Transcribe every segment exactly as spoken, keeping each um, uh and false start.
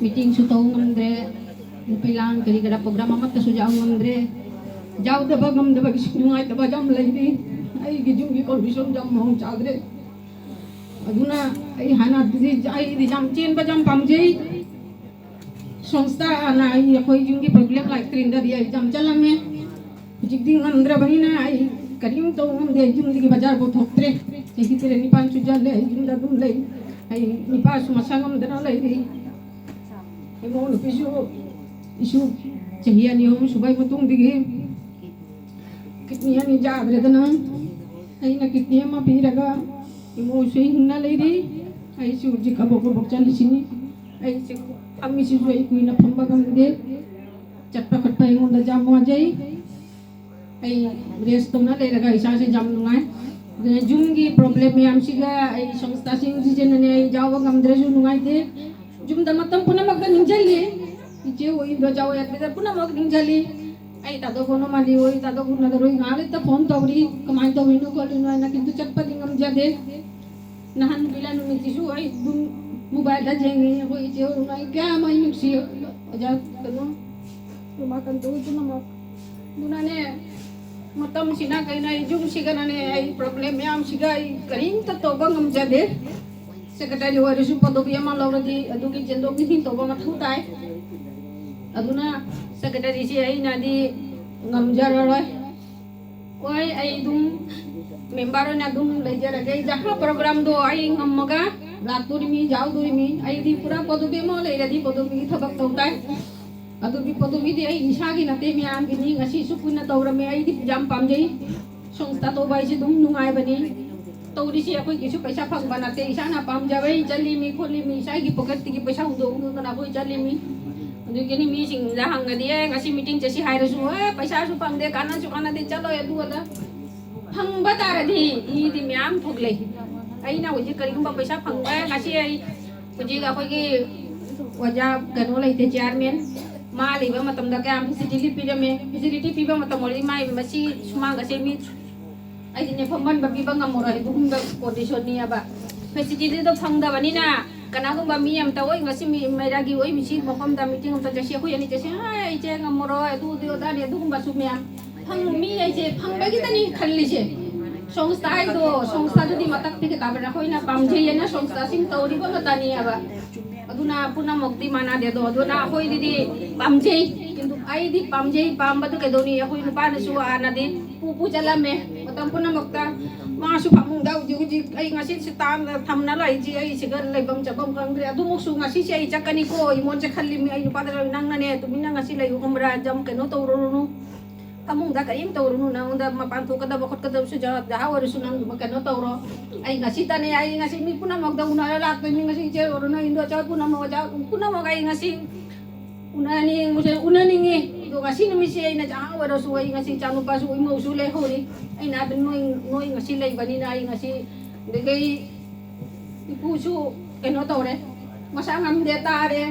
ꯃꯤꯇꯤꯡꯁꯨ ꯇꯧ ꯉꯝꯗ꯭ꯔꯦ, ꯅꯨꯄꯤ ꯂꯥꯡ ꯀꯔꯤ ꯀꯔꯥ ꯄ꯭ꯔꯣꯒ꯭ꯔꯥꯝ ꯑꯃꯠꯇꯁꯨ ꯌꯥꯎ ꯉꯝꯗ꯭ꯔꯦ꯫ ꯌꯥꯎꯗꯕ ꯉꯝꯗꯕꯒꯤꯁꯨ ꯅꯨꯡꯉꯥꯏꯇꯕ ꯌꯥꯝ ꯂꯩꯔꯤ꯫ ꯑꯩꯒꯤ ꯌꯨꯝꯒꯤ ꯀꯣꯟꯗꯤꯁꯟ ꯌꯥꯝ ꯃꯑꯣꯡ ꯆꯥꯗ꯭ꯔꯦ꯫ ꯑꯗꯨꯅ ꯑꯩ ꯍꯥꯟꯅꯗꯤ ꯑꯩꯗꯤ ꯌꯥꯝ ꯆꯦꯟꯕ ꯌꯥꯝ ꯄꯥꯝꯖꯩ꯫ ꯁꯪꯁꯊꯥꯅ ꯑꯩ ꯑꯩꯈꯣꯏ ꯌꯨꯝꯒꯤ ꯄ꯭ꯔꯣꯕ꯭ꯂꯦꯝ ꯂꯥꯛꯇ꯭ꯔꯤꯉꯩꯗꯗꯤ ꯑꯩ ꯌꯥꯝ ꯆꯠꯂꯝꯃꯦ꯫ ꯍꯧꯖꯤꯛꯇꯤ ꯉꯝꯗ꯭ꯔꯕꯅꯤꯅ ꯑꯩ ꯀꯔꯤꯝ ꯇꯧ ꯉꯝꯗꯦ꯫ ꯑꯩ ꯌꯨꯝꯗꯒꯤ ꯕꯖꯥꯔꯐꯥꯎ ꯊꯣꯛꯇ꯭ꯔꯦ꯫ ꯆꯍꯤ ꯇꯔꯦꯠ ꯅꯤꯄꯥꯟ ꯁꯨꯖꯜꯂꯦ ꯑꯩ ꯌꯨꯝꯗ ꯑꯗꯨꯝ ꯂꯩ꯫ ꯑꯩ ꯅꯨꯄꯥꯁꯨ ꯃꯁꯥ ꯉꯝꯗꯅ ꯂꯩꯔꯤ꯫ ꯏꯃꯧ ꯅꯨꯄꯤꯁꯨ ꯏꯁꯨ ꯆꯍꯤ ꯑꯅꯤ ꯑꯍꯨꯝ ꯁꯨꯕꯩ ꯃꯇꯨꯡꯗꯒꯤ ꯀꯤꯠꯅꯤ ꯑꯅꯤ ꯌꯥꯗ꯭ꯔꯦꯗꯅ ꯑꯩꯅ ꯀꯤꯠꯅꯤ ꯑꯃ ꯄꯤꯔꯒ ꯏꯃꯧꯁꯨ ꯍꯤꯡꯅ ꯂꯩꯔꯤ꯫ ꯑꯩꯁꯨ ꯍꯧꯖꯤꯛ ꯀꯕꯣꯛ ꯀꯕꯣꯛ ꯆꯠꯂꯤꯁꯤꯅꯤ꯫ ꯑꯩꯁꯦ ꯐꯝꯃꯤꯁꯤꯁꯨ ꯑꯩ ꯀꯨꯏꯅ ꯐꯝꯕ ꯉꯝꯗꯦ꯫ ꯆꯠꯄ ꯈꯣꯠꯄ ꯑꯩꯉꯣꯟꯗ ꯌꯥꯝ ꯋꯥꯖꯩ꯫ ꯑꯩ ꯔꯦꯁ ꯇꯧꯅ ꯂꯩꯔꯒ ꯏꯁꯥꯁꯦ ꯌꯥꯝ ꯅꯨꯡꯉꯥꯏ꯫ ꯑꯗꯨꯅ ꯌꯨꯝꯒꯤ ꯄ꯭ꯔꯣꯕ꯭ꯂꯦꯝ ꯃꯌꯥꯝꯁꯤꯒ ꯑꯩ ꯁꯪꯁꯊꯥꯁꯤꯡꯁꯤꯅꯅꯦ ꯑꯩ ꯌꯥꯎꯕ ꯉꯝꯗ꯭ꯔꯁꯨ ꯅꯨꯡꯉꯥꯏꯇꯦ꯫ ꯌꯨꯝꯗ ꯃꯇꯝ ꯄꯨꯝꯅꯃꯛꯇ ꯅꯤꯡꯁꯤꯜꯂꯤ꯫ ꯏꯆꯦ ꯍꯣꯏ, ꯏꯟꯗꯣꯆꯥ ꯍꯣꯏ, ꯑꯗꯨꯗ ꯄꯨꯝꯅꯃꯛ ꯅꯤꯡꯁꯤꯜꯂꯤ꯫ ꯑꯩ ꯇꯥꯗꯣ ꯀꯣꯟꯅꯃꯜꯂꯤ ꯍꯣꯏ, ꯇꯥꯗꯣ ꯀꯣꯟꯅꯗ ꯍꯣꯏ ꯉꯥꯏꯍꯥꯛ ꯂꯩꯇ ꯐꯣꯟ ꯇꯧꯔꯤ, ꯀꯃꯥꯏꯅ ꯇꯧꯔꯤꯅꯣ ꯈꯣꯠꯂꯤꯅꯣ ꯍꯥꯏꯅ, ꯀꯤꯟꯇꯨ ꯆꯠꯄꯗꯤ ꯉꯝꯖꯗꯦ꯫ ꯅꯍꯥꯟ ꯕꯤꯂꯥ ꯅꯨꯃꯤꯠꯁꯤꯁꯨ ꯑꯩ ꯑꯗꯨꯝ ꯃꯣꯕꯥꯏꯜꯗ ꯌꯦꯡꯉꯤ, ꯑꯩꯈꯣꯏ ꯏꯆꯦ ꯍꯣꯏ ꯑꯩ ꯀꯌꯥꯝ ꯑꯩ ꯅꯨꯡꯁꯤ, ꯑꯣꯖꯥ ꯀꯩꯅꯣ, ꯔꯣꯃꯥꯀꯥꯟꯇ ꯍꯣꯏ ꯄꯨꯝꯅꯃꯛ꯫ ꯑꯗꯨꯅꯅꯦ, ꯃꯇꯝꯁꯤꯅ ꯀꯩꯅꯣ, ꯑꯩ ꯌꯨꯝꯁꯤꯒꯅꯅꯦ, ꯑꯩ ꯄ꯭ꯔꯣꯕ꯭ꯂꯦꯝ ꯃꯌꯥꯝꯁꯤꯒ ꯑꯩ ꯀꯔꯤꯝꯇ ꯇꯧꯕ ꯉꯝꯖꯗꯦ꯫ ꯁꯦꯀ꯭ꯔꯦꯇꯔꯤ ꯑꯣꯏꯔꯁꯨ ꯄꯗꯣꯕꯤ ꯑꯃ ꯂꯧꯔꯗꯤ ꯑꯗꯨꯒꯤ ꯆꯦꯟꯊꯣꯛ ꯆꯦꯟꯁꯤꯟ ꯇꯧꯕ ꯃꯊꯧ ꯇꯥꯏ꯫ ꯑꯗꯨꯅ ꯁꯦꯀ꯭ꯔꯦꯇꯔꯤꯁꯤ ꯑꯩꯅꯗꯤ ꯉꯝꯖꯔꯔꯣꯏ꯫ ꯍꯣꯏ, ꯑꯩ ꯑꯗꯨꯝ ꯃꯦꯝꯕꯔ ꯑꯣꯏꯅ ꯑꯗꯨꯝ ꯂꯩꯖꯔꯒꯦ꯫ ꯑꯩ ꯖꯍꯥ ꯄ꯭ꯔꯣꯒ꯭ꯔꯥꯝꯗꯣ ꯑꯩ ꯉꯝꯃꯒ ꯂꯥꯛꯇꯣꯔꯤꯃꯤ, ꯌꯥꯎꯗꯣꯔꯤꯃꯤ꯫ ꯑꯩꯗꯤ ꯄꯨꯔꯥ ꯄꯗꯣꯕꯤ ꯑꯃ ꯂꯩꯔꯗꯤ ꯄꯗꯣꯕꯤꯒꯤ ꯊꯕꯛ ꯇꯧ ꯇꯥꯏ꯫ ꯑꯗꯨꯒꯤ ꯄꯗꯣꯕꯤꯗꯤ ꯑꯩ ꯏꯁꯥꯒꯤ ꯅꯠꯇꯦ, ꯃꯌꯥꯝꯒꯤꯅꯤ꯫ ꯉꯁꯤꯁꯨ ꯄꯨꯟꯅ ꯇꯧꯔꯝꯃꯦ꯫ ꯑꯩꯗꯤ ꯌꯥꯝ ꯄꯥꯝꯖꯩ꯫ ꯁꯪꯁꯊꯥ ꯇꯧꯕ ꯍꯥꯏꯁꯦ ꯑꯗꯨꯝ ꯅꯨꯡꯉꯥꯏꯕꯅꯤ꯫ ꯇꯧꯔꯤꯁꯦ ꯑꯩꯈꯣꯏꯒꯤꯁꯨ ꯄꯩꯁꯥ ꯐꯪꯕ ꯅꯠꯇꯦ, ꯏꯁꯥꯅ ꯄꯥꯝꯖꯕꯩ ꯆꯠꯂꯤꯃꯤ ꯈꯣꯠꯂꯤꯃꯤ, ꯏꯁꯥꯒꯤ ꯄꯣꯀꯦꯠꯇꯒꯤ ꯄꯩꯁꯥ ꯍꯨꯟꯗꯣꯛꯑꯒꯅ ꯑꯩꯈꯣꯏ ꯆꯠꯂꯤꯃꯤ꯫ ꯑꯗꯨꯒꯤꯅꯤ ꯃꯤꯁꯤꯡꯗ ꯍꯪꯉꯗꯤ, "ꯑꯦ, ꯉꯁꯤ ꯃꯤꯇꯤꯡ ꯆꯠꯁꯤ" ꯍꯥꯏꯔꯁꯨ, "ꯑꯦ, ꯄꯩꯁꯥꯁꯨ ꯐꯪꯗꯦ, ꯀꯥꯟꯅꯁꯨ ꯀꯥꯟꯅꯗꯦ, ꯆꯠꯂꯣꯏ ꯑꯗꯨ ꯑꯗꯥ"꯫ ꯐꯪꯕ ꯇꯥꯔꯗꯤ ꯃꯤꯗꯤ ꯃꯌꯥꯝ ꯊꯣꯛꯂꯛꯏ꯫ ꯑꯩꯅ ꯍꯧꯖꯤꯛ ꯀꯔꯤꯒꯨꯝꯕ ꯄꯩꯁꯥ ꯐꯪꯕ, ꯉꯁꯤ ꯑꯩ ꯍꯧꯖꯤꯛ ꯑꯩꯈꯣꯏꯒꯤ ꯑꯣꯖꯥ ꯀꯩꯅꯣ ꯂꯩꯇꯦ, ꯆꯤꯌꯥꯔꯃꯦꯟ, ꯃꯥ ꯂꯩꯕ ꯃꯇꯝꯗ ꯀꯌꯥꯝ ꯐꯦꯁꯤꯂꯤꯇꯤ ꯄꯤꯔꯝꯃꯦ꯫ ꯐꯦꯁꯤꯂꯤꯇꯤ ꯄꯤꯕ ꯃꯇꯝ ꯑꯣꯏꯔꯗꯤ ꯃꯥꯏ ꯃꯁꯤ ꯁꯨꯃꯥꯡꯒꯁꯦ ꯃꯤ ꯑꯩꯗꯤꯅꯦ ꯐꯝꯍꯟꯕ ꯄꯤꯕ ꯉꯝꯃꯔꯣꯏ, ꯑꯗꯨꯒꯨꯝꯕ ꯀꯣꯟꯗꯤꯁꯟꯅꯤꯑꯕ꯫ ꯐꯦꯁꯤꯂꯤꯇꯤꯗꯣ ꯐꯪꯗꯕꯅꯤꯅ ꯀꯅꯥꯒꯨꯝꯕ ꯃꯤ ꯑꯝꯇ, "ꯑꯣꯏ, ꯉꯁꯤ ꯃꯤ ꯃꯩꯔꯥꯒꯤ ꯑꯣꯏ, ꯁꯤ ꯃꯐꯝꯗ ꯃꯤꯇꯤꯡ ꯑꯝꯇ ꯆꯠꯁꯤ, ꯑꯩꯈꯣꯏ ꯑꯅꯤ ꯆꯠꯁꯤ", "ꯍꯥꯏ, ꯏꯆꯦ ꯉꯝꯃꯔꯣꯏ", ꯑꯗꯨ, ꯑꯗꯨ, ꯑꯗꯥꯅꯤ, ꯑꯗꯨꯒꯨꯝꯕꯁꯨ ꯃꯌꯥꯝ ꯐꯪ-, ꯃꯤ ꯍꯥꯏꯁꯦ ꯐꯪꯕꯒꯤꯗꯅꯤ ꯈꯜꯂꯤꯁꯦ꯫ ꯁꯪꯁꯊꯥ ꯍꯥꯏꯗꯣ, ꯁꯪꯁꯊꯥꯗꯨꯗꯤ ꯃꯊꯛꯇꯒꯤ ꯇꯥꯕꯅ ꯑꯩꯈꯣꯏꯅ ꯄꯥꯝꯖꯩ ꯍꯥꯏꯅ ꯁꯪꯁꯊꯥꯁꯤꯡ ꯇꯧꯔꯤꯕ ꯉꯥꯛꯇꯅꯤ ꯍꯥꯏꯕ꯫ ꯑꯗꯨꯅ ꯄꯨꯝꯅꯃꯛꯇꯤ ꯃꯥꯟꯅꯗꯦ꯫ ꯑꯗꯣ ꯑꯗꯨꯅ ꯑꯩꯈꯣꯏꯗꯗꯤ ꯄꯥꯝꯖꯩ꯫ ꯀꯤꯟꯇꯨ ꯑꯩꯗꯤ ꯄꯥꯝꯖꯩ, ꯄꯥꯝꯕꯗꯨ ꯀꯩꯗꯧꯅꯤ? ꯑꯩꯈꯣꯏ ꯅꯨꯄꯥꯅꯁꯨ ꯍꯥꯟꯅꯗꯤ ꯄꯨ ꯄꯨꯁꯜꯂꯝꯃꯦ ꯃꯇꯝ ꯄꯨꯝꯅꯃꯛꯇ꯫ ꯃꯥꯁꯨ ꯐꯃꯨꯡꯗ ꯍꯧꯖꯤꯛ ꯍꯧꯖꯤꯛ ꯑꯩ ꯉꯁꯤ ꯁꯤ ꯇꯥꯡꯅ ꯊꯝꯅ ꯂꯥꯛꯏꯁꯤ, ꯑꯩ ꯁꯤꯒ ꯂꯩꯐꯝ ꯆꯥꯐꯝ ꯈꯪꯗ꯭ꯔꯦ꯫ ꯑꯗꯨꯃꯛꯁꯨ ꯉꯁꯤꯁꯦ ꯑꯩ ꯆꯠꯀꯅꯤꯀꯣ, ꯏꯃꯣꯟꯁꯦ ꯈꯜꯂꯤꯃꯤ꯫ ꯑꯩ ꯅꯨꯄꯥꯗ, "ꯅꯪꯅꯅꯦ ꯇꯨꯃꯤꯟꯅ ꯉꯁꯤ ꯂꯩꯌꯨ, ꯈꯪꯕ꯭ꯔꯥ? ꯌꯥꯝ ꯀꯩꯅꯣ ꯇꯧꯔꯨꯔꯨꯅꯨ, ꯐꯃꯨꯡꯗ ꯀꯔꯤꯝ ꯇꯧꯔꯨꯅꯨ, ꯅꯉꯣꯟꯗ ꯃꯄꯥꯟ ꯊꯣꯛꯀꯗꯕ ꯈꯣꯠꯀꯗꯕꯁꯨ ꯖ-, ꯖꯍꯥ ꯑꯣꯏꯔꯁꯨ ꯅꯪ ꯑꯗꯨꯃꯛ ꯀꯩꯅꯣ ꯇꯧꯔꯣ꯫ ꯑꯩ ꯉꯁꯤꯇꯅꯦ, ꯑꯩ ꯉꯁꯤ ꯃꯤ ꯄꯨꯝꯅꯃꯛꯇ ꯎꯅꯔ ꯂꯥꯛꯇꯣꯏꯅꯤ꯫ ꯉꯁꯤ ꯏꯆꯦ ꯑꯣꯏꯔꯣ, ꯅꯣꯏ ꯏꯟꯗꯣꯆꯥ ꯄꯨꯝꯅꯃꯛ, ꯑꯣꯖꯥ ꯄꯨꯝꯅꯃꯛ ꯑꯩ ꯉꯁꯤ ꯎꯅꯅꯤꯡꯕꯁꯦ ꯎꯅꯅꯤꯡꯉꯤ꯫ ꯑꯗꯣ ꯉꯁꯤ ꯅꯨꯃꯤꯠꯁꯦ ꯑꯩꯅ ꯖꯍꯥ ꯑꯣꯏꯔꯁꯨ, ꯑꯩ ꯉꯁꯤ ꯏꯆꯥꯅꯨꯄꯥꯁꯨ ꯏꯃꯧꯁꯨ ꯂꯩꯍꯧꯔꯤ꯫ ꯑꯩꯅ ꯍꯥꯏꯕ ꯅꯣꯏ, ꯅꯣꯏ ꯉꯁꯤ ꯂꯩꯕꯅꯤꯅ ꯑꯩ ꯉꯁꯤ, ꯑꯗꯒꯤ ꯏꯄꯨꯁꯨ ꯀꯩꯅꯣ ꯇꯧꯔꯦ, ꯃꯁꯥ ꯉꯝꯗꯦ ꯇꯥꯔꯦ꯫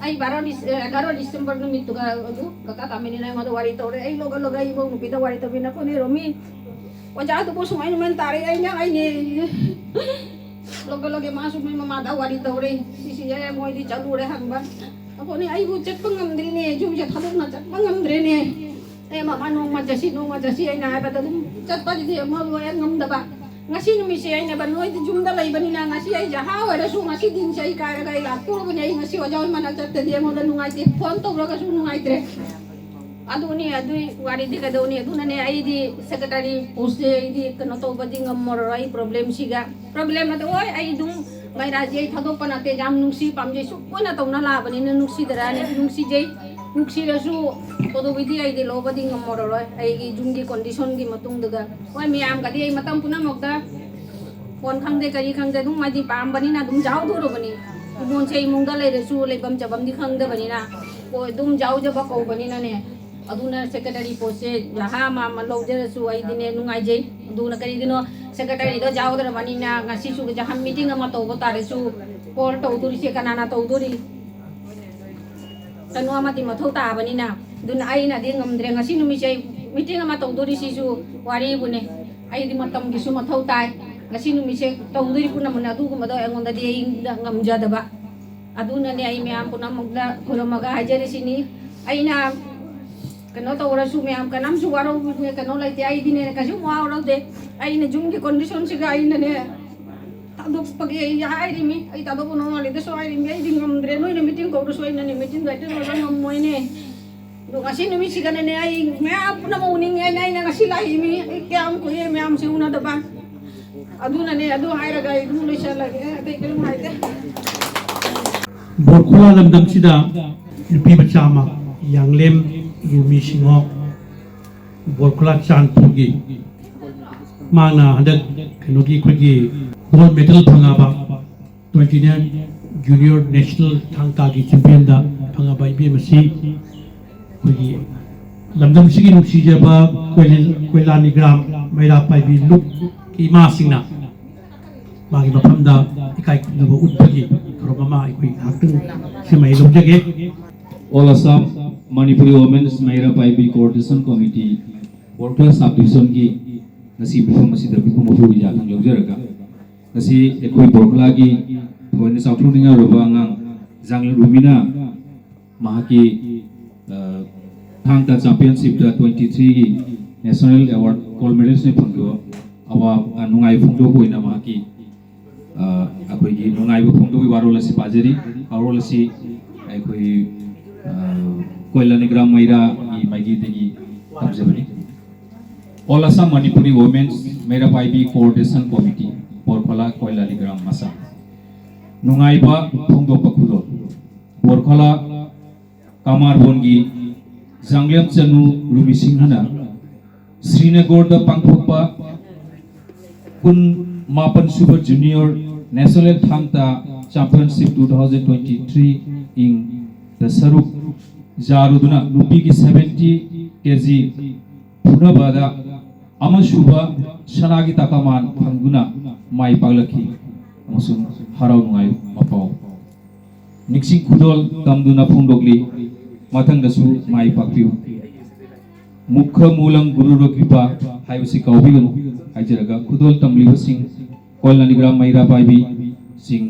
ꯑꯩ ꯕꯥꯔꯣ ꯗꯤꯁ-, ꯑꯦ, ꯑꯦꯒꯥꯔꯣ ꯗꯤꯁꯦꯝꯕꯔ ꯅꯨꯃꯤꯠꯇꯨꯒ ꯑꯗꯨ ꯀꯀꯥ ꯀꯥꯃꯤꯅꯤꯅ ꯑꯩꯉꯣꯟꯗ ꯋꯥꯔꯤ ꯇꯧꯔꯦ꯫ ꯑꯩ ꯂꯣꯒ ꯂꯣꯒ ꯑꯩ ꯏꯃꯧ ꯅꯨꯄꯤꯗ ꯋꯥꯔꯤ ꯇꯧꯕꯤꯅ ꯀꯣꯅꯦꯔꯣ ꯃꯤ ꯑꯣꯖꯥꯗꯨꯕꯨ ꯁꯨꯃꯥꯏꯅ ꯁꯨꯃꯥꯏꯅ ꯇꯥꯔꯦ, ꯑꯩꯅ ꯑꯩꯅꯦ꯫ ꯂꯣꯒ ꯂꯣꯒ ꯃꯥꯁꯨ ꯃꯣꯏ ꯃꯃꯥꯗ ꯋꯥꯔꯤ ꯇꯧꯔꯦ꯫ ꯁꯤꯁꯤ ꯌꯥꯏ, ꯃꯣꯏꯗꯤ ꯆꯠꯂꯨꯔꯦ ꯍꯪꯕ꯫ ꯑꯩꯈꯣꯏꯅꯦ ꯑꯩꯕꯨ ꯆꯠꯄ ꯉꯝꯗ꯭ꯔꯤꯅꯦ, ꯌꯨꯝꯁꯦ ꯊꯥꯗꯣꯛꯅ ꯆꯠꯄ ꯉꯝꯗ꯭ꯔꯦꯅꯦ꯫ ꯑꯦ ꯃꯃꯥ, ꯅꯣꯡꯃ ꯆꯠꯁꯤ, ꯅꯣꯡꯃ ꯆꯠꯁꯤ ꯑꯩꯅ ꯍꯥꯏꯕꯗ ꯑꯗꯨꯝ ꯆꯠꯄꯗꯨꯗꯤ ꯑꯃ ꯂꯣꯏꯔ ꯉꯝꯗꯕ꯫ ꯉꯁꯤ ꯅꯨꯃꯤꯠꯁꯦ ꯑꯩꯅ ꯕ-, ꯅꯣꯏꯗꯤ ꯌꯨꯝꯗ ꯂꯩꯕꯅꯤꯅ ꯉꯁꯤ ꯑꯩ ꯖꯍꯥ ꯑꯣꯏꯔꯁꯨ ꯉꯁꯤ ꯗꯤꯟꯁꯦ ꯑꯩ ꯀꯥꯏꯔꯒ ꯑꯩ ꯂꯥꯛꯇꯣꯔꯕꯅꯤ꯫ ꯑꯩ ꯉꯁꯤ ꯑꯣꯖꯥ ꯍꯣꯏ ꯃꯅꯥꯛ ꯆꯠꯇꯗꯤ ꯑꯩꯉꯣꯟꯗ ꯅꯨꯡꯉꯥꯏꯇꯦ, ꯐꯣꯟ ꯇꯧꯔꯒꯁꯨ ꯅꯨꯡꯉꯥꯏꯇ꯭ꯔꯦ꯫ ꯑꯗꯨꯅꯤ, ꯑꯗꯨꯏ ꯋꯥꯔꯤꯗꯤ ꯀꯩꯗꯧꯅꯤ? ꯑꯗꯨꯅꯅꯦ ꯑꯩꯗꯤ ꯁꯦꯀ꯭ꯔꯦꯇꯔꯤ ꯄꯣꯁꯁꯦ ꯑꯩꯗꯤ ꯀꯩꯅꯣ ꯇꯧꯕꯗꯤ ꯉꯝꯃꯔꯣꯏ, ꯑꯩ ꯄ꯭ꯔꯣꯕ꯭ꯂꯦꯝꯁꯤꯒ꯫ ꯄ꯭ꯔꯣꯕ꯭ꯂꯦꯝ ꯑꯗꯣ ꯍꯣꯏ, ꯑꯩ ꯑꯗꯨꯝ ꯃꯩꯔꯥꯁꯦ ꯑꯩ ꯊꯥꯗꯣꯛꯄ ꯅꯠꯇꯦ, ꯌꯥꯝ ꯅꯨꯡꯁꯤ, ꯄꯥꯝꯖꯩ, ꯁꯨꯛ ꯀꯣꯏꯅ ꯇꯧꯅ ꯂꯥꯛꯑꯕꯅꯤꯅ ꯅꯨꯡꯁꯤꯗꯔꯅꯤ, ꯅꯨꯡꯁꯤꯖꯩ꯫ ꯅꯨꯡꯁꯤꯔꯁꯨ ꯀꯩꯗꯧꯕꯩꯗꯤ ꯑꯩꯗꯤ ꯂꯧꯕꯗꯤ ꯉꯝꯃꯔꯣꯏ, ꯑꯩꯒꯤ ꯌꯨꯝꯒꯤ ꯀꯣꯟꯗꯤꯁꯟꯒꯤ ꯃꯇꯨꯡꯗꯒ꯫ ꯍꯣꯏ, ꯃꯌꯥꯝꯒꯗꯤ ꯑꯩ ꯃꯇꯝ ꯄꯨꯝꯅꯃꯛꯇ ꯐꯣꯟ ꯈꯪꯗꯦ ꯀꯔꯤ ꯈꯪꯗꯦ ꯑꯗꯨꯝ ꯍꯥꯏꯗꯤ ꯄꯥꯝꯕꯅꯤꯅ ꯑꯗꯨꯝ ꯌꯥꯎꯗꯣꯔꯕꯅꯤ꯫ ꯏꯃꯣꯟꯁꯦ ꯏꯃꯨꯡꯗ ꯂꯩꯔꯁꯨ ꯂꯩꯐꯝ ꯆꯥꯐꯝꯗꯤ ꯈꯪꯗꯕꯅꯤꯅ, ꯍꯣꯏ, ꯑꯗꯨꯝ ꯌꯥꯎꯖꯕ ꯀꯧꯕꯅꯤꯅꯅꯦ꯫ ꯑꯗꯨꯅ ꯁꯦꯀ꯭ꯔꯦꯇꯔꯤ ꯄꯣꯁꯁꯦ ꯖꯍꯥ ꯑꯃ ꯑꯃ ꯂꯧꯖꯔꯁꯨ ꯑꯩꯗꯤꯅꯦ ꯅꯨꯡꯉꯥꯏꯖꯩ꯫ ꯑꯗꯨꯅ ꯀꯔꯤꯒꯤꯅꯣ, ꯁꯦꯀ꯭ꯔꯦꯇꯔꯤꯗꯣ ꯌꯥꯎꯗ꯭ꯔꯕꯅꯤꯅ ꯉꯁꯤꯁꯨ ꯖꯍꯥ ꯃꯤꯇꯤꯡ ꯑꯃ ꯇꯧꯕ ꯇꯥꯔꯁꯨ ꯀꯣꯜ ꯇꯧꯗꯣꯔꯤꯁꯦ ꯀꯅꯥꯅ ꯇꯧꯗꯣꯔꯤ? ꯀꯩꯅꯣ ꯑꯃꯗꯤ ꯃꯊꯧ ꯇꯥꯕꯅꯤꯅ꯫ ꯑꯗꯨꯅ ꯑꯩꯅꯗꯤ ꯉꯝꯗ꯭ꯔꯦ꯫ ꯉꯁꯤ ꯅꯨꯃꯤꯠꯁꯦ ꯑꯩ ꯃꯤꯇꯤꯡ ꯑꯃ ꯇꯧꯗꯣꯔꯤꯁꯤꯁꯨ ꯋꯥꯔꯤꯕꯨꯅꯦ꯫ ꯑꯩꯗꯤ ꯃꯇꯝꯒꯤꯁꯨ ꯃꯊꯧ ꯇꯥꯏ꯫ ꯉꯁꯤ ꯅꯨꯃꯤꯠꯁꯦ ꯇꯧꯗꯣꯔꯤ ꯄꯨꯝꯅꯃꯛꯅꯦ, ꯑꯗꯨꯒꯨꯝꯕꯗꯣ ꯑꯩꯉꯣꯟꯗꯗꯤ ꯑꯩ ꯉꯝꯖꯗꯕ꯫ ꯑꯗꯨꯅꯅꯦ ꯑꯩ ꯃꯌꯥꯝ ꯄꯨꯝꯅꯃꯛꯇ ꯈꯨꯔꯨꯝꯃꯒ ꯍꯥꯏꯖꯔꯤꯁꯤꯅꯤ꯫ ꯑꯩꯅ ꯀꯩꯅꯣ ꯇꯧꯔꯁꯨ ꯃꯌꯥꯝ ꯀꯅꯥꯝꯁꯨ ꯋꯥꯔꯧꯕ ꯀꯩꯅꯣ ꯂꯩꯇꯦ꯫ ꯑꯩꯗꯤꯅꯦ ꯀꯩꯁꯨ ꯋꯥꯔꯧꯗꯦ꯫ ꯑꯩꯅ ꯌꯨꯝꯒꯤ ꯀꯣꯟꯗꯤꯁꯟꯁꯤꯒ ꯑꯩꯅꯅꯦ ꯊꯥꯗꯣꯛꯄꯒꯤ ꯑꯩ ꯍꯥꯏꯔꯤꯃꯤ꯫ ꯑꯩ ꯊꯥꯗꯣꯛꯄ ꯅꯣꯡꯉꯥꯜꯂꯤꯗꯁꯨ ꯍꯥꯏꯔꯤꯃꯤ꯫ ꯑꯩꯗꯤ ꯉꯝꯗ꯭ꯔꯦ꯫ ꯅꯣꯏꯅ ꯃꯤꯇꯤꯡ ꯀꯧꯔꯁꯨ ꯑꯩꯅꯅꯦ ꯃꯤꯇꯤꯡꯗꯣ ꯑꯦꯇꯦꯟ ꯑꯣꯏꯕ ꯉꯝꯃꯣꯏꯅꯦ꯫ ꯑꯗꯣ ꯉꯁꯤ ꯅꯨꯃꯤꯠꯁꯤꯗꯅꯅꯦ ꯑꯩ ꯃꯌꯥꯝ ꯄꯨꯝꯅꯃꯛ ꯎꯅꯤꯡꯉꯦ ꯍꯥꯏꯅ ꯑꯩꯅ ꯉꯁꯤ ꯂꯥꯛꯏꯃꯤ꯫ ꯑꯩ ꯀꯌꯥꯝ ꯀꯨꯏꯔꯦ ꯃꯌꯥꯝꯁꯦ ꯎꯅꯗꯕ꯫ ꯑꯗꯨꯅꯅꯦ, ꯑꯗꯨ ꯍꯥꯏꯔꯒ ꯑꯩ ꯑꯗꯨꯝ ꯂꯣꯏꯁꯜꯂꯒꯦ꯫ ꯑꯇꯩ ꯀꯔꯤꯝ ꯍꯥꯏꯗꯦ꯫ ꯕꯣꯔꯈꯣꯂꯥ ꯂꯝꯗꯝꯁꯤꯗ ꯅꯨꯄꯤ ꯃꯆꯥ ꯑꯃ, ꯌꯥꯡꯂꯦꯝ ꯔꯨꯃꯤ ꯁꯤꯡꯍꯣ, ꯕꯣꯔꯈꯣꯂꯥ ꯆꯥꯟꯄꯨꯔꯒꯤ, ꯃꯥꯅ ꯍꯟꯗꯛ ꯀꯩꯅꯣꯒꯤ ꯑꯩꯈꯣꯏꯒꯤ ꯒꯣꯜ ꯃꯦꯗꯜ ꯐꯪꯉꯕ, twenty nine junior national Thang ꯇꯥꯒꯤ ꯆꯦꯝꯄꯤꯌꯟꯗ ꯐꯪꯉꯕ ꯏꯕꯦꯝ ꯑꯁꯤ ꯑꯩꯈꯣꯏꯒꯤ ꯂꯝꯗꯝꯁꯤꯒꯤ ꯅꯨꯡꯁꯤꯖꯕ ꯀꯣꯏꯂꯤ-, ꯀꯣꯏꯂꯥꯅꯤꯒ꯭ꯔꯥꯝ ꯃꯩꯔꯥ ꯄꯥꯏꯕꯤ ꯂꯨꯞꯀꯤ ꯏꯃꯥꯁꯤꯡꯅ ꯃꯥꯒꯤ ꯃꯐꯝꯗ ꯏꯀꯥꯏ ꯈꯨꯝꯅꯕ ꯎꯠꯄꯒꯤ ꯊꯧꯔꯝ ꯑꯃ ꯑꯩꯈꯣꯏ ꯉꯥꯏꯍꯥꯛꯇꯪ ꯁꯦꯝꯃꯩ ꯂꯧꯖꯒꯦ꯫ All Assam Manipuri Women's Meira Paibi Coordination Committee Borkhola sub ꯗꯤꯕꯤꯖꯟꯒꯤ ꯉꯁꯤ ꯃꯤꯐꯝ ꯑꯁꯤꯗ ꯃꯤꯐꯝ ꯑꯣꯏꯕ ꯌꯥꯊꯪ ꯂꯧꯖꯔꯒ, ꯉꯁꯤ ꯑꯩꯈꯣꯏ ꯕꯣꯔꯈꯣꯂꯥꯒꯤ ꯊꯣꯏꯅ ꯆꯥꯎꯊꯣꯛꯅꯤꯡꯉꯥꯏ ꯑꯣꯏꯔꯕ ꯑꯉꯥꯡ ꯖꯥꯡꯂꯦꯝ ꯔꯨꯃꯤꯅ ꯃꯍꯥꯛꯀꯤ, ꯑ, ꯊꯥꯡ ꯇꯥ ꯆꯦꯝꯄꯤꯌꯟꯁꯤꯞꯇ ꯇ꯭ꯋꯦꯟꯇꯤ ꯊ꯭ꯔꯤꯒꯤ ꯅꯦꯁꯅꯦꯜ ꯑꯦꯋꯥꯔꯗ ꯒꯣꯜꯗ ꯃꯦꯗꯜꯁꯅ ꯐꯪꯈꯤꯕ ꯑꯋꯥ-, ꯑ, ꯅꯨꯡꯉꯥꯏꯕ ꯐꯣꯡꯗꯣꯛꯄ ꯑꯣꯏꯅ ꯃꯍꯥꯛꯀꯤ, ꯑ, ꯑꯩꯈꯣꯏꯒꯤ ꯅꯨꯡꯉꯥꯏꯕ ꯐꯣꯡꯗꯣꯛꯄꯒꯤ ꯋꯥꯔꯣꯜ ꯑꯁꯤ ꯄꯥꯖꯔꯤ꯫ ꯋꯥꯔꯣꯜ ꯑꯁꯤ ꯑꯩꯈꯣꯏ, ꯑ, ꯀꯣꯏꯂꯥꯅꯤꯒ꯭ꯔꯥꯝ ꯃꯩꯔꯥꯒꯤ ꯃꯥꯏꯀꯩꯗꯒꯤ ꯇꯝꯖꯕꯅꯤ꯫ All Assam Manipuri Women's Meira Paibi Coordination Committee, ꯕꯣꯔꯈꯣꯂꯥ, ꯀꯣꯏꯂꯥꯅꯤꯒ꯭ꯔꯥꯝ, Assam. ꯅꯨꯡꯉꯥꯏꯕ ꯐꯣꯡꯗꯣꯛꯄ ꯈꯨꯗꯣꯜ꯫ ꯕꯣꯔꯈꯣꯂꯥ ꯀꯃꯥꯔꯕꯣꯟꯒꯤ ꯖꯥꯡꯂꯦꯝ ꯆꯅꯨ ꯔꯨꯃꯤ ꯁꯤꯡꯍꯅ ꯁ꯭ꯔꯤꯅꯒꯔꯗ ꯄꯥꯡꯊꯣꯛꯄ ꯀꯨꯟ ꯃꯥꯄꯟ ꯁꯨꯕ junior national Thang Ta championship two thousand twenty three ꯏꯪꯗ ꯁꯔꯨꯛ ꯌꯥꯔꯨꯗꯨꯅ ꯅꯨꯄꯤꯒꯤ ꯁꯚꯦꯟꯇꯤ ꯀꯦ ꯖꯤ ꯐꯨꯅꯕꯗ ꯑꯃꯁꯨꯕ ꯁꯅꯥꯒꯤ ꯇꯀꯃꯥꯟ ꯐꯪꯗꯨꯅ ꯃꯥꯏ ꯄꯥꯛꯂꯛꯈꯤ ꯑꯃꯁꯨꯡ ꯍꯔꯥꯎ ꯅꯨꯡꯉꯥꯏ ꯃꯄꯥꯎ ꯅꯤꯡꯁꯤꯡ ꯈꯨꯗꯣꯜ ꯇꯝꯗꯨꯅ ꯐꯣꯡꯗꯣꯛꯂꯤ꯫ ꯃꯊꯪꯗꯁꯨ ꯃꯥꯏ ꯄꯥꯛꯄꯤꯌꯨ꯫ ꯃꯨꯈ ꯃꯨꯂꯪ ꯒꯨꯔꯨꯔ ꯀ꯭ꯔꯤꯄꯥ ꯍꯥꯏꯕꯁꯤ ꯀꯥꯎꯕꯤꯒꯅꯨ꯫ ꯍꯥꯏꯖꯔꯒ ꯈꯨꯗꯣꯜ ꯇꯝꯂꯤꯕꯁꯤꯡ ꯀꯣꯜ ꯅꯅꯤꯒ꯭ꯔꯥꯝ ꯃꯩꯔꯥ ꯄꯥꯏꯕꯤ ꯁꯤꯡ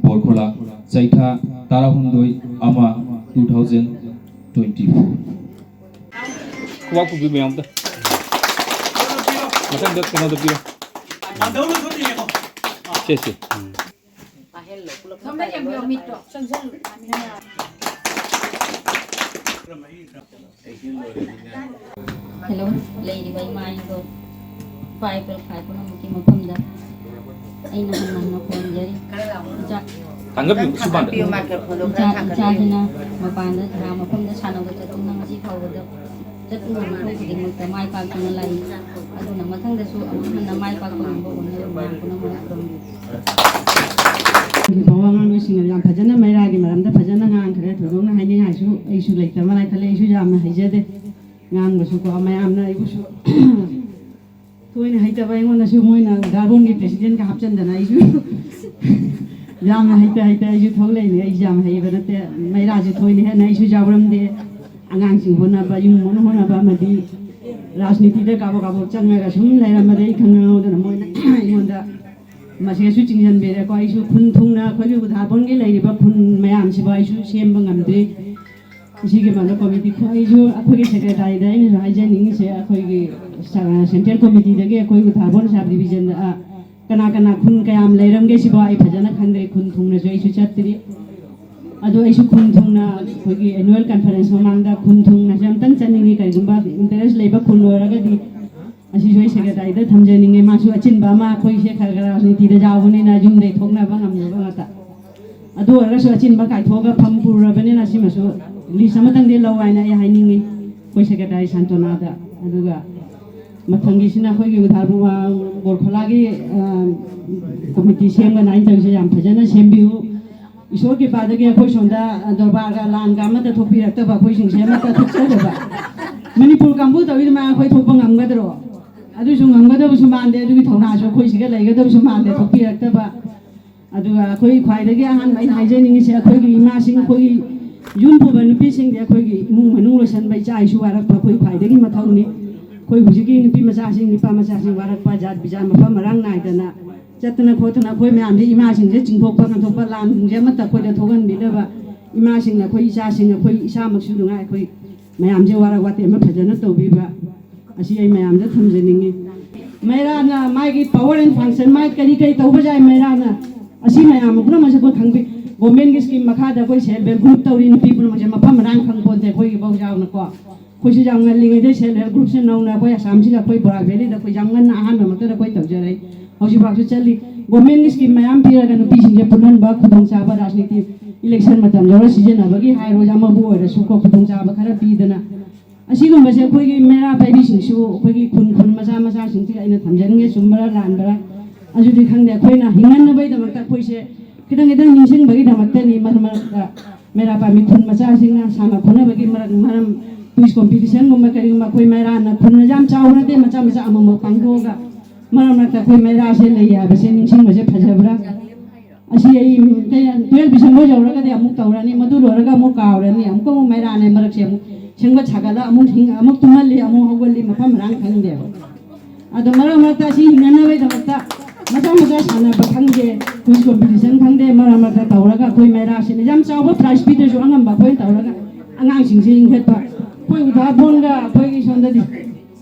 ꯕꯣꯔꯈꯣꯂꯥ, ꯆꯩꯊꯥ ꯇꯔꯥꯍꯨꯝꯗꯣꯏ ꯑꯃ two thousand twenty four꯫ ꯈꯨꯕꯥꯛ ꯈꯨꯕꯤ ꯃꯌꯥꯝꯗ꯫ ꯃꯊꯪꯗ ꯀꯩꯅꯣꯗ ꯄꯤꯔꯣ꯫ ꯁꯦ, ꯁꯦ꯫ ꯎꯝ꯫ ꯁꯣꯝꯗ ꯌꯦꯡꯕꯤꯌꯣ, ꯃꯤꯠꯇꯣ꯫ ꯆꯪꯁꯜꯂꯨ꯫ ꯍꯦꯜꯂꯣ, ꯂꯩꯔꯤꯕ ꯏꯃꯥ ꯏꯟꯗꯣ ꯏꯄꯥ ꯏꯄꯦꯜ ꯈ꯭ꯋꯥꯏ ꯄꯨꯝꯅꯃꯛꯀꯤ ꯃꯐꯝꯗ ꯑꯩꯅ ꯍꯟꯅ ꯍꯟꯅ ꯈꯨꯔꯨꯝꯖꯔꯤ꯫ ꯏꯆꯥ, ꯊꯥꯡꯒꯠꯄꯤꯌꯨ, ꯁꯨꯃꯥꯡꯗ꯫ ꯏꯆꯥ, ꯏꯆꯥꯁꯤꯅ ꯃꯄꯥꯟꯗ ꯊꯥ ꯃꯐꯝꯗ ꯁꯥꯟꯅꯕ ꯆꯠꯇꯨꯅ ꯉꯁꯤ ꯐꯥꯎꯕꯗ ꯆꯠꯇꯨꯅ ꯃꯐꯝ ꯈꯨꯗꯤꯡꯃꯛꯇ ꯃꯥꯏ ꯄꯥꯛꯇꯨꯅ ꯂꯥꯛꯏ꯫ ꯑꯗꯨꯅ ꯃꯊꯪꯗꯁꯨ ꯑꯃꯨꯛ ꯍꯟꯅ ꯃꯥꯏ ꯄꯥꯛꯄ ꯉꯝꯕ ꯑꯣꯏꯅꯕ ꯃꯌꯥꯝ ꯄꯨꯝꯅꯃꯛ ꯈꯨꯔꯨꯝꯖꯔꯤ꯫ ꯍꯧꯖꯤꯛꯐꯥꯎ ꯑꯉꯥꯡꯁꯤꯡꯅ ꯌꯥꯝ ꯐꯖꯅ ꯃꯩꯔꯥꯒꯤ ꯃꯔꯝꯗ ꯐꯖꯅ ꯉꯥꯡꯈ꯭ꯔꯦ꯫ ꯊꯣꯏꯗꯣꯛꯅ ꯍꯥꯏꯅꯤꯡꯉꯥꯏꯁꯨ ꯑꯩꯁꯨ ꯂꯩꯇꯕ ꯃꯥꯜꯂꯦ ꯈꯜꯂꯦ꯫ ꯑꯩꯁꯨ ꯌꯥꯝꯅ ꯍꯩꯖꯗꯦ꯫ ꯉꯥꯡꯕꯁꯨꯀꯣ ꯃꯌꯥꯝꯅ ꯑꯩꯕꯨꯁꯨ ꯊꯣꯏꯅ ꯍꯩꯇꯕ ꯑꯩꯉꯣꯟꯗꯁꯨ ꯃꯣꯏꯅ ꯗꯥꯔꯕꯣꯟꯒꯤ ꯄ꯭ꯔꯦꯁꯤꯗꯦꯟꯠꯀ ꯍꯥꯞꯆꯤꯟꯗꯅ ꯑꯩꯁꯨ ꯌꯥꯝꯅ ꯍꯩꯇ ꯍꯩꯇ ꯑꯩꯁꯨ ꯊꯣꯛꯂꯛꯏꯅꯦ꯫ ꯑꯩꯁꯨ ꯌꯥꯝ ꯍꯩꯕ ꯅꯠꯇꯦ꯫ ꯃꯩꯔꯥꯁꯦ ꯊꯣꯏꯅ ꯍꯦꯟꯅ ꯑꯩꯁꯨ ꯌꯥꯎꯔꯝꯗꯦ꯫ ꯑꯉꯥꯡꯁꯤꯡ ꯍꯣꯠꯅꯕ, ꯏꯃꯨꯡ ꯃꯅꯨꯡ ꯍꯣꯠꯅꯕ ꯑꯃꯗꯤ ꯔꯥꯖꯅꯤꯇꯤꯗ ꯀꯥꯕꯛ ꯀꯥꯕꯛ ꯆꯪꯉꯒ ꯁꯨꯝ ꯂꯩꯔꯝꯕꯗꯒꯤ ꯈꯪꯍꯧꯗꯅ ꯃꯣꯏꯅ ꯑꯩꯉꯣꯟꯗ ꯃꯁꯤꯗꯁꯨ ꯆꯤꯡꯁꯤꯟꯕꯤꯔꯦꯀꯣ꯫ ꯑꯩꯁꯨ ꯈꯨꯟ ꯊꯨꯡꯅ ꯑꯩꯈꯣꯏꯒꯤ ꯎꯗꯥꯔꯕꯣꯟꯒꯤ ꯂꯩꯔꯤꯕ ꯈꯨꯟ ꯃꯌꯥꯝꯁꯤꯕꯨ ꯑꯩꯁꯨ ꯁꯦꯝꯕ ꯉꯝꯗ꯭ꯔꯤ꯫ ꯁꯤꯒꯤ ꯃꯥꯅ ꯀꯣꯃꯤꯇꯤ ꯈꯣ-, ꯑꯩꯁꯨ ꯑꯩꯈꯣꯏꯒꯤ ꯁꯦꯀ꯭ꯔꯦꯇꯥꯔꯤꯗ ꯑꯩꯅꯁꯨ ꯍꯥꯏꯖꯅꯤꯡꯉꯤꯁꯦ, ꯑꯩꯈꯣꯏꯒꯤ ꯁ-, ꯁꯦꯟꯇ꯭ꯔꯦꯜ ꯀꯣꯃꯤꯇꯤꯗꯒꯤ ꯑꯩꯈꯣꯏ ꯎꯗꯥꯔꯕꯣꯟ ꯁꯕ ꯗꯤꯕꯤꯖꯟꯗ, ꯑ, ꯀꯅꯥ ꯀꯅꯥ ꯈꯨꯟ ꯀꯌꯥꯝ ꯂꯩꯔꯝꯒꯦ ꯁꯤꯕꯨ ꯑꯩ ꯐꯖꯅ ꯈꯪꯗ꯭ꯔꯦ꯫ ꯈꯨꯟ ꯊꯨꯡꯅꯁꯨ ꯑꯩꯁꯨ ꯆꯠꯇ꯭ꯔꯤ꯫ ꯑꯗꯣ ꯑꯩꯁꯨ ꯈꯨꯟ ꯊꯨꯡꯅ ꯑꯩꯈꯣꯏꯒꯤ ꯑꯦꯅꯨꯋꯦꯜ ꯀꯟꯐꯔꯦꯟꯁ ꯃꯃꯥꯡꯗ ꯈꯨꯟ ꯊꯨꯡꯅꯁꯨ ꯑꯝꯇꯪ ꯆꯠꯅꯤꯡꯉꯤ꯫ ꯀꯔꯤꯒꯨꯝꯕ ꯏꯟꯇꯔꯦꯁ ꯂꯩꯕ ꯈꯨꯟ ꯑꯣꯏꯔꯒꯗꯤ ꯑꯁꯤꯁꯨ ꯑꯩ ꯁꯦꯀ꯭ꯔꯦꯇꯥꯔꯤꯗ ꯊꯝꯖꯅꯤꯡꯉꯦ꯫ ꯃꯥꯁꯨ ꯑꯆꯤꯟꯕ ꯑꯃ, ꯑꯩꯈꯣꯏꯁꯦ ꯈꯔ ꯈꯔ ꯔꯥꯖꯅꯤꯇꯤꯗ ꯌꯥꯎꯕꯅꯤꯅ ꯌꯨꯝꯗꯩ ꯊꯣꯛꯅꯕ ꯉꯝꯗꯕ ꯉꯥꯛꯇ꯫ ꯑꯗꯨ ꯑꯣꯏꯔꯒꯁꯨ ꯑꯆꯤꯟꯕ ꯀꯥꯏꯊꯣꯛꯑꯒ ꯐꯝ ꯄꯨꯔꯕꯅꯤꯅ ꯁꯤꯃꯁꯨ ꯂꯤꯁ ꯑꯃꯇꯪꯗꯤ ꯂꯧ ꯍꯥꯏꯅ ꯑꯩ ꯍꯥꯏꯅꯤꯡꯉꯤ ꯑꯩꯈꯣꯏ ꯁꯦꯀ꯭ꯔꯦꯇꯥꯔꯤ ꯁꯥꯟꯇꯣꯅꯥꯗ꯫ ꯑꯗꯨꯒ ꯃꯊꯪꯒꯤꯁꯤꯅ ꯑꯩꯈꯣꯏꯒꯤ ꯎꯗꯥꯔ-, ꯑ, ꯕꯣꯔꯈꯣꯂꯥꯒꯤ, ꯑ, ꯀꯣꯃꯤꯇꯤ ꯁꯦꯝꯒꯅꯤ ꯍꯥꯏꯅ ꯇꯧꯔꯤꯁꯦ ꯌꯥꯝ ꯐꯖꯅ ꯁꯦꯝꯕꯤꯌꯨ꯫ ꯏꯁꯣꯔ ꯀ꯭ꯔꯤꯄꯥꯗꯒꯤ ꯑꯩꯈꯣꯏ ꯁꯣꯝꯗ ꯗꯣꯔꯕꯥꯔꯒ ꯂꯥꯟꯒ ꯑꯃꯠꯇ ꯊꯣꯛꯄꯤꯔꯛꯇꯕ, ꯑꯩꯈꯣꯏꯁꯤꯡꯁꯦ ꯑꯃꯠꯇ ꯊꯣꯛꯆꯗꯕ꯫ ꯃꯅꯤꯄꯨꯔ ꯀꯥꯡꯕꯨ ꯇꯧꯔꯤ ꯑꯗꯨꯃꯥꯏꯅ ꯑꯩꯈꯣꯏ ꯊꯣꯛꯄ ꯉꯝꯒꯗ꯭ꯔꯣ? ꯑꯗꯨꯁꯨ ꯉꯝꯒꯗꯕꯁꯨ ꯃꯥꯟꯗꯦ, ꯑꯗꯨꯒꯤ ꯊꯧꯅꯥꯁꯨ ꯑꯩꯈꯣꯏ ꯁꯤꯒ ꯂꯩꯒꯗꯕꯁꯨ ꯃꯥꯟꯗꯦ, ꯊꯣꯛꯄꯤꯔꯛꯇꯕ꯫ ꯑꯗꯨꯒ ꯑꯩꯈꯣꯏ ꯈ꯭ꯋꯥꯏꯗꯒꯤ ꯑꯍꯥꯟꯕ ꯑꯩꯅ ꯍꯥꯏꯖꯅꯤꯡꯉꯤꯁꯦ, ꯑꯩꯈꯣꯏꯒꯤ ꯏꯃꯥꯁꯤꯡ, ꯑꯩꯈꯣꯏꯒꯤ ꯌꯨꯝ ꯄꯨꯕ ꯅꯨꯄꯤꯁꯤꯡꯗꯤ ꯑꯩꯈꯣꯏꯒꯤ ꯏꯃꯨꯡ ꯃꯅꯨꯡ ꯂꯣꯏꯁꯟꯕ, ꯏꯆꯥ ꯏꯁꯨ ꯋꯥꯔꯛꯄ ꯑꯩꯈꯣꯏ ꯈ꯭ꯋꯥꯏꯗꯒꯤ ꯃꯊꯧꯅꯤ꯫ ꯑꯩꯈꯣꯏ ꯍꯧꯖꯤꯛꯀꯤ ꯅꯨꯄꯤ ꯃꯆꯥꯁꯤꯡ, ꯅꯨꯄꯥ ꯃꯆꯥꯁꯤꯡ ꯋꯥꯔꯛꯄ, ꯖꯥꯠ ꯕꯤꯖꯥꯠ ꯃꯐꯝ ꯃꯔꯥꯡ ꯅꯥꯏꯗꯅ ꯆꯠꯇꯅ ꯈꯣꯠꯇꯅ, ꯑꯩꯈꯣꯏ ꯃꯌꯥꯝꯁꯦ, ꯏꯃꯥꯁꯤꯡꯁꯦ ꯆꯤꯡꯊꯣꯛꯄ ꯉꯥꯡꯊꯣꯛꯄ, ꯂꯥꯟꯁꯤꯡꯁꯦ ꯑꯃꯠꯇ ꯑꯩꯈꯣꯏꯗ ꯊꯣꯛꯍꯟꯕꯤꯗꯕ, ꯏꯃꯥꯁꯤꯡꯅ ꯑꯩꯈꯣꯏ ꯏꯆꯥꯁꯤꯡ, ꯑꯩꯈꯣꯏ ꯏꯁꯥꯃꯛꯁꯨ ꯅꯨꯡꯉꯥꯏ, ꯑꯩꯈꯣꯏ ꯃꯌꯥꯝꯁꯦ ꯋꯥꯔꯛ ꯋꯥꯇꯦꯝꯕ ꯐꯖꯅ ꯇꯧꯕꯤꯕ, ꯑꯁꯤ ꯑꯩ ꯃꯌꯥꯝꯗ ꯊꯝꯖꯅꯤꯡꯉꯤ꯫ ꯃꯩꯔꯥꯅ ꯃꯥꯒꯤ power and function, ꯃꯥꯒꯤ ꯀꯔꯤ ꯀꯔꯤ ꯇꯧꯕ ꯌꯥꯏ, ꯃꯩꯔꯥꯅ ꯑꯁꯤ ꯃꯌꯥꯝ ꯄꯨꯝꯅꯃꯛꯁꯦ ꯑꯩꯈꯣꯏ ꯈꯪꯕꯤ꯫ Government ꯒꯤ scheme ꯃꯈꯥꯗ ꯑꯩꯈꯣꯏ self help group ꯇꯧꯔꯤ, ꯅꯨꯄꯤ ꯄꯨꯝꯅꯃꯛꯁꯦ ꯃꯐꯝ ꯃꯔꯥꯡ ꯈꯪꯄꯣꯟꯇꯦ ꯑꯩꯈꯣꯏꯒꯤꯐꯥꯎ ꯌꯥꯎꯅꯀꯣ꯫ ꯑꯩꯈꯣꯏꯁꯨ ꯌꯥꯝ ꯉꯜꯂꯤꯉꯩꯗꯩ self help group ꯁꯦ ꯅꯧꯅ ꯑꯩꯈꯣꯏ ꯑꯁꯥꯝꯁꯤꯗ, ꯑꯩꯈꯣꯏ ꯕꯣꯔꯥꯛ ꯚꯦꯂꯤꯗ ꯑꯩꯈꯣꯏ ꯌꯥꯝ ꯉꯟꯅ ꯑꯍꯥꯟꯕꯃꯛꯇꯗ ꯑꯩꯈꯣꯏ ꯇꯧꯖꯔꯛꯏ꯫ ꯍꯧꯖꯤꯛꯐꯥꯎꯁꯨ ꯆꯠꯂꯤ꯫ Government ꯒꯤ scheme ꯃꯌꯥꯝ ꯄꯤꯔꯒ ꯅꯨꯄꯤꯁꯤꯡꯁꯦ ꯄꯨꯟꯍꯟꯕ, ꯈꯨꯗꯣꯡꯆꯥꯕ, ꯔꯥꯖꯅꯤꯇꯤ election ꯃꯇꯝ ꯌꯧꯔ ꯁꯤꯖꯤꯟꯅꯕꯒꯤ ꯍꯥꯏꯔꯣ, ꯑꯃꯕꯨ ꯑꯣꯏꯔꯁꯨꯀꯣ, ꯈꯨꯗꯣꯡꯆꯥꯕ ꯈꯔ ꯄꯤꯗꯅ, ꯑꯁꯤꯒꯨꯝꯕꯁꯦ ꯑꯩꯈꯣꯏꯒꯤ ꯃꯩꯔꯥ ꯄꯥꯏꯕꯤꯁꯤꯡꯁꯨ, ꯑꯩꯈꯣꯏꯒꯤ ꯈꯨꯟ, ꯈꯨꯟ ꯃꯆꯥ ꯃꯆꯥꯁꯤꯡꯁꯤꯒ ꯑꯩꯅ ꯊꯝꯖꯅꯤꯡꯉꯦ, ꯆꯨꯝꯕꯔꯥ ꯂꯥꯟꯕꯔꯥ ꯑꯗꯨꯗꯤ ꯈꯪꯗꯦ꯫ ꯑꯩꯈꯣꯏꯅ ꯍꯤꯡꯍꯟꯅꯕꯒꯤꯗꯃꯛꯇ ꯑꯩꯈꯣꯏꯁꯦ ꯈꯤꯇꯪ ꯈꯤꯇꯪ ꯅꯤꯡꯁꯤꯡꯕꯒꯤꯗꯃꯛꯇꯅꯤ꯫ ꯃꯔꯛ ꯃꯔꯛꯇ ꯃꯩꯔꯥ ꯄꯥꯏꯕꯤ ꯈꯨꯟ ꯃꯆꯥꯁꯤꯡꯅ ꯁꯥꯟꯅ ꯈꯣꯠꯅꯕꯒꯤ ꯃꯔꯛ, ꯃꯔꯝ, quiz competition ꯒꯨꯝꯕ ꯀꯔꯤꯒꯨꯝꯕ ꯑꯩꯈꯣꯏ ꯃꯩꯔꯥꯅ ꯈꯨꯟ ꯌꯥꯝ ꯆꯥꯎꯕ ꯅꯠꯇꯦ, ꯃꯆꯥ ꯃꯆꯥ ꯑꯃꯃꯝ ꯄꯥꯡꯊꯣꯛꯑꯒ ꯃꯔꯛ ꯃꯔꯛꯇ ꯑꯩꯈꯣꯏ ꯃꯩꯔꯥꯁꯦ ꯂꯩ ꯍꯥꯏꯕꯁꯦ ꯅꯤꯡꯁꯤꯡꯕꯁꯦ ꯐꯖꯕ꯭ꯔꯥ? ꯑꯁꯤ ꯑꯩ twelve December ꯌꯧꯔꯒꯗꯤ ꯑꯃꯨꯛ ꯇꯧꯔꯅꯤ, ꯃꯗꯨ ꯂꯣꯏꯔꯒ ꯑꯃꯨꯛ ꯀꯥꯎꯔꯅꯤ, ꯑꯃꯨꯛꯀ ꯑꯃꯨꯛ ꯃꯩꯔꯥꯅꯦ ꯃꯔꯛꯁꯦ ꯑꯃꯨꯛ ꯁꯦꯝꯒꯠ ꯁꯥꯒꯠꯂ ꯑꯃꯨꯛ ꯍꯤꯡ-, ꯑꯃꯨꯛ ꯇꯨꯝꯍꯜꯂꯤ, ꯑꯃꯨꯛ ꯍꯧꯒꯠꯂꯤ, ꯃꯐꯝ ꯃꯔꯥꯡ ꯈꯪꯗꯦꯕ꯫ ꯑꯗꯣ ꯃꯔꯛ ꯃꯔꯛꯇ ꯑꯁꯤ ꯍꯤꯡꯅꯅꯕꯒꯤꯗꯃꯛꯇ ꯃꯆꯥ ꯃꯆꯥ ꯁꯥꯟꯅꯕ ꯈꯪꯗꯦ, quiz competition ꯈꯪꯗꯦ, ꯃꯔꯛ ꯃꯔꯛꯇ ꯇꯧꯔꯒ ꯑꯩꯈꯣꯏ ꯃꯩꯔꯥꯁꯤꯅ ꯌꯥꯝ ꯆꯥꯎꯕ prize ꯄꯤꯗ꯭ꯔꯁꯨ ꯑꯉꯝꯕ ꯑꯩꯈꯣꯏꯅ ꯇꯧꯔꯒ ꯑꯉꯥꯡꯁꯤꯡꯁꯦ ꯏꯟꯈꯠꯄ꯫ ꯑꯩꯈꯣꯏ ꯎꯗꯥ ꯕꯣꯟꯒ ꯑꯩꯈꯣꯏꯒꯤ ꯁꯣꯝꯗꯗꯤ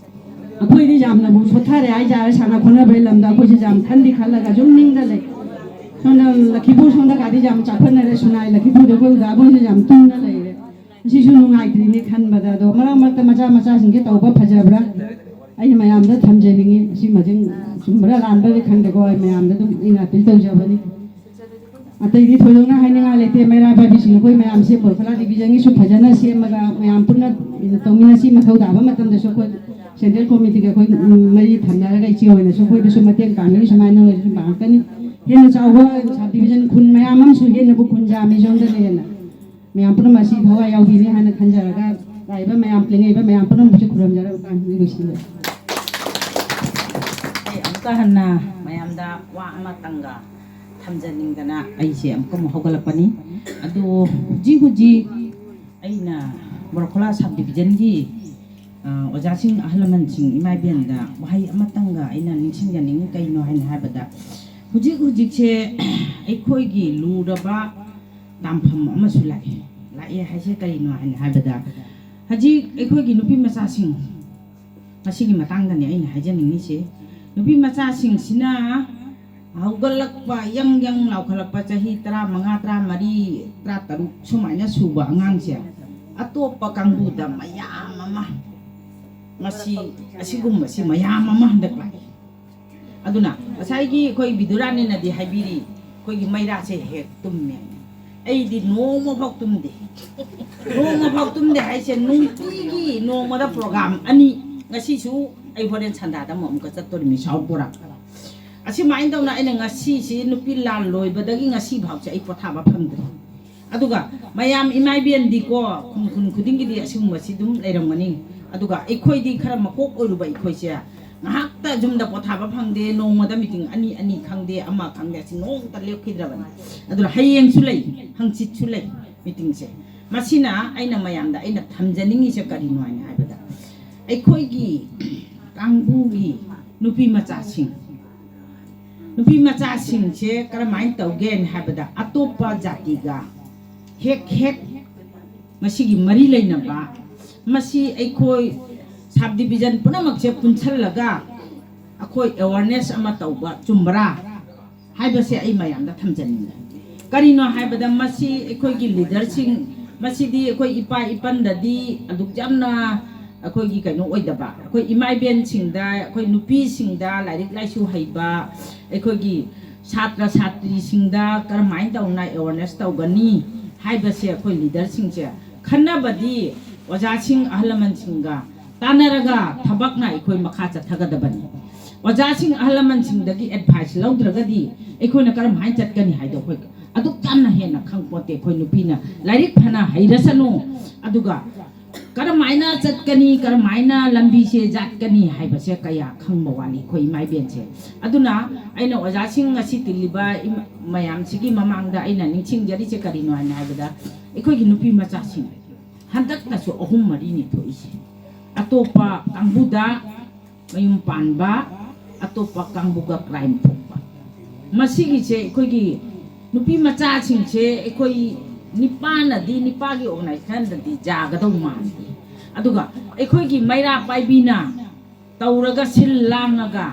ꯑꯩꯈꯣꯏꯗꯤ ꯌꯥꯝꯅꯕꯨ ꯁꯣꯠꯊꯔꯦ ꯍꯥꯏꯇꯥꯔꯦ, ꯁꯥꯟꯅ ꯈꯣꯠꯅꯕꯒꯤ ꯂꯝꯗ ꯑꯩꯈꯣꯏꯁꯦ ꯌꯥꯝ ꯈꯟꯗꯤ ꯈꯜꯂꯒ ꯁꯨꯝ ꯅꯤꯡꯗ ꯂꯩ꯫ ꯁꯣꯝꯗ ꯂꯛꯈꯤꯄꯨꯔ ꯁꯣꯝꯗ ꯀꯥꯗꯤ ꯌꯥꯝ ꯆꯥꯎꯈꯠꯅꯔꯦ, ꯁꯨꯅꯥꯏ ꯂꯛꯈꯤꯄꯨꯔꯗ ꯑꯩꯈꯣꯏ ꯑꯣꯖꯥ ꯑꯩꯈꯣꯏꯁꯦ ꯌꯥꯝ ꯇꯨꯝꯅ ꯂꯩꯔꯦ꯫ ꯑꯁꯤꯁꯨ ꯅꯨꯡꯉꯥꯏꯇ꯭ꯔꯤꯅꯦ ꯈꯟꯕꯗ꯫ ꯑꯗꯣ ꯃꯔꯛ ꯃꯔꯛꯇ ꯃꯆꯥ ꯃꯆꯥꯁꯤꯡꯁꯦ ꯇꯧꯕ ꯐꯖꯕ꯭ꯔꯥ? ꯑꯩꯅ ꯃꯌꯥꯝꯗ ꯊꯝꯖꯅꯤꯡꯉꯤ꯫ ꯑꯁꯤ ꯃꯇꯤꯡ ꯆꯨꯝꯕ꯭ꯔꯥ ꯂꯥꯟꯕ꯭ꯔꯥꯗꯤ ꯈꯪꯗꯦꯀꯣ, ꯑꯩ ꯃꯌꯥꯝꯗ ꯑꯗꯨꯝ ꯑꯩꯅ appeal ꯇꯧꯖꯕꯅꯤ꯫ ꯑꯇꯩꯗꯤ ꯊꯣꯏꯗꯣꯛꯅ ꯍꯥꯏꯅꯤꯡꯉꯥꯏ ꯂꯩꯇꯦ꯫ ꯃꯩꯔꯥ ꯄꯥꯏꯕꯤꯁꯤꯡ ꯑꯩꯈꯣꯏ ꯃꯌꯥꯝꯁꯦ ꯕꯣꯔꯈꯂꯥ division ꯒꯤꯁꯨ ꯐꯖꯅ ꯁꯦꯝꯃꯒ ꯃꯌꯥꯝ ꯄꯨꯟꯅ ꯇꯧꯃꯤꯟꯅꯁꯤ꯫ ꯃꯊꯧ ꯇꯥꯕ ꯃꯇꯝꯗꯁꯨ ꯑꯩꯈꯣꯏ central committee ꯒ ꯑꯩꯈꯣꯏ, ꯎꯝ, ꯃꯔꯤ ꯊꯝꯅꯔꯒ ꯏꯆꯦ ꯍꯣꯏꯅꯁꯨ ꯑꯩꯈꯣꯏꯗꯁꯨ ꯃꯇꯦꯡ ꯄꯥꯡꯒꯅꯤ꯫ ꯁꯨꯃꯥꯏꯅ ꯑꯣꯏꯔꯁꯨ ꯄꯥꯡꯉꯛꯀꯅꯤ꯫ ꯍꯦꯟꯅ ꯆꯥꯎꯕ sub division ꯈꯨꯟ ꯃꯌꯥꯝ ꯑꯃꯁꯨ ꯍꯦꯟꯅꯕꯨ ꯈꯨꯟ ꯌꯥꯝꯃꯤ ꯁꯣꯝꯗꯅ ꯍꯦꯟꯅ꯫ ꯃꯌꯥꯝ ꯄꯨꯝꯅꯃꯛ ꯑꯁꯤ ꯊꯋꯥꯏ ꯌꯥꯎꯕꯤꯅꯤ ꯍꯥꯏꯅ ꯈꯟꯖꯔꯒ ꯂꯥꯛꯏꯕ ꯃꯌꯥꯝ, ꯂꯦꯡꯉꯛꯏꯕ ꯃꯌꯥꯝ ꯄꯨꯝꯅꯃꯛꯁꯨ ꯈꯨꯔꯨꯝꯖꯔꯒ ꯃꯇꯥꯡꯁꯤꯗ ꯂꯣꯏꯁꯤꯟꯖꯔꯦ꯫ ꯑꯩ ꯑꯃꯨꯛꯀ ꯍꯟꯅ ꯃꯌꯥꯝꯗ ꯋꯥ ꯑꯃꯇꯪꯒ ꯊꯝꯖꯅꯤꯡꯗꯅ ꯑꯩꯁꯦ ꯑꯃꯨꯛꯀ ꯑꯃꯨꯛ ꯍꯧꯒꯠꯂꯛꯄꯅꯤ꯫ ꯑꯗꯣ ꯍꯧꯖꯤꯛ ꯍꯧꯖꯤꯛ ꯑꯩꯅ ꯕꯣꯔꯈꯣꯂꯥ sub division ꯒꯤ ꯑ, ꯑꯣꯖꯥꯁꯤꯡ, ꯑꯍꯜ ꯂꯃꯟꯁꯤꯡ, ꯏꯃꯥ ꯏꯕꯦꯟꯗ ꯋꯥꯍꯩ ꯑꯃꯇꯪꯒ ꯑꯩꯅ ꯅꯤꯡꯁꯤꯡꯖꯅꯤꯡꯉꯤ꯫ ꯀꯩꯅꯣ ꯍꯥꯏꯅ ꯍꯥꯏꯕꯗ, ꯍꯧꯖꯤꯛ ꯍꯧꯖꯤꯛꯁꯦ ꯑꯩꯈꯣꯏꯒꯤ ꯂꯨꯔꯕ ꯇꯥꯟꯐꯝ ꯑꯃꯁꯨ ꯂꯥꯛꯑꯦ꯫ ꯂꯥꯛꯑꯦ ꯍꯥꯏꯁꯦ ꯀꯔꯤꯅꯣ ꯍꯥꯏꯅ ꯍꯥꯏꯕꯗ, ꯍꯧꯖꯤꯛ ꯑꯩꯈꯣꯏꯒꯤ ꯅꯨꯄꯤ ꯃꯆꯥꯁꯤꯡ, ꯃꯁꯤꯒꯤ ꯃꯇꯥꯡꯗꯅꯤ ꯑꯩꯅ ꯍꯥꯏꯖꯅꯤꯡꯉꯤꯁꯦ꯫ ꯅꯨꯄꯤ ꯃꯆꯥꯁꯤꯡꯁꯤꯅ ꯍꯧꯒꯠꯂꯛꯄ, ꯌꯪ ꯌꯪ ꯂꯥꯎꯈꯠꯂꯛꯄ, ꯆꯍꯤ ꯇꯔꯥꯃꯉꯥ, ꯇꯔꯥꯃꯔꯤ, ꯇꯔꯥꯇꯔꯨꯛ ꯁꯨꯃꯥꯏꯅ ꯁꯨꯕ ꯑꯉꯥꯡꯁꯦ, ꯑꯇꯣꯞꯄ ꯀꯥꯡꯕꯨꯗ ꯃꯌꯥꯝ ꯑꯃ, ꯃꯁꯤ, ꯑꯁꯤꯒꯨꯝꯕꯁꯤ ꯃꯌꯥꯝ ꯑꯃ ꯍꯟꯗꯛ ꯂꯥꯛꯏ꯫ ꯑꯗꯨꯅ ꯉꯁꯥꯏꯒꯤ ꯑꯩꯈꯣꯏ ꯕꯤꯗꯨꯔꯥꯅꯤꯅꯗꯤ ꯍꯥꯏꯕꯤꯔꯤ, ꯑꯩꯈꯣꯏꯒꯤ ꯃꯩꯔꯥꯁꯦ ꯍꯦꯛ ꯇꯨꯝꯃꯦ꯫ ꯑꯩꯗꯤ ꯅꯣꯡꯃ ꯐꯥꯎ ꯇꯨꯝꯗꯦ꯫ ꯅꯣꯡꯃ ꯐꯥꯎ ꯇꯨꯝꯗꯦ ꯍꯥꯏꯁꯦ, ꯅꯨꯡꯇꯤꯒꯤ ꯅꯣꯡꯃꯗ ꯄ꯭ꯔꯣꯒ꯭ꯔꯥꯝ ꯑꯅꯤ꯫ ꯉꯁꯤꯁꯨ ꯑꯩ ꯍꯣꯔꯦꯟ ꯁꯟꯗꯥꯗ ꯑꯃꯨꯛ ꯑꯃꯨꯛꯀ ꯆꯠꯇꯣꯔꯤꯃꯤ, ꯁꯥꯎꯠ ꯕꯣꯔꯥ꯫ ꯑꯁꯨꯃꯥꯏꯅ ꯇꯧꯅ ꯑꯩꯅ ꯉꯁꯤꯁꯤ ꯅꯨꯄꯤ ꯂꯥꯟ ꯂꯣꯏꯕꯗꯒꯤ ꯉꯁꯤ ꯐꯥꯎꯁꯦ ꯑꯩ ꯄꯣꯊꯥꯕ ꯐꯪꯗ꯭ꯔꯤ꯫ ꯑꯗꯨꯒ ꯃꯌꯥꯝ ꯏꯃꯥ ꯏꯕꯦꯟꯗꯤꯀꯣ, ꯈꯨꯟ, ꯈꯨꯟ ꯈꯨꯗꯤꯡꯒꯤꯗꯤ ꯑꯁꯤꯒꯨꯝꯕꯁꯤ ꯑꯗꯨꯝ ꯂꯩꯔꯝꯒꯅꯤ꯫ ꯑꯗꯨꯒ ꯑꯩꯈꯣꯏꯗꯤ ꯈꯔ ꯃꯀꯣꯛ ꯑꯣꯏꯔꯨꯕ ꯑꯩꯈꯣꯏꯁꯦ ꯉꯥꯏꯍꯥꯛꯇ ꯌꯨꯝꯗ ꯄꯣꯊꯥꯕ ꯐꯪꯗꯦ, ꯅꯣꯡꯃꯗ ꯃꯤꯇꯤꯡ ꯑꯅꯤ, ꯑꯅꯤ ꯈꯪꯗꯦ, ꯑꯃ ꯈꯪꯗꯦ, ꯑꯁꯤ ꯅꯣꯡꯃꯇ ꯂꯦꯞꯈꯤꯗ꯭ꯔꯕꯅꯤ꯫ ꯑꯗꯨꯅ ꯍꯌꯦꯡꯁꯨ ꯂꯩ, ꯍꯪꯆꯤꯠꯁꯨ ꯂꯩ ꯃꯤꯇꯤꯡꯁꯦ꯫ ꯃꯁꯤꯅ ꯑꯩꯅ ꯃꯌꯥꯝꯗ ꯑꯩꯅ ꯊꯝꯖꯅꯤꯡꯉꯤꯁꯦ ꯀꯔꯤꯅꯣ ꯍꯥꯏꯅ ꯍꯥꯏꯕꯗ, ꯑꯩꯈꯣꯏꯒꯤ ꯀꯥꯡꯕꯨꯒꯤ ꯅꯨꯄꯤ ꯃꯆꯥꯁꯤꯡ, ꯅꯨꯄꯤ ꯃꯆꯥꯁꯤꯡꯁꯦ ꯀꯔꯝꯍꯥꯏꯅ ꯇꯧꯒꯦꯅ ꯍꯥꯏꯕꯗ, ꯑꯇꯣꯞꯄ ꯖꯥꯇꯤꯒ ꯍꯦꯛ ꯍꯦꯛ ꯃꯁꯤꯒꯤ ꯃꯔꯤ ꯂꯩꯅꯕ, ꯃꯁꯤ ꯑꯩꯈꯣꯏ ꯁꯕ ꯗꯤꯕꯤꯖꯟ ꯄꯨꯝꯅꯃꯛꯁꯦ ꯄꯨꯟꯁꯜꯂꯒ ꯑꯩꯈꯣꯏ ꯑꯦꯋꯥꯔꯅꯦꯁ ꯑꯃ ꯇꯧꯕ ꯆꯨꯝꯕ꯭ꯔꯥ ꯍꯥꯏꯕꯁꯦ ꯑꯩ ꯃꯌꯥꯝꯗ ꯊꯝꯖꯅꯤꯡꯉꯤ꯫ ꯀꯔꯤꯅꯣ ꯍꯥꯏꯕꯗ, ꯃꯁꯤ ꯑꯩꯈꯣꯏꯒꯤ ꯂꯤꯗꯔꯁꯤꯡ, ꯃꯁꯤꯗꯤ ꯑꯩꯈꯣꯏ ꯏꯄꯥ ꯏꯄꯟꯗꯗꯤ ꯑꯗꯨꯛ ꯌꯥꯝꯅ ꯑꯩꯈꯣꯏꯒꯤ ꯀꯩꯅꯣ ꯑꯣꯏꯗꯕ, ꯑꯩꯈꯣꯏ ꯏꯃꯥ ꯏꯕꯦꯟꯁꯤꯡꯗ, ꯑꯩꯈꯣꯏ ꯅꯨꯄꯤꯁꯤꯡꯗ ꯂꯥꯏꯔꯤꯛ ꯂꯥꯏꯁꯨ ꯍꯩꯕ, ꯑꯩꯈꯣꯏꯒꯤ ꯁꯥꯇ꯭ꯔ ꯁꯥꯇ꯭ꯔꯤꯁꯤꯡꯗ ꯀꯔꯝꯍꯥꯏꯅ ꯇꯧꯅ ꯑꯦꯋꯥꯔꯅꯦꯁ ꯇꯧꯒꯅꯤ ꯍꯥꯏꯕꯁꯦ ꯑꯩꯈꯣꯏ ꯂꯤꯗꯔꯁꯤꯡꯁꯦ ꯈꯟꯅꯕꯗꯤ ꯑꯣꯖꯥꯁꯤꯡ, ꯑꯍꯜ ꯂꯃꯟꯁꯤꯡꯒ ꯇꯥꯟꯅꯔꯒ ꯊꯕꯛꯅ ꯑꯩꯈꯣꯏ ꯃꯈꯥ ꯆꯠꯊꯒꯗꯕꯅꯤ꯫ ꯑꯣꯖꯥꯁꯤꯡ, ꯑꯍꯜ ꯂꯃꯟꯁꯤꯡꯗꯒꯤ ꯑꯦꯗꯚꯥꯏꯁ ꯂꯧꯗ꯭ꯔꯒꯗꯤ ꯑꯩꯈꯣꯏꯅ ꯀꯔꯝꯍꯥꯏꯅ ꯆꯠꯀꯅꯤ ꯍꯥꯏꯗꯣ ꯑꯩꯈꯣꯏ ꯑꯗꯨꯛ ꯌꯥꯝꯅ ꯍꯦꯟꯅ ꯈꯪꯄꯣꯠꯇꯦ꯫ ꯑꯩꯈꯣꯏ ꯅꯨꯄꯤꯅ ꯂꯥꯏꯔꯤꯛ ꯐꯅ ꯍꯩꯔꯁꯅꯨ, ꯑꯗꯨꯒ ꯀꯔꯝꯍꯥꯏꯅ ꯆꯠꯀꯅꯤ, ꯀꯔꯝꯍꯥꯏꯅ ꯂꯝꯕꯤꯁꯦ ꯌꯥꯠꯀꯅꯤ ꯍꯥꯏꯕꯁꯦ ꯀꯌꯥ ꯈꯪꯕ ꯋꯥꯠꯂꯤ ꯑꯩꯈꯣꯏ ꯏꯃꯥ ꯏꯕꯦꯟꯁꯦ꯫ ꯑꯗꯨꯅ ꯑꯩꯅ ꯑꯣꯖꯥꯁꯤꯡ ꯉꯁꯤ ꯇꯤꯜꯂꯤꯕ ꯏꯃ-, ꯃꯌꯥꯝꯁꯤꯒꯤ ꯃꯃꯥꯡꯗ ꯑꯩꯅ ꯅꯤꯡꯁꯤꯡꯖꯔꯤꯁꯦ ꯀꯔꯤꯅꯣ ꯍꯥꯏꯅ ꯍꯥꯏꯕꯗ, ꯑꯩꯈꯣꯏꯒꯤ ꯅꯨꯄꯤ ꯃꯆꯥꯁꯤꯡ ꯍꯟꯗꯛꯇꯁꯨ ꯑꯍꯨꯝ ꯃꯔꯤꯅꯤ ꯊꯣꯛꯏꯁꯦ꯫ ꯑꯇꯣꯞꯄ ꯀꯥꯡꯕꯨꯗ ꯃꯌꯨꯝ ꯄꯥꯟꯕ, ꯑꯇꯣꯞꯄ ꯀꯥꯡꯕꯨꯒ ꯀ꯭ꯔꯥꯏꯝ ꯊꯣꯛꯄ꯫ ꯃꯁꯤꯒꯤꯁꯦ ꯑꯩꯈꯣꯏꯒꯤ ꯅꯨꯄꯤ ꯃꯆꯥꯁꯤꯡꯁꯦ ꯑꯩꯈꯣꯏ ꯅꯤꯄꯥꯅꯗꯤ, ꯅꯤꯄꯥꯒꯤ ꯑꯣꯔꯒꯅꯥꯏꯖꯦꯁꯟꯗꯗꯤ ꯌꯥꯒꯗꯧ ꯃꯥꯟꯗꯦ꯫ ꯑꯗꯨꯒ ꯑꯩꯈꯣꯏꯒꯤ ꯃꯩꯔꯥ ꯄꯥꯏꯕꯤꯅ ꯇꯧꯔꯒ, ꯁꯤꯜ ꯂꯥꯡꯉꯒ,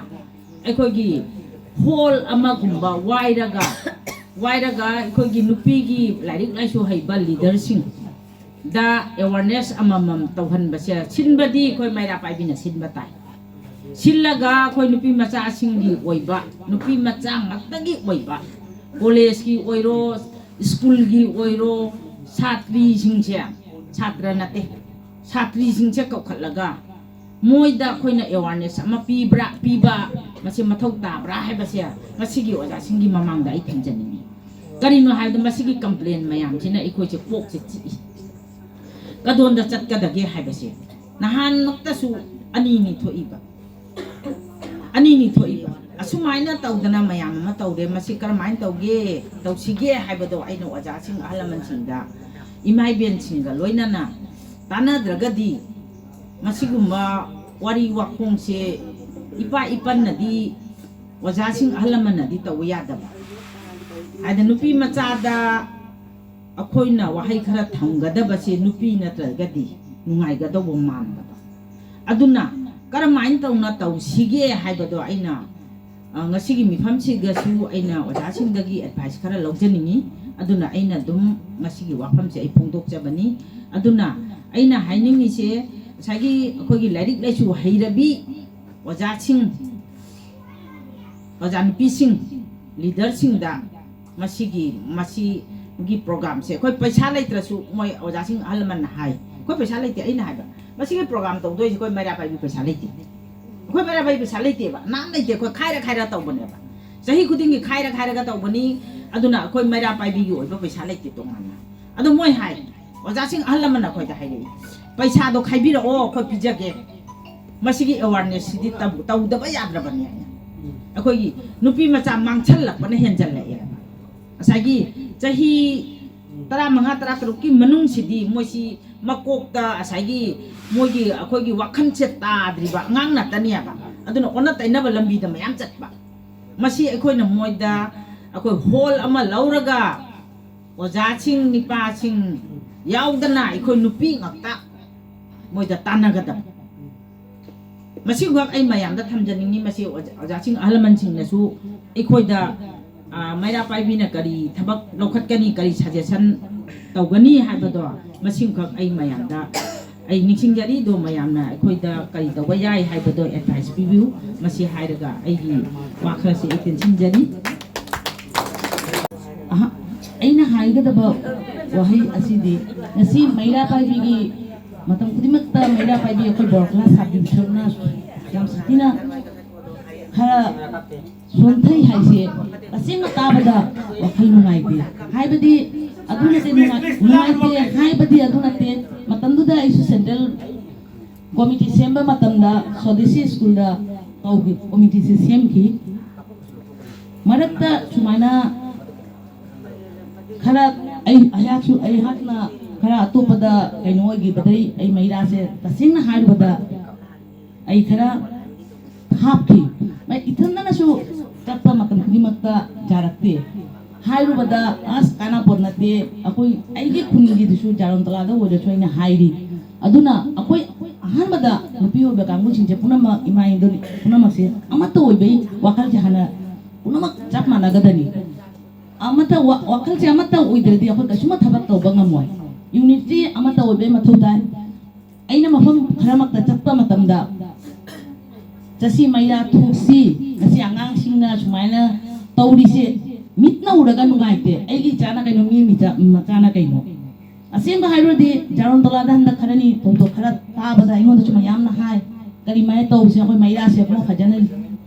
ꯑꯩꯈꯣꯏꯒꯤ ꯍꯣꯜ ꯑꯃꯒꯨꯝꯕ ꯋꯥꯏꯔꯒ, ꯋꯥꯏꯔꯒ ꯑꯩꯈꯣꯏꯒꯤ ꯅꯨꯄꯤꯒꯤ ꯂꯥꯏꯔꯤꯛ ꯂꯥꯏꯁꯨ ꯍꯩꯕ ꯂꯤꯗꯔꯁꯤꯡꯗ ꯑꯦꯋꯥꯔꯅꯦꯁ ꯑꯃꯃꯝ ꯇꯧꯍꯟꯕꯁꯦ, ꯁꯤꯟꯕꯗꯤ ꯑꯩꯈꯣꯏ ꯃꯩꯔꯥ ꯄꯥꯏꯕꯤꯅ ꯁꯤꯟꯕ ꯇꯥꯏ꯫ ꯁꯤꯜꯂꯒ ꯑꯩꯈꯣꯏ ꯅꯨꯄꯤ ꯃꯆꯥꯁꯤꯡꯒꯤ ꯑꯣꯏꯕ, ꯅꯨꯄꯤ ꯃꯆꯥ ꯉꯥꯛꯇꯒꯤ ꯑꯣꯏꯕ, ꯀꯣꯂꯦꯖꯀꯤ ꯑꯣꯏꯔꯣ, ꯁ꯭ꯀꯨꯜꯒꯤ ꯑꯣꯏꯔꯣ, ꯁꯥꯇ꯭ꯔꯤꯁꯤꯡꯁꯦ, ꯁꯥꯇ꯭ꯔ ꯅꯠꯇꯦ, ꯁꯥꯇ꯭ꯔꯤꯁꯤꯡꯁꯦ ꯀꯧꯈꯠꯂꯒ ꯃꯣꯏꯗ ꯑꯩꯈꯣꯏꯅ ꯑꯦꯋꯥꯔꯅꯦꯁ ꯑꯃ ꯄꯤꯕ꯭ꯔꯥ, ꯄꯤꯕ ꯃꯁꯤ ꯃꯊꯧ ꯇꯥꯕ꯭ꯔꯥ ꯍꯥꯏꯕꯁꯦ ꯉꯁꯤꯒꯤ ꯑꯣꯖꯥꯁꯤꯡꯒꯤ ꯃꯃꯥꯡꯗ ꯑꯩ ꯊꯝꯖꯅꯤꯡꯉꯤ꯫ ꯀꯔꯤꯅꯣ ꯍꯥꯏꯕꯗ, ꯃꯁꯤꯒꯤ ꯀꯝꯄ꯭ꯂꯦꯟ ꯃꯌꯥꯝꯁꯤꯅ ꯑꯩꯈꯣꯏꯁꯦ ꯀꯣꯛꯁꯦ ꯆꯤꯛꯏ꯫ ꯀꯗꯣꯝꯗ ꯆꯠꯀꯗꯒꯦ ꯍꯥꯏꯕꯁꯦ ꯅꯍꯥꯟꯃꯛꯇꯁꯨ ꯑꯅꯤꯅꯤ ꯊꯣꯛꯏꯕ꯫ ꯑꯅꯤꯅꯤ ꯊꯣꯛꯏꯕ꯫ ꯑꯁꯨꯃꯥꯏꯅ ꯇꯧꯗꯅ ꯃꯌꯥꯝ ꯑꯃ ꯇꯧꯔꯦ꯫ ꯃꯁꯤ ꯀꯔꯝꯍꯥꯏꯅ ꯇꯧꯒꯦ, ꯇꯧꯁꯤꯒꯦ ꯍꯥꯏꯕꯗꯣ ꯑꯩꯅ ꯑꯣꯖꯥꯁꯤꯡ, ꯑꯍꯜ ꯂꯃꯟꯁꯤꯡꯗ, ꯏꯃꯥ ꯏꯕꯦꯟꯁꯤꯡꯒ ꯂꯣꯏꯅꯅ ꯇꯥꯟꯅꯗ꯭ꯔꯒꯗꯤ ꯃꯁꯤꯒꯨꯝꯕ ꯋꯥꯔꯤ ꯋꯥꯈꯣꯡꯁꯦ ꯏꯄꯥ ꯏꯄꯟꯅꯗꯤ, ꯑꯣꯖꯥꯁꯤꯡ, ꯑꯍꯜ ꯂꯃꯟꯅꯗꯤ ꯇꯧꯕ ꯌꯥꯗꯕ꯫ ꯍꯥꯏꯗꯤ ꯅꯨꯄꯤ ꯃꯆꯥꯗ ꯑꯩꯈꯣꯏꯅ ꯋꯥꯍꯩ ꯈꯔ ꯊꯝꯒꯗꯕꯁꯦ ꯅꯨꯄꯤ ꯅꯠꯇ꯭ꯔꯒꯗꯤ ꯅꯨꯡꯉꯥꯏꯒꯗꯧꯕ ꯃꯥꯟꯗꯕ꯫ ꯑꯗꯨꯅ ꯀꯔꯝꯍꯥꯏꯅ ꯇꯧꯅ ꯇꯧꯁꯤꯒꯦ ꯍꯥꯏꯕꯗꯣ ꯑꯩꯅ, ꯑ, ꯉꯁꯤꯒꯤ ꯃꯤꯐꯝꯁꯤꯗꯁꯨ ꯑꯩꯅ ꯑꯣꯖꯥꯁꯤꯡꯗꯒꯤ ꯑꯦꯗꯚꯥꯏꯁ ꯈꯔ ꯂꯧꯖꯅꯤꯡꯉꯤ꯫ ꯑꯗꯨꯅ ꯑꯩꯅ ꯑꯗꯨꯝ ꯉꯁꯤꯒꯤ ꯋꯥꯐꯝꯁꯦ ꯑꯩ ꯐꯣꯡꯗꯣꯛꯆꯕꯅꯤ꯫ ꯑꯗꯨꯅ ꯑꯩꯅ ꯍꯥꯏꯅꯤꯡꯉꯤꯁꯦ, ꯉꯁꯥꯏꯒꯤ ꯑꯩꯈꯣꯏꯒꯤ ꯂꯥꯏꯔꯤꯛ ꯂꯥꯏꯁꯨ ꯍꯩꯔꯕꯤ ꯑꯣꯖꯥꯁꯤꯡ, ꯑꯣꯖꯥ ꯅꯨꯄꯤꯁꯤꯡ, ꯂꯤꯗꯔꯁꯤꯡꯗ ꯃꯁꯤꯒꯤ, ꯃꯁꯤꯒꯤ ꯄ꯭ꯔꯣꯒ꯭ꯔꯥꯝꯁꯦ ꯑꯩꯈꯣꯏ ꯄꯩꯁꯥ ꯂꯩꯇ꯭ꯔꯁꯨ, ꯃꯣꯏ ꯑꯣꯖꯥꯁꯤꯡ ꯑꯍꯜ ꯂꯃꯟꯅ ꯍꯥꯏ, "ꯑꯩꯈꯣꯏ ꯄꯩꯁꯥ ꯂꯩꯇꯦ"꯫ ꯑꯩꯅ ꯍꯥꯏꯕ, "ꯃꯁꯤꯒꯤ ꯄ꯭ꯔꯣꯒ꯭ꯔꯥꯝ ꯇꯧꯗꯣꯏꯁꯦ ꯑꯩꯈꯣꯏ ꯃꯩꯔꯥ ꯄꯥꯏꯕꯤ ꯄꯩꯁꯥ ꯂꯩꯇꯦ, ꯑꯩꯈꯣꯏ ꯃꯩꯔꯥ ꯄꯥꯏꯕꯤ ꯄꯩꯁꯥ ꯂꯩꯇꯦꯕ, ꯅꯍꯥꯟ ꯂꯩꯇꯦ, ꯑꯩꯈꯣꯏ ꯈꯥꯏꯔ ꯈꯥꯏꯔ ꯇꯧꯕꯅꯦꯕ, ꯆꯍꯤ ꯈꯨꯗꯤꯡꯒꯤ ꯈꯥꯏꯔ ꯈꯥꯏꯔꯒ ꯇꯧꯕꯅꯤ꯫ ꯑꯗꯨꯅ ꯑꯩꯈꯣꯏ ꯃꯩꯔꯥ ꯄꯥꯏꯕꯤꯒꯤ ꯑꯣꯏꯕ ꯄꯩꯁꯥ ꯂꯩꯇꯦ ꯇꯣꯉꯥꯟꯅ"꯫ ꯑꯗꯣ ꯃꯣꯏ ꯍꯥꯏ, ꯑꯣꯖꯥꯁꯤꯡ ꯑꯍꯜ ꯂꯃꯟꯅ ꯑꯩꯈꯣꯏꯗ ꯍꯥꯏꯔꯛꯏ, "ꯄꯩꯁꯥꯗꯣ ꯈꯥꯏꯕꯤꯔꯛꯑꯣ, ꯑꯩꯈꯣꯏ ꯄꯤꯖꯒꯦ"꯫ ꯃꯁꯤꯒꯤ ꯑꯦꯋꯥꯔꯅꯦꯁꯁꯤꯗꯤ ꯇꯧ-, ꯇꯧꯗꯕ ꯌꯥꯗ꯭ꯔꯕꯅꯤ꯫ ꯑꯩꯈꯣꯏꯒꯤ ꯅꯨꯄꯤ ꯃꯆꯥ ꯃꯥꯡꯁꯜꯂꯛꯄꯅ ꯍꯦꯟꯖꯜꯂꯛꯑꯦ꯫ ꯉꯁꯥꯏꯒꯤ ꯆꯍꯤ ꯇꯔꯥꯃꯉꯥ, ꯇꯔꯥꯇꯔꯨꯛꯀꯤ ꯃꯅꯨꯡꯁꯤꯗꯤ ꯃꯣꯏꯁꯤ ꯃꯀꯣꯛꯇ ꯉꯁꯥꯏꯒꯤ ꯃꯣꯏꯒꯤ, ꯑꯩꯈꯣꯏꯒꯤ ꯋꯥꯈꯜꯁꯦ ꯇꯥꯗ꯭ꯔꯤꯕ ꯑꯉꯥꯡ ꯉꯥꯛꯇꯅꯦꯕ꯫ ꯑꯗꯨꯅ ꯑꯣꯟꯅ ꯇꯩꯅꯕ ꯂꯝꯕꯤꯗ ꯃꯌꯥꯝ ꯆꯠꯄ꯫ ꯃꯁꯤ ꯑꯩꯈꯣꯏꯅ ꯃꯣꯏꯗ ꯑꯩꯈꯣꯏ ꯍꯣꯜ ꯑꯃ ꯂꯧꯔꯒ ꯑꯣꯖꯥꯁꯤꯡ, ꯅꯤꯄꯥꯁꯤꯡ ꯌꯥꯎꯗꯅ ꯑꯩꯈꯣꯏ ꯅꯨꯄꯤ ꯉꯥꯛꯇ ꯃꯣꯏꯗ ꯇꯥꯟꯅꯒꯗꯕ꯫ ꯃꯁꯤꯈꯛ ꯑꯩ ꯃꯌꯥꯝꯗ ꯊꯝꯖꯅꯤꯡꯉꯤ꯫ ꯃꯁꯤ ꯑꯣꯖꯥ-, ꯑꯣꯖꯥꯁꯤꯡ, ꯑꯍꯜ ꯂꯃꯟꯁꯤꯡꯅꯁꯨ ꯑꯩꯈꯣꯏꯗ, ꯑ, ꯃꯩꯔꯥ ꯄꯥꯏꯕꯤꯅ ꯀꯔꯤ ꯊꯕꯛ ꯂꯧꯈꯠꯀꯅꯤ, ꯀꯔꯤ ꯁꯖꯦꯁꯟ ꯇꯧꯒꯅꯤ ꯍꯥꯏꯕꯗꯣ, ꯃꯁꯤꯈꯛ ꯑꯩ ꯃꯌꯥꯝꯗ ꯑꯩ ꯅꯤꯡꯁꯤꯡꯖꯔꯤ꯫ ꯑꯗꯣ ꯃꯌꯥꯝꯅ ꯑꯩꯈꯣꯏꯗ ꯀꯔꯤ ꯇꯧꯕ ꯌꯥꯏ ꯍꯥꯏꯕꯗꯣ ꯑꯦꯗꯚꯥꯏꯁ ꯄꯤꯕꯤꯌꯨ꯫ ꯃꯁꯤ ꯍꯥꯏꯔꯒ ꯑꯩꯒꯤ ꯋꯥ ꯈꯔꯁꯤ ꯑꯩ ꯇꯦꯟꯁꯤꯟꯖꯔꯤ꯫ ꯑꯍ, ꯑꯩꯅ ꯍꯥꯏꯒꯗꯕ ꯋꯥꯍꯩ ꯑꯁꯤꯗꯤ, ꯉꯁꯤ ꯃꯩꯔꯥ ꯄꯥꯏꯕꯤꯒꯤ, ꯃꯇꯝ ꯈꯨꯗꯤꯡꯃꯛꯇ ꯃꯩꯔꯥ ꯄꯥꯏꯕꯤ ꯑꯩꯈꯣꯏ ꯕꯣꯔ ꯀꯂꯥ ꯁꯥꯕꯤꯕꯁꯤꯅ ꯌꯥꯝ ꯁꯥꯊꯤꯅ ꯈꯔ ꯁꯣꯟꯊꯩ ꯍꯥꯏꯁꯦ ꯇꯁꯦꯡꯅ ꯇꯥꯕꯗ ꯋꯥꯈꯜ ꯅꯨꯡꯉꯥꯏꯇꯦ꯫ ꯍꯥꯏꯕꯗꯤ ꯑꯗꯨ ꯅꯠꯇꯦ, ꯅꯨꯡꯉꯥꯏ-, ꯅꯨꯡꯉꯥꯏꯇꯦ ꯍꯥꯏꯕꯗꯤ ꯑꯗꯨ ꯅꯠꯇꯦ꯫ ꯃꯇꯝꯗꯨꯗ ꯑꯩꯁꯨ ꯁꯦꯟꯇ꯭ꯔꯦꯜ ꯀꯣꯃꯤꯇꯤ ꯁꯦꯝꯕ ꯃꯇꯝꯗ ꯁ꯭ꯋꯥꯗꯦꯁꯤ ꯁ꯭ꯀꯨꯜꯗ ꯀꯧꯈꯤ, ꯀꯣꯃꯤꯇꯤꯁꯦ ꯁꯦꯝꯈꯤ꯫ ꯃꯔꯛꯇ ꯁꯨꯃꯥꯏꯅ ꯈꯔ ꯑꯩ, ꯑꯩꯍꯥꯛꯁꯨ, ꯑꯩꯍꯥꯛꯅ ꯈꯔ ꯑꯇꯣꯞꯄꯗ ꯀꯩꯅꯣ ꯑꯣꯏꯈꯤꯕꯗꯩ ꯑꯩ ꯃꯩꯔꯥꯁꯦ ꯇꯁꯦꯡꯅ ꯍꯥꯏꯔꯨꯕꯗ ꯑꯩ ꯈꯔ ꯍꯥꯞꯈꯤ꯫ ꯃꯩ ꯏꯊꯟꯗꯅꯁꯨ ꯆꯠꯄ ꯃꯇꯝ ꯈꯨꯗꯤꯡꯃꯛꯇ ꯌꯥꯔꯛꯇꯦ꯫ ꯍꯥꯏꯔꯨꯕꯗ ꯑꯁ ꯀꯥꯟꯅꯄꯣꯠ ꯅꯠꯇꯦ, ꯑꯩꯈꯣꯏ, ꯑꯩꯒꯤ ꯈꯨꯟꯒꯤꯗꯨꯁꯨ ꯖꯥꯔꯣꯟ ꯇꯂꯥꯗ ꯑꯣꯏꯔꯁꯨ ꯑꯩꯅ ꯍꯥꯏꯔꯤ꯫ ꯑꯗꯨꯅ ꯑꯩꯈꯣꯏ ꯑꯍꯥꯟꯕꯗ ꯅꯨꯄꯤ ꯑꯣꯏꯕ ꯀꯥꯡꯕꯨꯁꯤꯡꯁꯦ ꯄꯨꯝꯅꯃꯛ, ꯏꯃꯥ ꯏꯟꯗꯣꯜ ꯄꯨꯝꯅꯃꯛꯁꯦ ꯑꯃꯠꯇ ꯑꯣꯏꯕꯩ ꯋꯥꯈꯜꯁꯦ ꯍꯥꯟꯅ ꯄꯨꯝꯅꯃꯛ ꯆꯞ ꯃꯥꯟꯅꯒꯗꯅꯤ꯫ ꯑꯃꯠꯇ ꯋꯥ-, ꯋꯥꯈꯜꯁꯦ ꯑꯃꯠꯇ ꯑꯣꯏꯗ꯭ꯔꯗꯤ ꯑꯩꯈꯣꯏ ꯀꯩꯁꯨꯝꯃ ꯊꯕꯛ ꯇꯧꯕ ꯉꯝꯃꯣꯏ꯫ ꯌꯨꯅꯤꯇꯤ ꯑꯃꯠꯇ ꯑꯣꯏꯕꯩ ꯃꯊꯧ ꯇꯥꯏ꯫ ꯑꯩꯅ ꯃꯐꯝ ꯈꯔꯃꯛꯇ ꯆꯠꯄ ꯃꯇꯝꯗ ꯆꯠꯁꯤ ꯃꯩꯔꯥ ꯊꯣꯛꯁꯤ, ꯉꯁꯤ ꯑꯉꯥꯡꯁꯤꯡꯅ ꯁꯨꯃꯥꯏꯅ ꯇꯧꯔꯤꯁꯦ ꯃꯤꯠꯅ ꯎꯔꯒ ꯅꯨꯡꯉꯥꯏꯇꯦ, ꯑꯩꯒꯤ ꯏꯆꯥꯅ ꯀꯩꯅꯣ, ꯃꯤ ꯃꯤꯆꯥ-, ꯃꯆꯥꯅ ꯀꯩꯅꯣ꯫ ꯑꯁꯦꯡꯕ ꯍꯥꯏꯔꯨꯔꯗꯤ ꯖꯥꯔꯣꯟ ꯇꯣꯂꯥꯗ ꯍꯟꯗꯛ ꯈꯔꯅꯤ ꯊꯧꯗꯣꯛ ꯈꯔ ꯇꯥꯕꯗ ꯑꯩꯉꯣꯟꯗꯁꯨ ꯃꯌꯥꯝꯅ ꯍꯥꯏ, "ꯀꯔꯤꯃꯥꯏꯅ ꯇꯧꯁꯦ, ꯑꯩꯈꯣꯏ ꯃꯩꯔꯥꯁꯦ ꯑꯃꯨꯛ ꯐꯖꯅ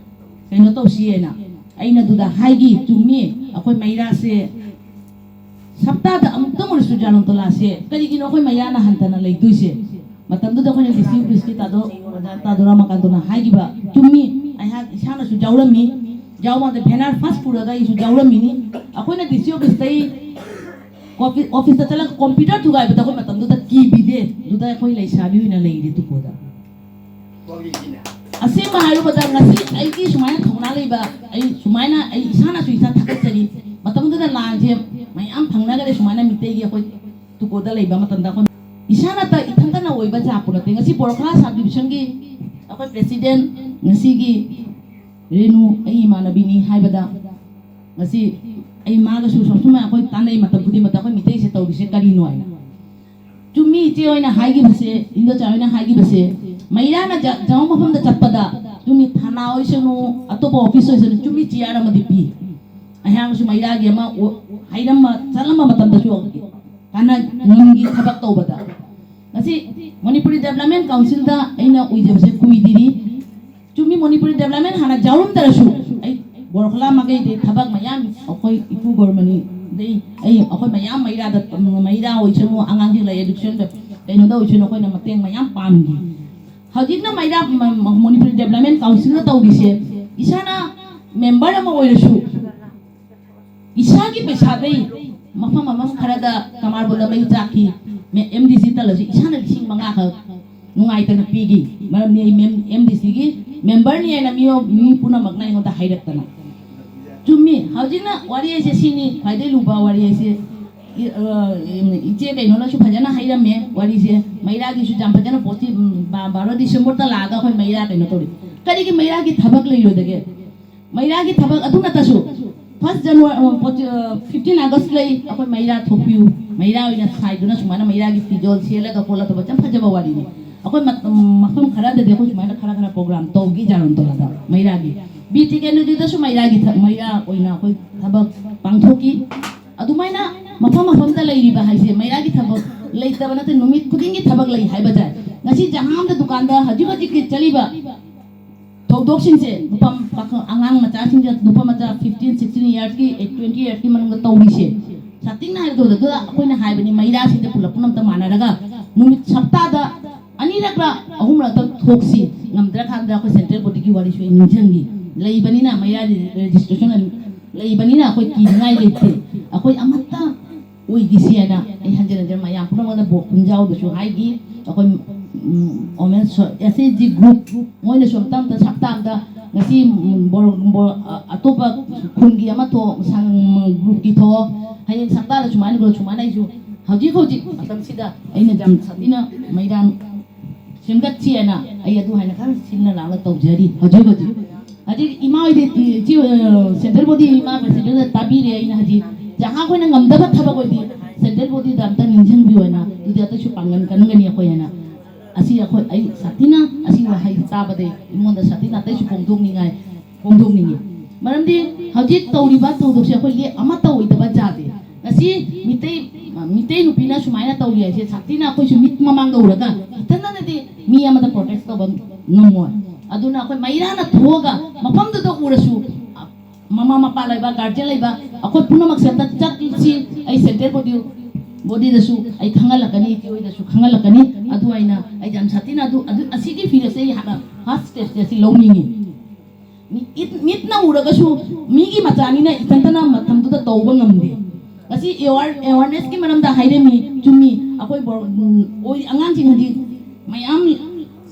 ꯀꯩꯅꯣ ꯇꯧꯁꯤꯑꯅ?" ꯑꯩꯅ ꯑꯗꯨꯗ ꯍꯥꯏꯈꯤ, "ꯆꯨꯝꯃꯤ, ꯑꯩꯈꯣꯏ ꯃꯩꯔꯥꯁꯦ ꯁꯞꯇꯥꯗ ꯑꯃꯨꯛꯇꯪ ꯑꯣꯏꯔꯁꯨ ꯖꯥꯔꯣꯟ ꯇꯣꯂꯥꯁꯦ ꯀꯔꯤꯒꯤꯅꯣ ꯑꯩꯈꯣꯏ ꯃꯩꯔꯥꯅ ꯍꯟꯊꯅ ꯂꯩꯗꯣꯏꯁꯦ?" ꯃꯇꯝꯗꯨꯗ ꯑꯩꯈꯣꯏꯅ ꯗꯤ ꯁꯤ ꯑꯣꯐꯤꯁꯀꯤ ꯇꯥꯗꯣ, ꯑꯣꯖꯥ ꯇꯥꯗꯣ ꯔꯥꯃꯀꯥꯟꯇꯣꯅ ꯍꯥꯏꯈꯤꯕ ꯆꯨꯝꯃꯤ꯫ ꯑꯩꯍꯥꯛ ꯏꯁꯥꯅꯁꯨ ꯌꯥꯎꯔꯝꯃꯤ, ꯌꯥꯎꯕꯗ ꯚꯦꯅꯔ ꯐꯥꯔꯁ ꯄꯨꯔꯒ ꯑꯩꯁꯨ ꯌꯥꯎꯔꯝꯃꯤꯅꯤ꯫ ꯑꯩꯈꯣꯏꯅ ꯗꯤ ꯁꯤ ꯑꯣꯐꯤꯁꯇꯩ ꯑꯣꯐꯤꯁꯇ ꯆꯠꯂꯒ ꯀꯝꯄ꯭ꯌꯨꯇꯔ ꯊꯨꯒꯥꯏꯕꯗ ꯑꯩꯈꯣꯏ ꯃꯇꯝꯗꯨꯗ ꯀꯤꯕꯤꯗꯦ꯫ ꯑꯗꯨꯗ ꯑꯩꯈꯣꯏ ꯂꯩꯁꯥꯕꯤ ꯑꯣꯏꯅ ꯂꯩꯔꯦ ꯇꯨꯀꯣꯗ꯫ ꯑꯁꯦꯡꯕ ꯍꯥꯏꯔꯨꯕꯗ ꯉꯁꯤ ꯑꯩꯒꯤ ꯁꯨꯃꯥꯏꯅ ꯊꯧꯅꯥ ꯂꯩꯕ, ꯑꯩ ꯁꯨꯃꯥꯏꯅ ꯑꯩ ꯏꯁꯥꯅꯁꯨ ꯏꯁꯥ ꯊꯥꯒꯠꯆꯔꯤ꯫ ꯃꯇꯝꯗꯨꯗ ꯂꯥꯟꯁꯦ ꯃꯌꯥꯝ ꯐꯪꯅꯈꯔꯦ꯫ ꯁꯨꯃꯥꯏꯅ ꯃꯤꯇꯩꯒꯤ ꯑꯩꯈꯣꯏ ꯇꯨꯀꯣꯗ ꯂꯩꯕ ꯃꯇꯝꯗ ꯑꯩꯈꯣꯏ ꯏꯁꯥꯅꯇ ꯏꯊꯟꯇꯅ ꯑꯣꯏꯕ ꯖꯥꯠꯄꯨ ꯅꯠꯇꯦ꯫ ꯉꯁꯤ ꯕꯣꯔꯈꯂꯥ ꯁꯕ ꯗꯤꯕꯤꯖꯟꯒꯤ ꯑꯩꯈꯣꯏ ꯄ꯭ꯔꯦꯁꯤꯗꯦꯟ ꯉꯁꯤꯒꯤ ꯔꯦꯅꯨ ꯑꯩ ꯏꯃꯥꯟꯅꯕꯤꯅꯤ ꯍꯥꯏꯕꯗ ꯉꯁꯤ ꯑꯩ ꯃꯥꯒꯁꯨ ꯁꯨꯝ ꯁꯨꯝ ꯑꯩꯈꯣꯏ ꯇꯥꯟꯅꯩ꯫ ꯃꯇꯝ ꯈꯨꯗꯤꯡꯃꯛꯇ ꯑꯩꯈꯣꯏ ꯃꯤꯇꯩꯁꯦ ꯇꯧꯔꯤꯁꯦ ꯀꯔꯤꯅꯣ ꯍꯥꯏꯅ꯫ ꯆꯨꯝꯃꯤ ꯏꯆꯦ ꯍꯣꯏꯅ ꯍꯥꯏꯈꯤꯕꯁꯦ, ꯏꯟꯗꯣꯆꯥ ꯍꯣꯏꯅ ꯍꯥꯏꯈꯤꯕꯁꯦ, ꯃꯩꯔꯥꯅ ꯖ-, ꯖꯒ ꯃꯐꯝꯗ ꯆꯠꯄꯗ, ꯆꯨꯝꯃꯤ ꯊꯥꯅꯥ ꯑꯣꯏꯁꯅꯨ, ꯑꯇꯣꯞꯄ ꯑꯣꯐꯤꯁ ꯑꯣꯏꯁꯅꯨ, ꯆꯨꯝꯃꯤ ꯆꯤꯌꯥꯔ ꯑꯃꯗꯤ ꯄꯤ꯫ ꯑꯩꯍꯥꯛꯅꯁꯨ ꯃꯩꯔꯥꯒꯤ ꯑꯃ ꯑꯣ-, ꯍꯥꯏꯔꯝꯕ, ꯆꯠꯂꯝꯕ ꯃꯇꯝꯗꯁꯨ ꯀꯥꯟꯅ ꯉꯝꯒꯤ ꯊꯕꯛ ꯇꯧꯕꯗ꯫ ꯉꯁꯤ ꯃꯅꯤꯄꯨꯔꯤ ꯗꯦꯕꯂꯞꯃꯦꯟ ꯀꯥꯎꯟꯁꯤꯜꯗ ꯑꯩꯅ ꯑꯣꯏꯖꯕꯁꯦ ꯀꯨꯏꯗ꯭ꯔꯤ꯫ ꯆꯨꯝꯃꯤ, ꯃꯅꯤꯄꯨꯔꯤ ꯗꯦꯕꯂꯞꯃꯦꯟ ꯍꯥꯟꯅ ꯌꯥꯎꯔꯝꯗ꯭ꯔꯁꯨ, ꯑꯩ ꯕꯣꯔꯈꯂꯥ ꯃꯥꯏꯀꯩꯗꯩ ꯊꯕꯛ ꯃꯌꯥꯝ, ꯑꯩꯈꯣꯏ ꯏꯄꯨ ꯒꯣꯔꯃꯅꯤꯗꯩ ꯑꯩ, ꯑꯩꯈꯣꯏ ꯃꯌꯥꯝ ꯃꯩꯔꯥꯗ, ꯃꯩꯔꯥ ꯑꯣꯏꯁꯅꯨ, ꯑꯉꯥꯡꯁꯤꯡ ꯂꯩ, ꯑꯦꯗꯨꯀꯦꯁꯟꯗ ꯀꯩꯅꯣꯗ ꯑꯣꯏꯁꯅꯨ, ꯑꯩꯈꯣꯏꯅ ꯃꯇꯦꯡ ꯃꯌꯥꯝ ꯄꯥꯡꯈꯤ꯫ ꯍꯧꯖꯤꯛꯅ ꯃꯩꯔꯥ, ꯃ-, ꯃ-, ꯃꯅꯤꯄꯨꯔꯤ ꯗꯦꯕꯂꯞꯃꯦꯟ ꯀꯥꯎꯟꯁꯤꯜꯅ ꯇꯧꯔꯤꯁꯦ, ꯏꯁꯥꯅ ꯃꯦꯝꯕꯔ ꯑꯃ ꯑꯣꯏꯔꯁꯨ, ꯏꯁꯥꯒꯤ ꯄꯩꯁꯥꯗꯩ ꯃꯐꯝ ꯃꯐꯝ ꯈꯔꯗ ꯀꯃꯥꯔꯕꯣꯟꯗ ꯃꯩ ꯆꯥꯛꯈꯤ, ꯑꯦꯝ ꯗꯤ ꯁꯤ ꯇꯜꯂꯁꯨ ꯏꯁꯥꯅ ꯂꯤꯁꯤꯡ ꯃꯉꯥꯈꯛ ꯅꯨꯡꯉꯥꯏꯇꯅ ꯄꯤꯈꯤ꯫ ꯃꯔꯝꯗꯤ ꯑꯩ ꯃꯦꯝ-, ꯑꯦꯝ ꯗꯤ ꯁꯤꯒꯤ ꯃꯦꯝꯕꯔꯅꯤ ꯍꯥꯏꯅ ꯃꯤꯑꯣ-, ꯃꯤ ꯄꯨꯝꯅꯃꯛꯅ ꯑꯩꯉꯣꯟꯗ ꯍꯥꯏꯔꯛꯇꯅ꯫ ꯆꯨꯝꯃꯤ, ꯍꯧꯖꯤꯛꯅ ꯋꯥꯔꯤ ꯍꯥꯏꯁꯦ ꯁꯤꯅꯤ, ꯈ꯭ꯋꯥꯏꯗꯒꯤ ꯂꯨꯕ ꯋꯥꯔꯤ ꯍꯥꯏꯁꯦ꯫ ꯏ-, ꯑ, ꯏꯆꯦ ꯀꯩꯅꯣꯅꯁꯨ ꯐꯖꯅ ꯍꯥꯏꯔꯝꯃꯦ ꯋꯥꯔꯤꯁꯦ, ꯃꯩꯔꯥꯒꯤꯁꯨ ꯌꯥꯝ ꯐꯖꯅ ꯄꯣꯠꯁꯤ, ꯎꯝ, ꯕꯥ-, ꯕꯥꯔꯣ ꯗꯤꯁꯦꯝꯕꯔꯗ ꯂꯥꯛꯑꯒ ꯑꯩꯈꯣꯏ ꯃꯩꯔꯥ ꯀꯩꯅꯣ ꯇꯧꯔꯤ꯫ ꯀꯔꯤꯒꯤ ꯃꯩꯔꯥꯒꯤ ꯊꯕꯛ ꯂꯩꯔꯣꯏꯗꯒꯦ? ꯃꯩꯔꯥꯒꯤ ꯊꯕꯛ ꯑꯗꯨ ꯅꯠꯇꯁꯨ, ꯐꯥꯔꯁ ꯖꯅꯋꯥꯔꯤ, ꯑ, ꯄꯣꯠ-, ꯑ, ꯐꯤꯐꯇꯤꯟ ꯑꯥꯒꯁ ꯂꯩ, ꯑꯩꯈꯣꯏ ꯃꯩꯔꯥ ꯊꯣꯛꯄꯤꯌꯨ, ꯃꯩꯔꯥ ꯑꯣꯏꯅ ꯁꯥꯏꯗꯨꯅ ꯁꯨꯃꯥꯏꯅ ꯃꯩꯔꯥꯒꯤ ꯐꯤꯖꯣꯜ ꯁꯦꯠꯂꯒ ꯈꯣꯠꯂꯒ ꯇꯧꯕ ꯌꯥꯝ ꯐꯖꯕ ꯋꯥꯔꯤꯅꯤ꯫ ꯑꯩꯈꯣꯏ ꯃ-, ꯃꯐꯝ ꯈꯔꯗꯗꯤ ꯑꯩꯈꯣꯏ ꯁꯨꯃꯥꯏꯅ ꯈꯔ ꯈꯔ ꯄ꯭ꯔꯣꯒ꯭ꯔꯥꯝ ꯇꯧꯈꯤ ꯖꯥꯔꯣꯟ ꯇꯣꯂꯥꯗ ꯃꯩꯔꯥꯒꯤ꯫ ꯕꯤ ꯇꯤ ꯀꯦꯟꯗ꯭ꯔꯗꯁꯨ ꯃꯩꯔꯥꯒꯤ ꯊ-, ꯃꯩꯔꯥ ꯑꯣꯏꯅ ꯑꯩꯈꯣꯏ ꯊꯕꯛ ꯄꯥꯡꯊꯣꯛꯈꯤ꯫ ꯑꯗꯨꯃꯥꯏꯅ ꯃꯐꯝ ꯃꯐꯝꯗ ꯂꯩꯔꯤꯕ ꯍꯥꯏꯁꯦ ꯃꯩꯔꯥꯒꯤ ꯊꯕꯛ ꯂꯩꯇꯕ ꯅꯠꯇꯦ, ꯅꯨꯃꯤꯠ ꯈꯨꯗꯤꯡꯒꯤ ꯊꯕꯛ ꯂꯩ ꯍꯥꯏꯕ ꯇꯥꯏ꯫ ꯉꯁꯤ ꯖꯍꯥꯡꯗ ꯗꯨꯀꯥꯟꯗ ꯍꯧꯖꯤꯛ ꯍꯧꯖꯤꯛꯀꯤ ꯆꯠꯂꯤꯕ ꯊꯧꯗꯣꯛꯁꯤꯡꯁꯦ ꯅꯨꯄꯥ ꯄꯥꯈꯪ ꯑꯉꯥꯡ ꯃꯆꯥꯁꯤꯡꯁꯦ, ꯅꯨꯄꯥ ꯃꯆꯥ ꯐꯤꯐꯇꯤꯟ ꯁꯤꯛꯁꯇꯤꯟ ꯏꯌꯥꯔꯁꯀꯤ, ꯇ꯭ꯋꯦꯟꯇꯤ ꯏꯌꯥꯔꯁꯀꯤ ꯃꯅꯨꯡꯗ ꯇꯧꯔꯤꯁꯦ, ꯁꯥꯇꯤꯡꯅ ꯍꯥꯏꯔꯗꯣꯏꯗ ꯑꯗꯨꯗ ꯑꯩꯈꯣꯏꯅ ꯍꯥꯏꯕꯅꯤ, ꯃꯩꯔꯥꯁꯤꯡꯁꯦ ꯄꯨꯂꯞ ꯄꯨꯝꯅꯃꯛꯇ ꯃꯥꯟꯅꯔꯒ ꯅꯨꯃꯤꯠ ꯍꯞꯇꯥꯗ ꯑꯅꯤꯔꯛꯂ ꯑꯍꯨꯝꯂꯛꯇ ꯊꯣꯛꯁꯤ꯫ ꯉꯝꯗ꯭ꯔꯀꯥꯟꯗ ꯑꯩꯈꯣꯏ ꯁꯦꯟꯇ꯭ꯔꯦꯜ ꯕꯣꯗꯤꯒꯤ ꯋꯥꯔꯤꯁꯨ ꯑꯩ ꯅꯤꯡꯁꯤꯡꯉꯤ꯫ ꯂꯩꯕꯅꯤꯅ ꯃꯩꯔꯥ ꯔꯦꯖꯤꯁꯇ꯭ꯔꯦꯁꯟ ꯂꯩꯕꯅꯤꯅ ꯑꯩꯈꯣꯏ ꯀꯤꯅꯤꯡꯉꯥꯏ ꯂꯩꯇꯦ꯫ ꯑꯩꯈꯣꯏ ꯑꯃꯠꯇ ꯑꯣꯏꯈꯤꯁꯤ ꯍꯥꯏꯅ ꯑꯩ ꯍꯟꯖꯤꯟ ꯍꯟꯖꯤꯟ ꯃꯌꯥꯝ ꯄꯨꯝꯅꯃꯛꯅ ꯕꯣ-, ꯈꯨꯟꯖꯥꯎꯗꯁꯨ ꯍꯥꯏꯈꯤ꯫ ꯑꯩꯈꯣꯏ, ꯎꯝ, Women So-, S H G group ꯃꯣꯏꯅꯁꯨ ꯑꯝꯇ ꯑꯝꯇ ꯁꯛꯇꯥꯛꯇ ꯉꯁꯤ, ꯎꯝ, ꯕꯣꯔꯣ-, ꯕꯣꯔꯣ-, ꯑ-, ꯑꯇꯣꯞꯄ ꯈꯨꯟꯒꯤ ꯑꯃ ꯊꯣꯛ-, ꯁꯪ-, groupꯀꯤ ꯊꯣꯛꯑꯣ, ꯍꯌꯦꯡ ꯁꯛꯇꯥꯛꯇ ꯁꯨꯃꯥꯏꯅ ꯒ꯭ꯔꯨꯞ ꯁꯨꯃꯥꯏꯅ ꯑꯩꯁꯨ ꯍꯧꯖꯤꯛ ꯍꯧꯖꯤꯛ ꯃꯇꯝꯁꯤꯗ ꯑꯩꯅ ꯌꯥꯝ ꯁꯥꯊꯤꯅ ꯃꯩꯔꯥꯡ ꯁꯦꯝꯒꯠꯁꯤ ꯍꯥꯏꯅ ꯑꯩ ꯑꯗꯨ ꯍꯥꯏꯅ ꯈꯔ ꯁꯤꯟꯅ ꯂꯥꯡꯅ ꯇꯧꯖꯔꯤ ꯍꯧꯖꯤꯛ ꯍꯧꯖꯤꯛ꯫ ꯍꯧꯖꯤꯛ ꯏꯃꯥ ꯍꯣꯏꯗꯤ, ꯏ-, ꯏꯆꯦ, ꯑ, central body ꯏꯃꯥ presidentꯅ ꯇꯥꯕꯤꯔꯦ꯫ ꯑꯩꯅ ꯍꯧꯖꯤꯛ ꯖꯍꯥ ꯑꯩꯈꯣꯏꯅ ꯉꯝꯗꯕ ꯊꯕꯛ ꯑꯣꯏꯗꯤ central bodyꯗ ꯑꯝꯇ ꯅꯤꯡꯁꯤꯡꯕꯤꯌꯣꯅ, ꯑꯗꯨꯗꯤ ꯑꯇꯩꯁꯨ ꯄꯥꯡꯒꯜ ꯀꯟꯒꯅꯤ ꯑꯩꯈꯣꯏ ꯍꯥꯏꯅ꯫ ꯑꯁꯤ ꯑꯩꯈꯣꯏ, ꯑꯩ ꯁꯥꯊꯤꯅ ꯑꯁꯤ ꯋꯥꯍꯩ ꯇꯥꯕꯗꯩ ꯑꯩꯉꯣꯟꯗ ꯁꯥꯊꯤꯅ ꯑꯇꯩꯁꯨ ꯐꯣꯡꯗꯣꯛꯅꯤꯡꯉꯥꯏ, ꯐꯣꯡꯗꯣꯛꯅꯤꯡꯉꯤ꯫ ꯃꯔꯝꯗꯤ ꯍꯧꯖꯤꯛ ꯇꯧꯔꯤꯕ ꯊꯧꯗꯣꯛꯁꯦ ꯑꯩꯈꯣꯏ ꯂꯦ-, ꯑꯃꯠꯇ ꯑꯣꯏꯗꯕ ꯖꯥꯠꯅꯤ꯫ ꯉꯁꯤ ꯃꯤꯇꯩ, ꯃꯤꯇꯩ ꯅꯨꯄꯤꯅ ꯁꯨꯃꯥꯏꯅ ꯇꯧꯔꯤ ꯍꯥꯏꯁꯦ ꯁꯥꯊꯤꯅ ꯑꯩꯈꯣꯏꯁꯨ ꯃꯤꯠ ꯃꯃꯥꯡꯗ ꯎꯔꯒ ꯏꯊꯟꯗꯅꯗꯤ ꯃꯤ ꯑꯃꯗ protest ꯇꯧꯕ ꯉꯝꯃꯣꯏ꯫ ꯑꯗꯨꯅ ꯑꯩꯈꯣꯏ ꯃꯩꯔꯥꯅ ꯊꯣꯛꯑꯒ ꯃꯐꯝꯗꯨꯗ ꯎꯔꯁꯨ, ꯃꯃꯥ ꯃꯄꯥ ꯂꯩꯕ, guardian ꯂꯩꯕ, ꯑꯩꯈꯣꯏ ꯄꯨꯝꯅꯃꯛꯁꯦ ꯑꯝꯇ ꯆꯠꯁꯤ꯫ ꯑꯩ central body, bodyꯗꯁꯨ ꯑꯩ ꯈꯪꯍꯜꯂꯛꯀꯅꯤ, ꯏꯆꯦ ꯍꯣꯏꯗꯁꯨ ꯈꯪꯍꯜꯂꯛꯀꯅꯤ꯫ ꯑꯗꯨ ꯑꯩꯅ, ꯑꯩ ꯌꯥꯝ ꯁꯥꯊꯤꯅ ꯑꯗꯨ, ꯑꯗꯨ, ꯑꯁꯤꯒꯤ feelingꯁꯦ ꯑꯩ ꯍꯥꯟꯅ first stageꯁꯦ ꯑꯁꯤ ꯂꯧꯅꯤꯡꯉꯤ꯫ ꯃꯤ-, ꯏꯠ-, ꯃꯤꯠꯅ ꯎꯔꯒꯁꯨ ꯃꯤꯒꯤ ꯃꯆꯥꯅꯤꯅ ꯏꯊꯟꯇꯅ ꯃꯇꯝꯗꯨꯗ ꯇꯧꯕ ꯉꯝꯗꯦ꯫ ꯉꯁꯤ aware-, awarenessꯀꯤ ꯃꯔꯝꯗ ꯍꯥꯏꯔꯝꯃꯤ, ꯆꯨꯝꯃꯤ꯫ ꯑꯩꯈꯣꯏ ꯕꯣꯔ-, ꯎꯝ, ꯑꯣꯏ-, ꯑꯉꯥꯡꯁꯤꯡ ꯍꯧꯖꯤꯛ ꯃꯌꯥꯝ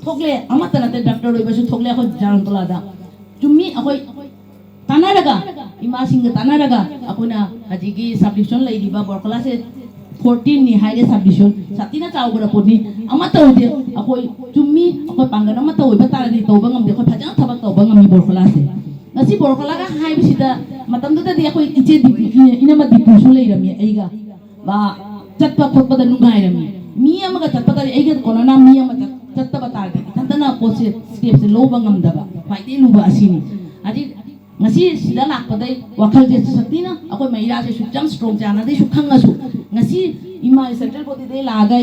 ꯊꯣꯛꯂꯦ, ꯑꯃꯠꯇ ꯅꯠꯇꯦ, doctor ꯑꯣꯏꯕꯁꯨ ꯊꯣꯛꯂꯦ ꯑꯩꯈꯣꯏ ꯖꯥꯔꯝꯇꯣꯂꯥꯗ꯫ ꯆꯨꯝꯃꯤ, ꯑꯩꯈꯣꯏ ꯇꯥꯟꯅꯔꯒ, ꯏꯃꯥꯁꯤꯡꯒ ꯇꯥꯟꯅꯔꯒ ꯑꯩꯈꯣꯏꯅ ꯍꯧꯖꯤꯛꯀꯤ sub-division ꯂꯩꯔꯤꯕ ꯕꯣꯔꯈꯂꯥꯁꯦ fourteenꯅꯤ ꯍꯥꯏꯔꯦ, sub-division ꯁꯥꯊꯤꯅ ꯆꯥꯎꯈ꯭ꯔ ꯄꯣꯠꯅꯤ꯫ ꯑꯃꯠꯇ ꯑꯣꯏꯗꯦ, ꯑꯩꯈꯣꯏ ꯆꯨꯝꯃꯤ, ꯑꯩꯈꯣꯏ ꯄꯥꯡꯒꯜ ꯑꯃꯠꯇ ꯑꯣꯏꯕ ꯇꯥꯔꯗꯤ ꯇꯧꯕ ꯉꯝꯗꯦ, ꯑꯩꯈꯣꯏ ꯐꯖꯅ ꯊꯕꯛ ꯇꯧꯕ ꯉꯝꯃꯤ ꯕꯣꯔꯈꯂꯥꯁꯦ꯫ ꯉꯁꯤ ꯕꯣꯔꯈꯂꯥꯒ ꯍꯥꯏꯕꯁꯤꯗ ꯃꯇꯝꯗꯨꯗꯗꯤ ꯑꯩꯈꯣꯏ ꯏꯆꯦ ꯗꯤꯄꯨ-, ꯏ-, ꯏꯅꯝꯃ ꯗꯤꯄꯨꯁꯨ ꯂꯩꯔꯝꯃꯤ ꯑꯩꯒ꯫ ꯕꯥ, ꯆꯠꯄ ꯈꯣꯠꯄꯗ ꯅꯨꯡꯉꯥꯏꯔꯝꯃꯤ꯫ ꯃꯤ ꯑꯃꯒ ꯆꯠꯄꯗꯗꯤ ꯑꯩꯒ ꯀꯣꯟꯅꯅ ꯃꯤ ꯑꯃ ꯆꯠ-, ꯆꯠꯇꯕ ꯇꯥꯔꯗꯤ ꯏꯊꯟꯇꯅ ꯄꯣꯠꯁꯦ, stepꯁꯦ ꯂꯧꯕ ꯉꯝꯗꯕ, ꯈ꯭ꯋꯥꯏꯗꯒꯤ ꯂꯨꯕ ꯑꯁꯤꯅꯤ꯫ ꯍꯧꯖꯤꯛ ꯉꯁꯤ ꯁꯤꯗ ꯂꯥꯛꯄꯗꯩ ꯋꯥꯈꯜꯁꯦ ꯁꯛꯇꯤꯅ ꯑꯩꯈꯣꯏ ꯃꯩꯔꯥꯁꯦ ꯁꯨꯛ ꯌꯥꯝ strong ꯆꯥꯟꯅꯗꯩꯁꯨ ꯈꯪꯉꯁꯨ, ꯉꯁꯤ ꯏꯃꯥ central bodyꯗꯩ ꯂꯥꯛꯑꯒ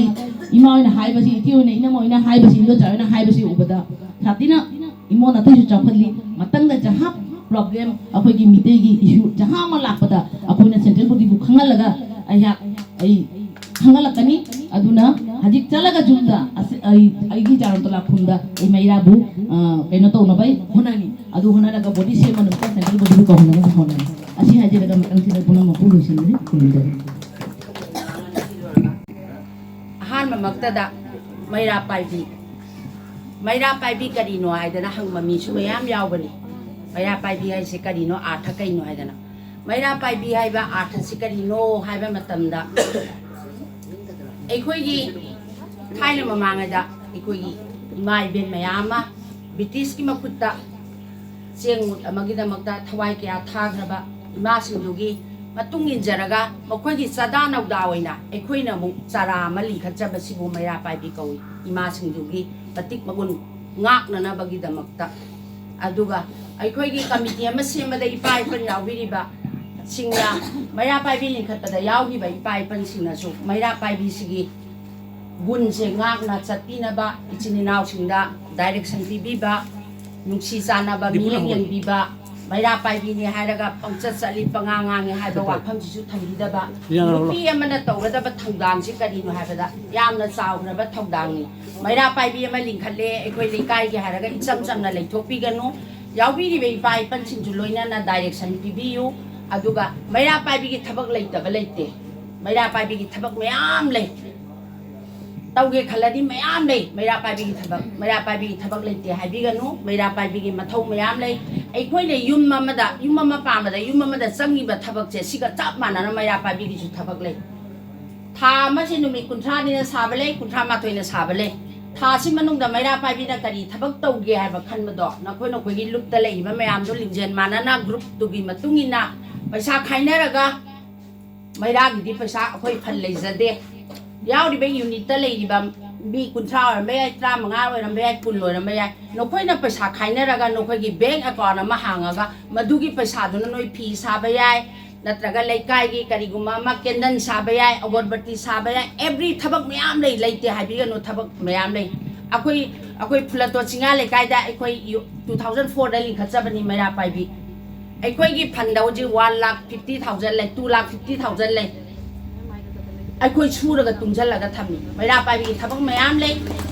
ꯏꯃꯥ ꯍꯣꯏꯅ ꯍꯥꯏꯕꯁꯤ, ꯏꯆꯦ ꯍꯣꯏꯅ, ꯏꯅꯝꯃ ꯍꯣꯏꯅ ꯍꯥꯏꯕꯁꯤ, ꯏꯟꯗꯣꯆꯥ ꯍꯣꯏꯅ ꯍꯥꯏꯕꯁꯤ ꯎꯕꯗ ꯁꯛꯇꯤꯅ ꯏꯃꯣꯟ ꯑꯇꯩꯁꯨ ꯆꯥꯎꯈꯠꯂꯤ꯫ ꯃꯊꯪꯗ ꯖꯍꯥ problem, ꯑꯩꯈꯣꯏꯒꯤ ꯃꯤꯇꯩꯒꯤ issue ꯖꯍꯥ ꯑꯃ ꯂꯥꯛꯄꯗ ꯑꯩꯈꯣꯏꯅ central bodyꯕꯨ ꯈꯪꯍꯜꯂꯒ ꯑꯩꯍꯥꯛ, ꯑꯩ ꯈꯪꯍꯜꯂꯛꯀꯅꯤ꯫ ꯑꯗꯨꯅ ꯍꯧꯖꯤꯛ ꯆꯠꯂꯒ ꯌꯨꯝꯗ ꯑꯁ-, ꯑꯩ, ꯑꯩꯒꯤ ꯖꯥꯔꯝꯇꯣꯂꯥ ꯈꯨꯟꯗ ꯑꯩ ꯃꯩꯔꯥꯕꯨ, ꯑ, ꯀꯩꯅꯣ ꯇꯧꯅꯕ ꯑꯩ ꯍꯣꯠꯅꯅꯤ꯫ ꯑꯗꯨ ꯍꯣꯠꯅꯔꯒ body ꯁꯦꯝꯕ ꯅꯨꯃꯤꯠꯇ central bodyꯕꯨ ꯀꯧꯍꯟꯅꯕ ꯍꯣꯠꯅꯅꯤ꯫ ꯑꯁꯤ ꯍꯥꯏꯖꯔꯒ ꯃꯇꯝꯁꯤꯗ ꯄꯨꯝꯅꯃꯛꯄꯨ ꯂꯣꯏꯁꯤꯟꯖꯔꯤ꯫ ꯈꯨꯔꯨꯝꯖꯔꯤ꯫ ꯃꯛꯇꯗ ꯃꯩꯔꯥ ꯄꯥꯏꯕꯤ, ꯃꯩꯔꯥ ꯄꯥꯏꯕꯤ ꯀꯔꯤꯅꯣ ꯍꯥꯏꯗꯅ ꯍꯪꯕ ꯃꯤꯁꯨ ꯃꯌꯥꯝ ꯌꯥꯎꯕꯅꯤ꯫ ꯃꯩꯔꯥ ꯄꯥꯏꯕꯤ ꯍꯥꯏꯁꯦ ꯀꯔꯤꯅꯣ, ꯑꯥꯔꯊ ꯀꯩꯅꯣ ꯍꯥꯏꯗꯅ꯫ ꯃꯩꯔꯥ ꯄꯥꯏꯕꯤ ꯍꯥꯏꯕ ꯑꯥꯔꯊꯁꯤ ꯀꯔꯤꯅꯣ ꯍꯥꯏꯕ ꯃꯇꯝꯗ, ꯑꯩꯈꯣꯏꯒꯤ ꯊꯥꯏꯅ ꯃꯃꯥꯡꯉꯩꯗ ꯑꯩꯈꯣꯏꯒꯤ ꯏꯃꯥ ꯏꯕꯦꯟ ꯃꯌꯥꯝ ꯑꯃ ꯕ꯭ꯔꯤꯇꯤꯁꯀꯤ ꯃꯈꯨꯠꯇ ꯆꯦꯡ ꯃꯨꯠ ꯑꯃꯒꯤꯗꯃꯛꯇ ꯊꯋꯥꯏ ꯀꯌꯥ ꯊꯥꯈ꯭ꯔꯕ ꯏꯃꯥꯁꯤꯡꯗꯨꯒꯤ ꯃꯇꯨꯡ ꯏꯟꯖꯔꯒ, ꯃꯈꯣꯏꯒꯤ ꯆꯥꯗꯥ ꯅꯧꯗꯥ ꯑꯣꯏꯅ ꯑꯩꯈꯣꯏꯅ ꯑꯃꯨꯛ ꯆꯥꯔꯥ ꯑꯃ ꯂꯤꯡꯈꯠꯆꯕꯁꯤꯕꯨ ꯃꯩꯔꯥ ꯄꯥꯏꯕꯤ ꯀꯧꯏ꯫ ꯏꯃꯥꯁꯤꯡꯗꯨꯒꯤ ꯃꯇꯤꯛ ꯃꯒꯨꯟ ꯉꯥꯛꯅꯅꯕꯒꯤꯗꯃꯛꯇ꯫ ꯑꯗꯨꯒ ꯑꯩꯈꯣꯏꯒꯤ ꯀꯃꯤꯇꯤ ꯑꯃ ꯁꯦꯝꯕꯗ ꯏꯄꯥ ꯏꯄꯟ ꯌꯥꯎꯕꯤꯔꯤꯕ ꯁꯤꯡꯅ, ꯃꯩꯔꯥ ꯄꯥꯏꯕꯤ ꯂꯤꯡꯈꯠꯄꯗ ꯌꯥꯎꯈꯤꯕ ꯏꯄꯥ ꯏꯄꯟꯁꯤꯡꯅꯁꯨ ꯃꯩꯔꯥ ꯄꯥꯏꯕꯤꯁꯤꯒꯤ ꯒꯨꯟꯁꯦ ꯉꯥꯛꯅ ꯆꯠꯄꯤꯅꯕ ꯏꯆꯤꯟ ꯏꯅꯥꯎꯁꯤꯡꯗ ꯗꯥꯏꯔꯦꯛꯁꯟ ꯄꯤꯕꯤꯕ, ꯅꯨꯡꯁꯤ ꯆꯥꯟꯅꯕ, ꯗꯤꯄꯨꯅ ꯃꯤꯠꯌꯦꯡ ꯍꯧꯔꯦ꯫ ꯌꯦꯡꯕꯤꯕ, ꯃꯩꯔꯥ ꯄꯥꯏꯕꯤꯅꯤ ꯍꯥꯏꯔꯒ ꯄꯪꯆꯠ ꯆꯠꯂꯤ, ꯄꯉꯥꯡ ꯉꯥꯡꯉꯤ ꯍꯥꯏꯕ ꯆꯠꯄ꯫ ꯋꯥꯐꯝꯁꯤꯁꯨ ꯊꯝꯕꯤꯗꯕ꯫ ꯌꯥꯔꯕꯣ? ꯅꯨꯄꯤ ꯑꯃꯅ ꯇꯧꯒꯗꯕ ꯊꯧꯗꯥꯡꯁꯤ ꯀꯔꯤꯅꯣ ꯍꯥꯏꯕꯗ ꯌꯥꯝꯅ ꯆꯥꯎꯈ꯭ꯔꯕ ꯊꯧꯗꯥꯡꯅꯤ꯫ ꯃꯩꯔꯥ ꯄꯥꯏꯕꯤ ꯑꯃ ꯂꯤꯡꯈꯠꯂꯦ ꯑꯩꯈꯣꯏ ꯂꯩꯀꯥꯏꯒꯤ ꯍꯥꯏꯔꯒ ꯏꯆꯝ ꯆꯝꯅ ꯂꯩꯊꯣꯛꯄꯤꯒꯅꯨ꯫ ꯌꯥꯎꯕꯤꯔꯤꯕ ꯏꯄꯥ ꯏꯄꯟꯁꯤꯡꯁꯨ ꯂꯣꯏꯅꯅ ꯗꯥꯏꯔꯦꯛꯁꯟ ꯄꯤꯕꯤꯌꯨ꯫ ꯑꯗꯨꯒ ꯃꯩꯔꯥ ꯄꯥꯏꯕꯤꯒꯤ ꯊꯕꯛ ꯂꯩꯇꯕ ꯂꯩꯇꯦ꯫ ꯃꯩꯔꯥ ꯄꯥꯏꯕꯤꯒꯤ ꯊꯕꯛ ꯃꯌꯥꯝ ꯂꯩ꯫ ꯇꯧꯒꯦ ꯈꯜꯂꯗꯤ ꯃꯌꯥꯝ ꯂꯩ꯫ ꯃꯩꯔꯥ ꯄꯥꯏꯕꯤꯒꯤ ꯊꯕꯛ, ꯃꯩꯔꯥ ꯄꯥꯏꯕꯤꯒꯤ ꯊꯕꯛ ꯂꯩꯇꯦ ꯍꯥꯏꯕꯤꯒꯅꯨ꯫ ꯃꯩꯔꯥ ꯄꯥꯏꯕꯤꯒꯤ ꯃꯊꯧ ꯃꯌꯥꯝ ꯂꯩ꯫ ꯑꯩꯈꯣꯏꯅ ꯌꯨꯝ ꯑꯃꯗ, ꯌꯨꯝ ꯑꯃ ꯄꯥꯟꯕꯗ ꯌꯨꯝ ꯑꯃꯗ ꯆꯪꯉꯤꯕ ꯊꯕꯛꯁꯦ, ꯁꯤꯒ ꯆꯞ ꯃꯥꯟꯅꯅ ꯃꯩꯔꯥ ꯄꯥꯏꯕꯤꯒꯤꯁꯨ ꯊꯕꯛ ꯂꯩ꯫ ꯊꯥ ꯑꯃꯁꯦ ꯅꯨꯃꯤꯠ ꯀꯨꯟꯊ꯭ꯔꯥꯅꯤꯅ ꯁꯥꯕ ꯂꯩ, ꯀꯨꯟꯊ꯭ꯔꯥ ꯃꯥꯊꯣꯏꯅ ꯁꯥꯕ ꯂꯩ꯫ ꯊꯥꯁꯤ ꯃꯅꯨꯡꯗ ꯃꯩꯔꯥ ꯄꯥꯏꯕꯤꯅ ꯀꯔꯤ ꯊꯕꯛ ꯇꯧꯒꯦ ꯍꯥꯏꯕ ꯈꯟꯕꯗꯣ, ꯅꯈꯣꯏ ꯅꯈꯣꯏꯒꯤ ꯂꯨꯞꯇ ꯂꯩꯔꯤꯕ ꯃꯌꯥꯝꯗꯣ ꯂꯤꯡꯖꯦꯜ ꯃꯥꯟꯅꯅ ꯒ꯭ꯔꯨꯞꯇꯨꯒꯤ ꯃꯇꯨꯡ ꯏꯟꯅ ꯄꯩꯁꯥ ꯈꯥꯏꯅꯔꯒ, ꯃꯩꯔꯥꯒꯤꯗꯤ ꯄꯩꯁꯥ ꯑꯩꯈꯣꯏ ꯐꯟ ꯂꯩꯖꯗꯦ꯫ ꯌꯥꯎꯔꯤꯕ ꯌꯨꯅꯤꯠꯇ ꯂꯩꯔꯤꯕ ꯃꯤ ꯀꯨꯟꯊ꯭ꯔꯥ ꯑꯣꯏꯔꯝꯕ ꯌꯥꯏ, ꯇꯔꯥꯃꯉꯥ ꯑꯣꯏꯔꯝꯕ ꯌꯥꯏ, ꯀꯨꯟ ꯑꯣꯏꯔꯝꯕ ꯌꯥꯏ꯫ ꯅꯈꯣꯏꯅ ꯄꯩꯁꯥ ꯈꯥꯏꯅꯔꯒ ꯅꯈꯣꯏꯒꯤ ꯕꯦꯡ ꯑꯦꯀꯥꯎꯟ ꯑꯃ ꯍꯥꯡꯉꯒ ꯃꯗꯨꯒꯤ ꯄꯩꯁꯥꯗꯨꯅ ꯅꯣꯏ ꯐꯤ ꯁꯥꯕ ꯌꯥꯏ, ꯅꯠꯇ꯭ꯔꯒ ꯂꯩꯀꯥꯏꯒꯤ ꯀꯔꯤꯒꯨꯝꯕ ꯑꯃ ꯀꯦꯟꯗꯜ ꯁꯥꯕ ꯌꯥꯏ, ꯑꯒꯣꯔꯕꯇꯤ ꯁꯥꯕ ꯌꯥꯏ, ꯑꯦꯕ꯭ꯔꯤ ꯊꯕꯛ ꯃꯌꯥꯝ ꯂꯩ, ꯂꯩꯇꯦ ꯍꯥꯏꯕꯤꯒꯅꯨ, ꯊꯕꯛ ꯃꯌꯥꯝ ꯂꯩ꯫ ꯑꯩꯈꯣꯏ, ꯑꯩꯈꯣꯏ ꯐꯨꯂꯇꯣ ꯆꯤꯡꯌꯥ ꯂꯩꯀꯥꯏꯗ ꯑꯩꯈꯣꯏ ꯌꯨ-, two thousand four ꯗ ꯂꯤꯡꯈꯠꯆꯕꯅꯤ ꯃꯩꯔꯥ ꯄꯥꯏꯕꯤ꯫ ꯑꯩꯈꯣꯏꯒꯤ ꯐꯟꯗ ꯍꯧꯖꯤꯛ one lakh fifty thousand ꯂꯩ, two lakh fifty thousand ꯂꯩ꯫ ꯑꯩꯈꯣꯏ ꯁꯨꯔꯒ ꯇꯨꯡꯁꯤꯜꯂꯒ ꯊꯝꯃꯤ꯫ ꯃꯩꯔꯥ ꯄꯥꯏꯕꯤꯒꯤ ꯊꯕꯛ ꯃꯌꯥꯝ ꯂꯩ,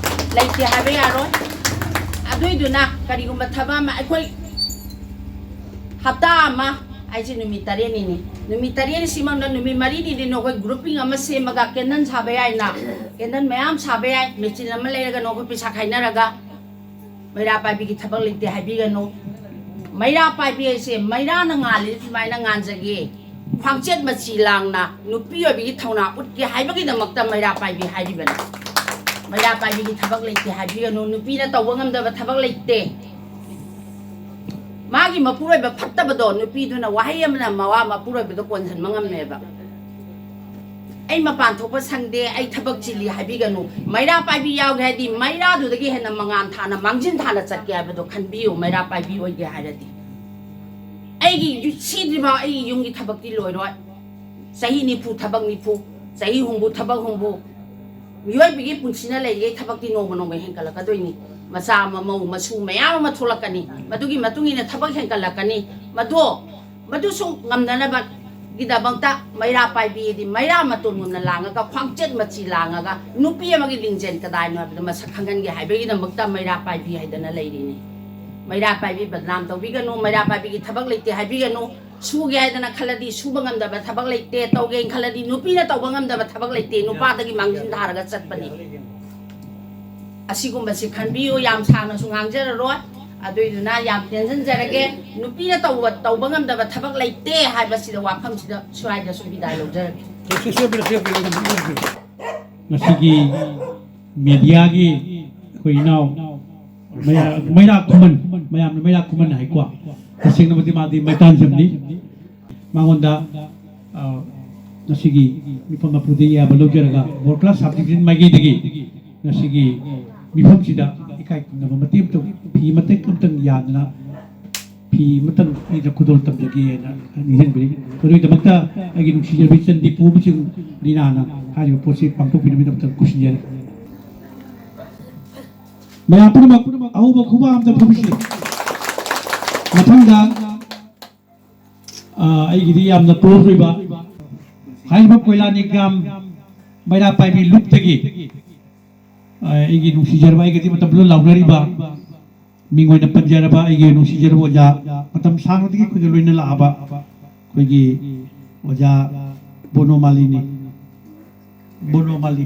ꯂꯩꯇꯦ ꯍꯥꯏꯕ ꯌꯥꯔꯣꯏ꯫ ꯑꯗꯨꯏꯗꯨꯅ ꯀꯔꯤꯒꯨꯝꯕ ꯊꯕꯛ ꯑꯃ ꯑꯩꯈꯣꯏ ꯍꯞꯇꯥ ꯑꯃ ꯍꯥꯏꯁꯦ ꯅꯨꯃꯤꯠ ꯇꯔꯦꯠꯅꯤꯅꯤ꯫ ꯅꯨꯃꯤꯠ ꯇꯔꯦꯠꯅꯤ ꯁꯤꯃꯛꯅ ꯅꯨꯃꯤꯠ ꯃꯔꯤꯅꯤꯗꯤ ꯅꯈꯣꯏ ꯒ꯭ꯔꯨꯞꯄꯤꯡ ꯑꯃ ꯁꯦꯝꯃꯒ ꯀꯦꯟꯗꯜ ꯁꯥꯕ ꯌꯥꯏꯅ꯫ ꯀꯦꯟꯗꯜ ꯃꯌꯥꯝ ꯁꯥꯕ ꯌꯥꯏ, ꯃꯦꯆꯤꯟ ꯑꯃ ꯂꯩꯔꯒꯅꯣ ꯑꯩꯈꯣꯏ ꯄꯩꯁꯥ ꯈꯥꯏꯅꯔꯒ꯫ ꯃꯩꯔꯥ ꯄꯥꯏꯕꯤꯒꯤ ꯊꯕꯛ ꯂꯩꯇꯦ ꯍꯥꯏꯕꯤꯒꯅꯨ꯫ ꯃꯩꯔꯥ ꯄꯥꯏꯕꯤ ꯍꯥꯏꯁꯦ ꯃꯩꯔꯥꯅ ꯉꯥꯜꯂꯤ, ꯑꯗꯨꯃꯥꯏꯅ ꯉꯥꯟꯖꯒꯦ꯫ ꯈ꯭ꯋꯥꯡꯆꯦꯠ ꯃꯆꯤ ꯂꯥꯡꯅ ꯅꯨꯄꯤ ꯑꯣꯏꯕꯒꯤ ꯊꯧꯅꯥ ꯎꯠꯀꯦ ꯍꯥꯏꯕꯒꯤꯗꯃꯛꯇ ꯃꯩꯔꯥ ꯄꯥꯏꯕꯤ ꯍꯥꯏꯔꯤꯕꯅꯤ꯫ ꯃꯩꯔꯥ ꯄꯥꯏꯕꯤꯒꯤ ꯊꯕꯛ ꯂꯩꯇꯦ ꯍꯥꯏꯕꯤꯒꯅꯨ, ꯅꯨꯄꯤꯅ ꯇꯧꯕ ꯉꯝꯗꯕ ꯊꯕꯛ ꯂꯩꯇꯦ꯫ ꯃꯥꯒꯤ ꯃꯄꯨꯔꯣꯏꯕ ꯐꯠꯇꯕꯗꯣ ꯅꯨꯄꯤꯗꯨꯅ ꯋꯥꯍꯩ ꯑꯃꯅ ꯃꯋꯥ ꯃꯄꯨꯔꯣꯏꯕꯗꯣ ꯀꯣꯟꯁꯤꯟꯕ ꯉꯝꯃꯦꯕ꯫ "ꯑꯩ ꯃꯄꯥꯟ ꯊꯣꯛꯄ ꯁꯪꯗꯦ, ꯑꯩ ꯊꯕꯛ ꯆꯤꯜꯂꯤ" ꯍꯥꯏꯕꯤꯒꯅꯨ꯫ ꯃꯩꯔꯥ ꯄꯥꯏꯕꯤ ꯌꯥꯎꯒꯦ ꯍꯥꯏꯗꯤ ꯃꯩꯔꯥꯗꯨꯗꯒꯤ ꯍꯦꯟꯅ ꯃꯉꯥꯟ ꯊꯥꯅ, ꯃꯥꯡꯖꯤꯟ ꯊꯥꯅ ꯆꯠꯀꯦ ꯍꯥꯏꯕꯗꯣ ꯈꯟꯕꯤꯌꯨ, ꯃꯩꯔꯥ ꯄꯥꯏꯕꯤ ꯑꯣꯏꯒꯦ ꯍꯥꯏꯔꯗꯤ꯫ ꯑꯩꯒꯤ ꯌꯨ-, ꯁꯤꯗ꯭ꯔꯤꯐꯥꯎ ꯑꯩꯒꯤ ꯌꯨꯝꯒꯤ ꯊꯕꯛꯇꯤ ꯂꯣꯏꯔꯣꯏ꯫ ꯆꯍꯤ ꯅꯤꯐꯨ ꯊꯕꯛ ꯅꯤꯐꯨ, ꯆꯍꯤ ꯍꯨꯝꯐꯨ ꯊꯕꯛ ꯍꯨꯝꯐꯨ꯫ ꯃꯤꯑꯣꯏꯕꯒꯤ ꯄꯨꯟꯁꯤꯅ ꯂꯩꯔꯤꯉꯩ ꯊꯕꯛꯇꯤ ꯅꯣꯡꯃ ꯅꯣꯡꯃ ꯍꯦꯟꯒꯠꯂꯛꯀꯗꯣꯏꯅꯤ꯫ ꯃꯆꯥ, ꯃꯃꯧ, ꯃꯁꯨ ꯃꯌꯥꯝ ꯑꯃ ꯊꯣꯛꯂꯛꯀꯅꯤ꯫ ꯃꯗꯨꯒꯤ ꯃꯇꯨꯡ ꯏꯟꯅ ꯊꯕꯛ ꯍꯦꯟꯒꯠꯂꯛꯀꯅꯤ꯫ ꯃꯗꯣ, ꯃꯗꯨꯁꯨ ꯉꯝꯅꯅꯕꯒꯤꯗꯃꯛꯇ ꯃꯩꯔꯥ ꯄꯥꯏꯕꯤꯗꯤ ꯃꯩꯔꯥ ꯃꯇꯣꯟꯒꯨꯝꯅ ꯂꯥꯡꯉꯒ, ꯈ꯭ꯋꯥꯡꯆꯦꯠ ꯃꯆꯤ ꯂꯥꯡꯉꯒ, ꯅꯨꯄꯤ ꯑꯃꯒꯤ ꯂꯤꯡꯖꯦꯜ ꯀꯗꯥꯏꯅꯣ ꯍꯥꯏꯕꯗꯣ ꯃꯁꯛ ꯈꯪꯍꯟꯒꯦ ꯍꯥꯏꯕꯒꯤꯗꯃꯛꯇ ꯃꯩꯔꯥ ꯄꯥꯏꯕꯤ ꯍꯥꯏꯗꯅ ꯂꯩꯔꯤꯅꯤ꯫ ꯃꯩꯔꯥ ꯄꯥꯏꯕꯤ ꯕꯗꯅꯥꯝ ꯇꯧꯕꯤꯒꯅꯨ, ꯃꯩꯔꯥ ꯄꯥꯏꯕꯤꯒꯤ ꯊꯕꯛ ꯂꯩꯇꯦ ꯍꯥꯏꯕꯤꯒꯅꯨ꯫ ꯁꯨꯒꯦ ꯍꯥꯏꯗꯅ ꯈꯜꯂꯗꯤ ꯁꯨꯕ ꯉꯝꯗꯕ ꯊꯕꯛ ꯂꯩꯇꯦ, ꯇꯧꯒꯦꯅ ꯈꯜꯂꯗꯤ ꯅꯨꯄꯤꯅ ꯇꯧꯕ ꯉꯝꯗꯕ ꯊꯕꯛ ꯂꯩꯇꯦ, ꯅꯨꯄꯥꯗꯒꯤ ꯃꯥꯡꯖꯤꯟ ꯊꯥꯔꯒ ꯆꯠꯄꯅꯤ꯫ ꯑꯁꯤꯒꯨꯝꯕꯁꯤ ꯈꯟꯕꯤꯌꯨ, ꯌꯥꯝ ꯁꯥꯡꯅꯁꯨ ꯉꯥꯡꯖꯔꯔꯣꯏ꯫ ꯑꯗꯨꯏꯗꯨꯅ ꯌꯥꯝ ꯇꯦꯟꯁꯤꯟꯖꯔꯒꯦ, ꯅꯨꯄꯤꯅ ꯇꯧꯕ, ꯇꯧꯕ ꯉꯝꯗꯕ ꯊꯕꯛ ꯂꯩꯇꯦ ꯍꯥꯏꯕꯁꯤꯗ ꯋꯥꯐꯝꯁꯤꯗ ꯁ꯭ꯋꯥꯏꯗꯁꯨ ꯕꯤꯗꯥꯏ ꯂꯧꯖꯔꯒꯦ꯫ ꯉꯁꯤꯒꯤ ꯃꯦꯗꯤꯌꯥꯒꯤ ꯑꯩꯈꯣꯏ ꯏꯅꯥꯎ ꯃꯩꯔꯥ, ꯃꯩꯔꯥ ꯈꯨꯃꯟ, ꯃꯌꯥꯝꯅ ꯃꯩꯔꯥ ꯈꯨꯃꯟ ꯍꯥꯏꯀꯣ, ꯇꯁꯦꯡꯅꯕꯨꯗꯤ ꯃꯥꯗꯤ ꯃꯩꯇꯥꯟꯖꯝꯅꯤ꯫ ꯃꯉꯣꯟꯗ, ꯑ, ꯉꯁꯤꯒꯤ ꯃꯤꯐꯝ ꯃꯄꯨꯗꯒꯤ ꯑꯌꯥꯕ ꯂꯧꯖꯔꯒ World Class Subdivision ꯃꯥꯏꯀꯩꯗꯒꯤ ꯉꯁꯤꯒꯤ ꯃꯤꯐꯝꯁꯤꯗ ꯏꯀꯥꯏ ꯈꯨꯝꯅꯕ ꯃꯇꯦꯛ ꯑꯃꯇꯪ, ꯐꯤ ꯃꯇꯦꯛ ꯑꯃꯇꯪ ꯌꯥꯟꯗꯨꯅ ꯐꯤ ꯑꯃꯇꯪ ꯑꯩꯅ ꯈꯨꯗꯣꯜ ꯇꯝꯖꯒꯦꯅ ꯅꯤꯡꯁꯤꯡꯕꯤꯔꯤ꯫ ꯃꯗꯨꯒꯤꯗꯃꯛꯇ ꯑꯩꯒꯤ ꯅꯨꯡꯁꯤꯖꯕ ꯏꯆꯟ ꯗꯤꯄꯨ ꯑꯃꯁꯨꯡ ꯔꯤꯅꯥꯅ ꯍꯥꯏꯔꯤꯕ ꯄꯣꯠꯁꯤ ꯄꯥꯡꯊꯣꯛꯄꯤꯅꯕꯒꯤꯗꯃꯛꯇ ꯈꯨꯔꯨꯝꯖꯔꯤ꯫ ꯃꯌꯥꯝ ꯄꯨꯝꯅꯃꯛ ꯑꯍꯧꯕ ꯈꯨꯕꯥꯛ ꯑꯃꯇ ꯐꯨꯕꯤꯁꯤ꯫ ꯃꯊꯪꯗ, ꯑ, ꯑꯩꯒꯤꯗꯤ ꯌꯥꯝꯅ close ꯑꯣꯏꯕ ꯍꯥꯏꯔꯤꯕ ꯀꯣꯏꯂꯥꯅꯤ ꯒ꯭ꯔꯥꯝ ꯃꯩꯔꯥ ꯄꯥꯏꯕꯤ ꯂꯨꯞꯇꯒꯤ, ꯑ, ꯑꯩꯒꯤ ꯅꯨꯡꯁꯤꯖꯔꯕ, ꯑꯩꯒꯗꯤ ꯃꯇꯝꯗꯨꯗ ꯂꯥꯎꯅꯔꯤꯕ ꯃꯤꯡ ꯑꯣꯏꯅ ꯄꯟꯖꯔꯕ ꯑꯩꯒꯤ ꯅꯨꯡꯁꯤꯖꯔꯕ ꯑꯣꯖꯥ, ꯃꯇꯝ ꯁꯥꯡꯅꯗꯒꯤ ꯑꯩꯈꯣꯏꯒ ꯂꯣꯏꯅ ꯂꯥꯛꯑꯕ ꯑꯩꯈꯣꯏꯒꯤ ꯑꯣꯖꯥ bono Malini. Bono ꯃꯥꯂꯤ꯫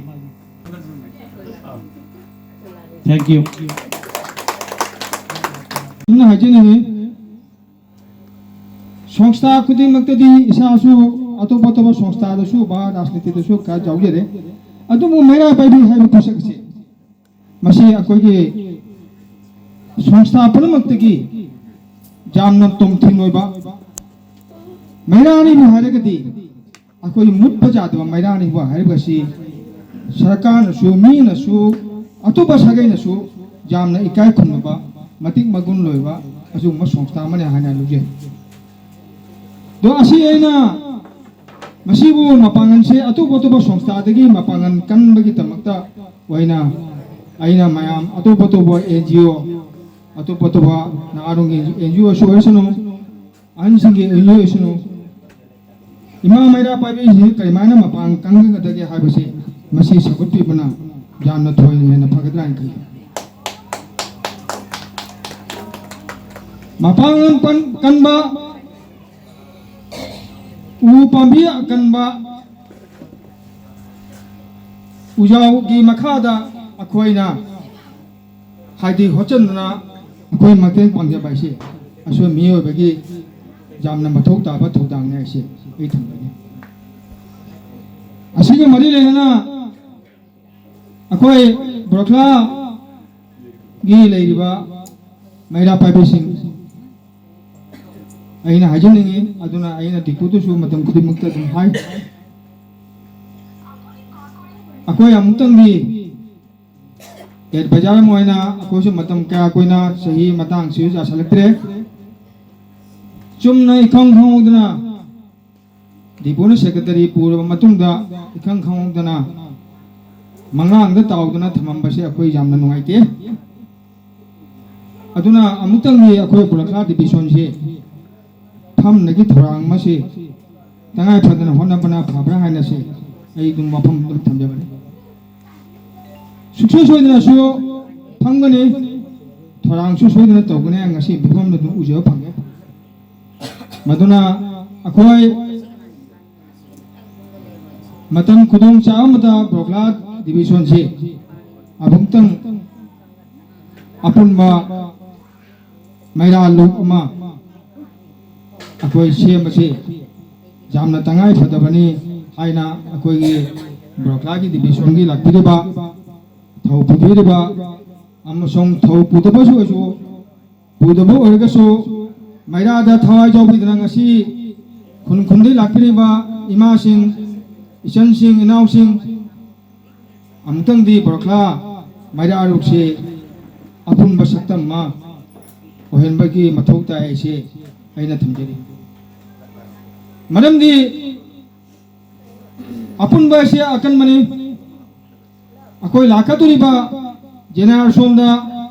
Thank you. ꯑꯗꯨꯅ ꯍꯥꯏꯖꯅꯤꯡꯉꯤ, ꯁꯪꯁꯊꯥ ꯈꯨꯗꯤꯡꯃꯛꯇꯗꯤ ꯏꯁꯥꯁꯨ ꯑꯇꯣꯞ ꯑꯇꯣꯞꯄ ꯁꯪꯁꯊꯥꯗꯁꯨ ꯕꯥ ꯔꯥꯖꯅꯤꯇꯤꯗꯁꯨ ꯈꯔ ꯌꯥꯎꯖꯔꯦ꯫ ꯑꯗꯨꯕꯨ ꯃꯩꯔꯥ ꯄꯥꯏꯕꯤ ꯍꯥꯏꯕ ꯄꯣꯠꯁꯛ ꯑꯁꯤ ꯃꯁꯤ ꯑꯩꯈꯣꯏꯒꯤ ꯁꯪꯁꯊꯥ ꯄꯨꯝꯅꯃꯛꯇꯒꯤ ꯌꯥꯝꯅ ꯇꯣꯝꯊꯤꯟ ꯑꯣꯏꯕ, ꯃꯩꯔꯥꯅꯤꯕꯨ ꯍꯥꯏꯔꯒꯗꯤ ꯑꯩꯈꯣꯏ ꯃꯨꯠꯄ ꯌꯥꯗꯕ ꯃꯩꯔꯥꯅꯤꯕꯨ ꯍꯥꯏꯔꯤꯕ ꯑꯁꯤ ꯁꯔꯀꯥꯔꯅꯁꯨ, ꯃꯤꯅꯁꯨ, ꯑꯇꯣꯞꯄ ꯁꯥꯒꯩꯅꯁꯨ ꯌꯥꯝꯅ ꯏꯀꯥꯏ ꯈꯨꯝꯅꯕ, ꯃꯇꯤꯛ ꯃꯒꯨꯟ ꯂꯣꯏꯕ ꯑꯁꯤꯒꯨꯝꯕ ꯁꯪꯁꯊꯥ ꯑꯃꯅꯤ ꯍꯥꯏꯅ ꯂꯧꯖꯩ꯫ ꯑꯗꯣ ꯑꯁꯤ ꯑꯩꯅ ꯃꯁꯤꯕꯨ ꯃꯄꯥꯡꯒꯜꯁꯦ ꯑꯇꯣꯞ ꯑꯇꯣꯞꯄ ꯁꯪꯁꯊꯥꯗꯒꯤ ꯃꯄꯥꯡꯒꯜ ꯀꯟꯕꯒꯤꯗꯃꯛꯇ ꯑꯣꯏꯅ ꯑꯩꯅ ꯃꯌꯥꯝ ꯑꯇꯣꯞ ꯑꯇꯣꯞꯄ ꯑꯦꯟ ꯖꯤ ꯑꯣ, ꯑꯇꯣꯞ ꯑꯇꯣꯞꯄ ꯅꯍꯥꯔꯣꯜꯒꯤ ꯑꯦꯟ ꯖꯤ ꯑꯣꯁꯨ ꯑꯣꯏꯁꯅꯨ, ꯑꯍꯟꯁꯤꯡꯒꯤ ꯑꯦꯟ ꯖꯤ ꯑꯣ ꯑꯣꯏꯁꯅꯨ, ꯏꯃꯥ ꯃꯩꯔꯥ ꯄꯥꯏꯕꯤꯁꯤ ꯀꯔꯝꯍꯥꯏꯅ ꯃꯄꯥꯡ ꯀꯟꯒꯗꯒꯦ ꯍꯥꯏꯕꯁꯤ ꯃꯁꯤ ꯁꯧꯒꯠꯄꯤꯕꯅ ꯌꯥꯝꯅ ꯊꯣꯏꯅ ꯍꯦꯟꯅ ꯐꯒꯗ꯭ꯔꯥ ꯍꯥꯏꯅ ꯈꯜꯂꯤ꯫ ꯃꯄꯥꯡꯒꯜ ꯀꯟ-, ꯀꯟꯕ ꯎ ꯄꯥꯝꯕꯤ ꯑꯀꯟꯕ ꯎꯖꯥꯎꯒꯤ ꯃꯈꯥꯗ ꯑꯩꯈꯣꯏꯅ ꯍꯥꯏꯗꯤ ꯍꯣꯠꯆꯟꯗꯨꯅ ꯑꯩꯈꯣꯏ ꯃꯇꯦꯡ ꯄꯥꯡꯖꯕ ꯍꯥꯏꯁꯦ ꯑꯁꯣꯏ ꯃꯤꯑꯣꯏꯕꯒꯤ ꯌꯥꯝꯅ ꯃꯊꯧ ꯇꯥꯕ ꯊꯧꯗꯥꯡꯅꯤ ꯍꯥꯏꯁꯦ ꯑꯩ ꯊꯝꯖꯒꯦ꯫ ꯑꯁꯤꯒ ꯃꯔꯤ ꯂꯩꯅꯅ ꯑꯩꯈꯣꯏ ꯕꯣꯔꯣꯈꯂꯥꯒꯤ ꯂꯩꯔꯤꯕ ꯃꯩꯔꯥ ꯄꯥꯏꯕꯤꯁꯤꯡ ꯑꯩꯅ ꯍꯥꯏꯖꯅꯤꯡꯉꯤ, ꯑꯗꯨꯅ ꯑꯩꯅ ꯗꯤꯄꯨꯗꯁꯨ ꯃꯇꯝ ꯈꯨꯗꯤꯡꯃꯛꯇ ꯑꯗꯨꯝ ꯍꯥꯏ, ꯑꯩꯈꯣꯏ ꯑꯃꯨꯛꯇꯪꯗꯤ ꯑꯦꯗꯚꯥꯏꯖꯔ ꯑꯃ ꯑꯣꯏꯅ ꯑꯩꯈꯣꯏꯁꯨ ꯃꯇꯝ ꯀꯌꯥ ꯀꯨꯏꯅ ꯆꯍꯤ ꯃꯇꯥꯡꯁꯤꯁꯨ ꯌꯥꯁꯤꯜꯂꯛꯇ꯭ꯔꯦ, ꯆꯨꯝꯅ ꯏꯈꯪ ꯈꯪꯍꯧꯗꯅ ꯗꯤꯄꯨꯅ ꯁꯦꯀ꯭ꯔꯦꯇꯔꯤ ꯄꯨꯔꯕ ꯃꯇꯨꯡꯗ ꯏꯈꯪ ꯈꯪꯍꯧꯗꯅ ꯃꯉꯥꯡꯗ ꯇꯥꯎꯗꯅ ꯊꯝꯃꯝꯕꯁꯦ ꯑꯩꯈꯣꯏ ꯌꯥꯝꯅ ꯅꯨꯡꯉꯥꯏꯇꯦ꯫ ꯑꯗꯨꯅ ꯑꯃꯨꯛꯇꯪꯗꯤ ꯑꯩꯈꯣꯏ ꯕꯣꯔꯣꯈꯂꯥ ꯗꯤꯕꯤꯖꯟꯁꯤ ꯐꯝꯅꯒꯤ ꯊꯧꯔꯥꯡ ꯑꯃꯁꯤ ꯇꯉꯥꯏ ꯐꯗꯅ ꯍꯣꯠꯅꯕꯅ ꯐꯕ꯭ꯔꯥ ꯍꯥꯏꯅꯁꯤ ꯑꯩ ꯑꯗꯨꯝ ꯋꯥꯐꯝ ꯑꯗꯨꯝ ꯊꯝꯖꯕꯅꯤ꯫ ꯁꯨꯡꯁꯣꯏ ꯁꯣꯏꯗꯅꯁꯨ ꯐꯝꯒꯅꯤ, ꯊꯧꯔꯥꯡꯁꯨ ꯁꯣꯏꯗꯅ ꯇꯧꯒꯅꯤ꯫ ꯉꯁꯤ ꯃꯤꯐꯝꯗ ꯑꯗꯨꯝ ꯎꯖꯕ ꯐꯪꯉꯦ꯫ ꯃꯗꯨꯅ ꯑꯩꯈꯣꯏ ꯃꯇꯝ ꯈꯨꯗꯣꯡ ꯆꯥꯕ ꯑꯃꯗ ꯕꯣꯔꯣꯈꯂꯥ ꯗꯤꯕꯤꯖꯟꯁꯤ ꯑꯃꯨꯛꯇꯪ ꯑꯄꯨꯟꯕ ꯃꯩꯔꯥ ꯂꯨꯞ ꯑꯃ ꯑꯩꯈꯣꯏ ꯁꯦꯝꯕꯁꯤ ꯌꯥꯝꯅ ꯇꯉꯥꯏ ꯐꯗꯕꯅꯤ ꯍꯥꯏꯅ ꯑꯩꯈꯣꯏꯒꯤ ꯕꯣꯔꯣꯈꯂꯥꯒꯤ ꯗꯤꯕꯤꯖꯟꯒꯤ ꯂꯥꯛꯄꯤꯔꯤꯕ, ꯊꯧ ꯄꯨꯕꯤꯔꯤꯕ ꯑꯃꯁꯨꯡ ꯊꯧ ꯄꯨꯗꯕꯁꯨ ꯑꯣꯏꯔꯁꯨ, ꯄꯨꯗꯕ ꯑꯣꯏꯔꯒꯁꯨ ꯃꯩꯔꯥꯗ ꯊꯋꯥꯏ ꯌꯥꯎꯕꯤꯗꯨꯅ ꯉꯁꯤ ꯈꯨꯟ ꯈꯨꯟꯗꯒꯤ ꯂꯥꯛꯄꯤꯔꯤꯕ ꯏꯃꯥꯁꯤꯡ, ꯏꯆꯟꯁꯤꯡ, ꯏꯅꯥꯎꯁꯤꯡ, ꯑꯃꯨꯛꯇꯪꯗꯤ ꯕꯣꯔꯣꯈꯂꯥ ꯃꯩꯔꯥ ꯂꯨꯞꯁꯤ ꯑꯄꯨꯟꯕ ꯁꯛꯇꯝ ꯑꯃ ꯑꯣꯏꯍꯟꯕꯒꯤ ꯃꯊꯧ ꯇꯥꯏ ꯍꯥꯏꯁꯤ ꯑꯩꯅ ꯊꯝꯖꯔꯤ꯫ ꯃꯔꯝꯗꯤ ꯑꯄꯨꯟꯕ ꯑꯁꯤ ꯑꯀꯟꯕꯅꯤ꯫ ꯑꯩꯈꯣꯏ ꯂꯥꯛꯀꯗꯧꯔꯤꯕ ꯖꯦꯅꯦꯔꯦꯁꯟꯗ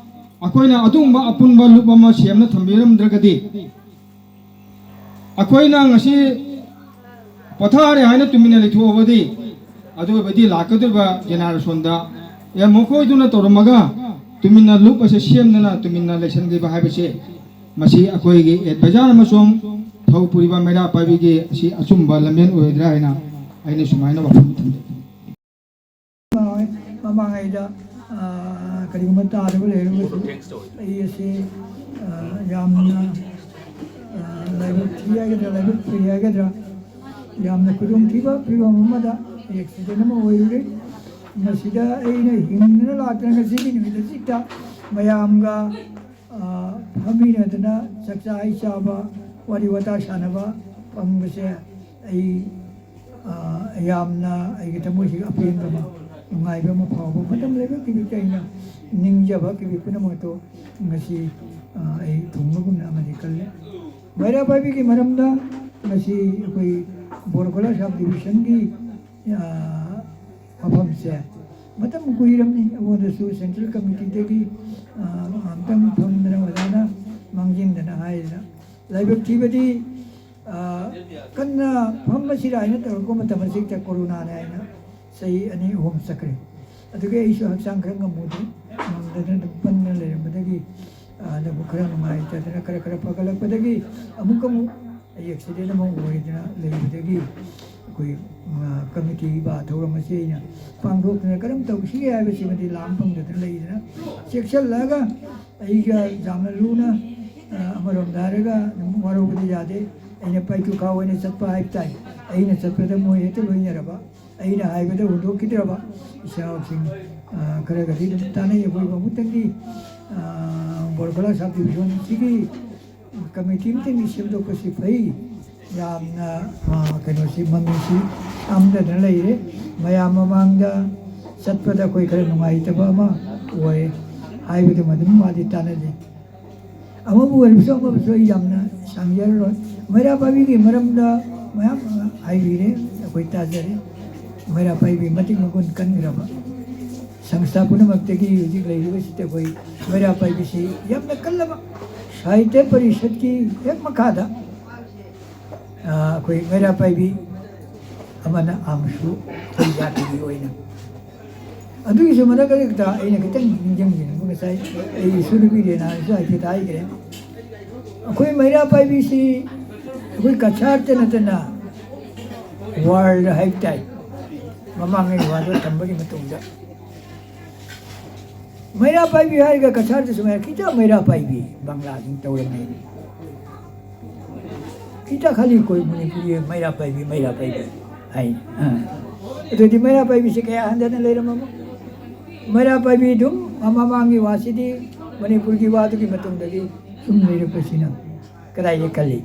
ꯑꯩꯈꯣꯏꯅ ꯑꯗꯨꯒꯨꯝꯕ ꯑꯄꯨꯟꯕ ꯂꯨꯞ ꯑꯃ ꯁꯦꯝꯅ ꯊꯝꯕꯤꯔꯝꯗ꯭ꯔꯒꯗꯤ, ꯑꯩꯈꯣꯏꯅ ꯉꯁꯤ ꯄꯣꯊꯥꯔꯦ ꯍꯥꯏꯅ ꯇꯨꯃꯤꯟꯅ ꯂꯩꯊꯣꯛꯑꯕꯗꯤ, ꯑꯗꯨ ꯑꯣꯏꯕꯗꯤ ꯂꯥꯛꯀꯗꯧꯔꯤꯕ ꯖꯦꯅꯦꯔꯦꯁꯟꯗ, "ꯑꯦ, ꯃꯈꯣꯏꯗꯨꯅ ꯇꯧꯔꯝꯃꯒ ꯇꯨꯃꯤꯟꯅ ꯂꯨꯞ ꯑꯁꯦ ꯁꯦꯝꯗꯅ ꯇꯨꯃꯤꯟꯅ ꯂꯩꯁꯟꯈꯤꯕ" ꯍꯥꯏꯕꯁꯦ, ꯃꯁꯤ ꯑꯩꯈꯣꯏꯒꯤ ꯑꯦꯗꯚꯥꯏꯖꯔ ꯑꯃꯁꯨꯡ ꯊꯧ ꯄꯨꯔꯤꯕ ꯃꯩꯔꯥ ꯄꯥꯏꯕꯤꯒꯤ ꯑꯁꯤ ꯑꯆꯨꯝꯕ ꯂꯝꯕꯦꯟ ꯑꯣꯏꯒꯗ꯭ꯔꯥ ꯍꯥꯏꯅ ꯑꯩꯅ ꯁꯨꯃꯥꯏꯅ ꯋꯥꯐꯝ ꯊꯝꯖꯩ꯫ ꯃꯃꯥꯡꯉꯩꯗ, ꯑ, ꯀꯔꯤꯒꯨꯝꯕ ꯇꯥꯗꯕ ꯂꯩꯔꯒꯁꯨ ꯑꯩ ꯑꯁꯤ, ꯑ, ꯌꯥꯝꯅ, ꯑ, ꯂꯥꯏꯕꯛ ꯊꯤ ꯍꯥꯏꯒꯗ꯭ꯔꯥ, ꯂꯥꯏꯕꯛ ꯐꯩ ꯍꯥꯏꯒꯗ꯭ꯔꯥ, ꯌꯥꯝꯅ ꯈꯨꯗꯣꯡꯊꯤꯕ ꯐꯤꯕꯝ ꯑꯃꯗ ꯑꯦꯛꯁꯤꯗꯦꯟ ꯑꯃ ꯑꯣꯏꯔꯨꯔꯦ꯫ ꯃꯁꯤꯗ ꯑꯩꯅ ꯍꯤꯡꯗꯨꯅ ꯂꯥꯛꯇꯅ ꯉꯁꯤꯒꯤ ꯅꯨꯃꯤꯠ ꯑꯁꯤꯗ ꯃꯌꯥꯝꯒ, ꯑ, ꯐꯝꯃꯤꯟꯅꯗꯅ ꯆꯥꯛꯆꯥ ꯍꯩ ꯆꯥꯕ, ꯋꯥꯔꯤ ꯋꯥꯇꯥꯏ ꯁꯥꯟꯅꯕ ꯐꯪꯕꯁꯦ ꯑꯩ, ꯑ, ꯌꯥꯝꯅ ꯑꯩꯒꯤ ꯊꯃꯣꯏꯁꯤꯒ ꯑꯄꯦꯟꯕ ꯑꯃ, ꯅꯨꯡꯉꯥꯏꯕ ꯑꯃ ꯐꯥꯎꯕ꯫ ꯃꯇꯝ ꯂꯩꯕ ꯈꯨꯗꯤꯡꯒꯤ ꯑꯩꯅ ꯅꯤꯡꯖꯕ ꯈꯨꯗꯤꯡ ꯄꯨꯝꯅꯃꯛꯇꯣ ꯉꯁꯤ, ꯑ, ꯑꯩ ꯊꯨꯡꯕꯒꯨꯝꯅ ꯑꯃꯗꯤ ꯈꯜꯂꯦ꯫ ꯃꯩꯔꯥ ꯄꯥꯏꯕꯤꯒꯤ ꯃꯔꯝꯗ ꯉꯁꯤ ꯑꯩꯈꯣꯏ ꯕꯣꯔꯈꯣꯂꯥ ꯁꯕ ꯗꯤꯕꯤꯖꯟꯒꯤ, ꯑ, ꯃꯐꯝꯁꯦ ꯃꯇꯝ ꯀꯨꯏꯔꯝꯅꯤ ꯑꯩꯉꯣꯟꯗꯁꯨ ꯁꯦꯟꯇ꯭ꯔꯦꯜ ꯀꯃꯤꯇꯤꯗꯒꯤ, ꯑ, ꯑꯝꯇꯪ ꯐꯝꯗꯅ ꯑꯣꯖꯥꯅ ꯃꯥꯡꯖꯤꯟꯗꯅ ꯍꯥꯏꯗꯅ꯫ ꯂꯥꯏꯕꯛ ꯊꯤꯕꯗꯤ, ꯑ, ꯀꯟꯅ ꯐꯝꯕꯁꯤꯗ ꯍꯥꯏꯅ ꯇꯧꯔꯛꯄ ꯃꯇꯝ ꯑꯁꯤꯗ ꯀꯣꯔꯣꯅꯥꯅꯦ ꯍꯥꯏꯅ ꯆꯍꯤ ꯑꯅꯤ ꯑꯍꯨꯝ ꯆꯠꯈ꯭ꯔꯦ꯫ ꯑꯗꯨꯒꯤ ꯑꯩꯁꯨ ꯍꯛꯆꯥꯡ ꯈꯔ ꯉꯝꯃꯨꯗ꯭ꯔꯦ, ꯉꯝꯗꯗꯅ ꯑꯗꯨꯝ ꯄꯟꯅ ꯂꯩꯔꯝꯕꯗꯒꯤ, ꯑ, ꯑꯗꯨꯕꯨ ꯈꯔ ꯅꯨꯡꯉꯥꯏꯇꯗꯅ ꯈꯔ ꯈꯔ ꯐꯒꯠꯂꯛꯄꯗꯒꯤ ꯑꯃꯨꯛ ꯑꯃꯨꯛ ꯑꯩ ꯑꯦꯛꯁꯤꯗꯦꯟ ꯑꯃ ꯑꯣꯏꯗꯅ ꯂꯩꯕꯗꯒꯤ ꯑꯩꯈꯣꯏ ꯀꯃꯤꯇꯤ ꯕꯥ ꯊꯧꯔꯝ ꯑꯁꯤ ꯑꯩꯅ ꯄꯥꯡꯊꯣꯛꯇꯨꯅ ꯀꯔꯝ ꯇꯧꯁꯤꯒꯦ ꯍꯥꯏꯕꯁꯤꯃꯗꯤ ꯂꯥꯝ ꯐꯪꯗꯗꯅ ꯂꯩꯗꯅ, ꯆꯦꯛꯁꯤꯜꯂꯒ ꯑꯩꯒ ꯌꯥꯝꯅ ꯂꯨꯅ ꯑꯃꯔꯣꯝꯗ ꯍꯥꯏꯔꯒ ꯑꯗꯨꯝ ꯋꯥꯔꯧꯕꯗꯤ ꯌꯥꯗꯦ꯫ ꯑꯩꯅ ꯄꯥꯏꯇꯨꯈꯥ ꯑꯣꯏꯅ ꯆꯠꯄ ꯍꯥꯏꯕ ꯇꯥꯏ꯫ ꯑꯩꯅ ꯆꯠꯄꯗ ꯃꯣꯏ ꯍꯦꯛꯇ ꯂꯣꯏꯅꯔꯕ, ꯑꯩꯅ ꯍꯥꯏꯕꯗ ꯍꯨꯟꯗꯣꯛꯈꯤꯗ꯭ꯔꯕ ꯏꯆꯥꯁꯤꯡ ꯈꯔꯒꯗꯤ ꯑꯗꯨꯝ ꯇꯥꯟꯅꯩ꯫ ꯑꯩꯈꯣꯏ ꯃꯃꯨꯠꯇꯪꯒꯤ ꯕꯣꯔꯒꯣꯂꯥ ꯁꯕ ꯗꯤꯕꯤꯖꯟꯁꯤꯒꯤ ꯀꯃꯤꯇꯤ ꯑꯃꯇꯪꯗꯤ ꯁꯦꯝꯗꯣꯛꯄꯁꯤ ꯐꯩ꯫ ꯌꯥꯝꯅ ꯀꯩꯅꯣꯁꯤ, ꯃꯃꯤꯁꯤ ꯇꯝꯗꯗꯅ ꯂꯩꯔꯦ꯫ ꯃꯌꯥꯝ ꯃꯃꯥꯡꯗ ꯆꯠꯄꯗ ꯑꯩꯈꯣꯏ ꯈꯔ ꯅꯨꯡꯉꯥꯏꯇꯕ ꯑꯃ ꯑꯣꯏ ꯍꯥꯏꯕꯗꯨꯃ ꯑꯗꯨꯝ ꯃꯥꯗꯤ ꯇꯥꯟꯅꯖꯩ꯫ ꯑꯃꯕꯨ ꯑꯣꯏꯔꯕꯁꯨ ꯑꯃꯕꯨꯁꯨ ꯑꯩ ꯌꯥꯝꯅ ꯁꯥꯡꯖꯔꯔꯣꯏ꯫ ꯃꯩꯔꯥ ꯄꯥꯏꯕꯤꯒꯤ ꯃꯔꯝꯗ ꯃꯌꯥꯝ ꯑꯃ ꯍꯥꯏꯕꯤꯔꯦ, ꯑꯩꯈꯣꯏ ꯇꯥꯖꯔꯦ꯫ ꯃꯩꯔꯥ ꯄꯥꯏꯕꯤ ꯃꯇꯤꯛ ꯃꯒꯨꯟ ꯀꯟꯈ꯭ꯔꯕ ꯁꯪꯁꯊꯥ ꯄꯨꯝꯅꯃꯛꯇꯒꯤ ꯍꯧꯖꯤꯛ ꯂꯩꯔꯤꯕꯁꯤꯗ ꯑꯩꯈꯣꯏ ꯃꯩꯔꯥ ꯄꯥꯏꯕꯤꯁꯤ ꯌꯥꯝꯅ ꯀꯜꯂꯕ ꯁꯥꯍꯤꯇ꯭ꯌ ꯄꯔꯤꯁꯠꯀꯤ ꯍꯦꯛ ꯃꯈꯥꯗ ꯑꯩꯈꯣꯏ ꯃꯩꯔꯥ ꯄꯥꯏꯕꯤ ꯑꯃꯅ ꯑꯃꯁꯨ ꯑꯩꯈꯣꯏ ꯖꯥꯇꯤꯒꯤ ꯑꯣꯏꯅ꯫ ꯑꯗꯨꯒꯤꯁꯨ ꯃꯔꯛꯇ ꯑꯩꯅ ꯈꯤꯇꯪ ꯅꯤꯡꯁꯤꯡꯖꯅꯤꯡꯕ, ꯉꯁꯥꯏ ꯑꯩ ꯏꯁꯨ ꯅꯨꯄꯤ ꯔꯦꯅꯥꯅꯁꯨ ꯍꯥꯏꯐꯦꯠ ꯍꯥꯏꯈ꯭ꯔꯦ꯫ ꯑꯩꯈꯣꯏ ꯃꯩꯔꯥ ꯄꯥꯏꯕꯤꯁꯤ ꯑꯩꯈꯣꯏ ꯀꯁꯥꯔꯇ ꯅꯠꯇꯅ ꯋꯥꯔꯜꯗ ꯍꯥꯏꯕ ꯇꯥꯏ, ꯃꯃꯥꯡꯉꯩ ꯋꯥꯔꯜꯗ ꯊꯝꯕꯒꯤ ꯃꯇꯨꯡꯗ ꯃꯩꯔꯥ ꯄꯥꯏꯕꯤ ꯍꯥꯏꯔꯒ ꯀꯁꯥꯔꯗꯁꯨ ꯃꯩꯔꯥ, ꯈꯤꯇ ꯃꯩꯔꯥ ꯄꯥꯏꯕꯤ ꯕꯪꯒ꯭ꯂꯥꯁꯤꯡ ꯇꯧꯔꯝꯃꯦ꯫ ꯈꯤꯇ ꯈꯜꯂꯤ ꯑꯩꯈꯣꯏ ꯃꯅꯤꯄꯨꯔꯤ ꯃꯩꯔꯥ ꯄꯥꯏꯕꯤ, ꯃꯩꯔꯥ ꯄꯥꯏꯕꯤ ꯍꯥꯏ꯫ ꯑꯥ꯫ ꯑꯗꯨꯗꯤ ꯃꯩꯔꯥ ꯄꯥꯏꯕꯤꯁꯤ ꯀꯌꯥ ꯍꯟꯗꯅ ꯂꯩꯔꯝꯃꯕ? ꯃꯩꯔꯥ ꯄꯥꯏꯕꯤ ꯑꯗꯨꯝ ꯃꯃꯥꯡꯒꯤ ꯋꯥꯁꯤꯗꯤ ꯃꯅꯤꯄꯨꯔꯒꯤ ꯋꯥꯗꯨꯒꯤ ꯃꯇꯨꯡꯗꯒꯤ ꯁꯨꯝ ꯂꯩꯔꯛꯄꯁꯤꯅ ꯀꯗꯥꯏꯗ ꯈꯜꯂꯤ?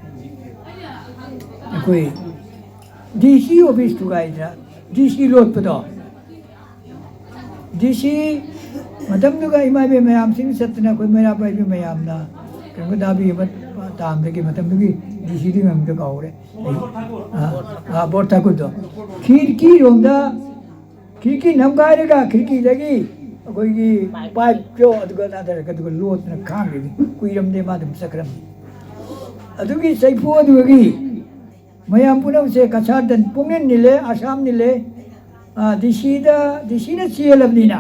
ꯑꯩꯈꯣꯏ ꯗꯤ ꯁꯤ ꯑꯣꯐꯤꯁ ꯊꯨꯒꯥꯏꯗꯅ ꯗꯤ ꯁꯤ ꯂꯣꯠꯄꯗꯣ, ꯗꯤ ꯁꯤ ꯃꯇꯝꯗꯨꯒ ꯏꯃꯥ ꯏꯕꯦꯟ ꯃꯌꯥꯝꯁꯤꯡ ꯆꯠꯇꯅ ꯑꯩꯈꯣꯏ ꯃꯩꯔꯥ ꯄꯥꯏꯕꯤ ꯃꯌꯥꯝꯅ ꯀꯩꯅꯣ ꯗꯥꯕꯤ ꯑꯃ ꯇꯥꯝꯗꯒꯤ ꯃꯇꯝꯗꯨꯒꯤ ꯗꯤ ꯁꯤꯗꯨꯒꯤ ꯃꯃꯤꯡꯗꯣ ꯀꯥꯎꯔꯦ꯫ ꯑꯩ, ꯑ, ꯑ, ꯕꯣꯔ ꯊꯥꯀꯨꯔꯗꯣ ꯈꯤꯔꯀꯤꯔꯣꯝꯗ, ꯈꯤꯔꯀꯤ ꯅꯝꯒꯥꯏꯔꯒ ꯈꯤꯔꯀꯤꯗꯒꯤ ꯑꯩꯈꯣꯏꯒꯤ ꯄꯥꯏꯞꯇꯣ ꯑꯗꯨꯒ ꯅꯥꯊꯔꯒ ꯑꯗꯨꯒ ꯂꯣꯠꯇꯅ ꯈꯥꯡꯈ꯭ꯔꯤꯅꯤ꯫ ꯀꯨꯏꯔꯝꯗꯦ ꯃꯥ ꯑꯗꯨꯝ ꯆꯠꯈ꯭ꯔꯝꯅꯤ꯫ ꯑꯗꯨꯒꯤ ꯆꯩꯐꯨ ꯑꯗꯨꯒꯤ ꯃꯌꯥꯝ ꯄꯨꯝꯅꯃꯛꯁꯦ ꯀꯁꯥꯔꯗ ꯄꯨꯡꯅꯤꯜ ꯅꯤꯜꯂꯦ, ꯑꯁꯥꯝ ꯅꯤꯜꯂꯦ꯫ ꯑ, ꯗꯤ ꯁꯤꯗ, ꯗꯤ ꯁꯤꯅ ꯆꯦꯜꯂꯕꯅꯤꯅ,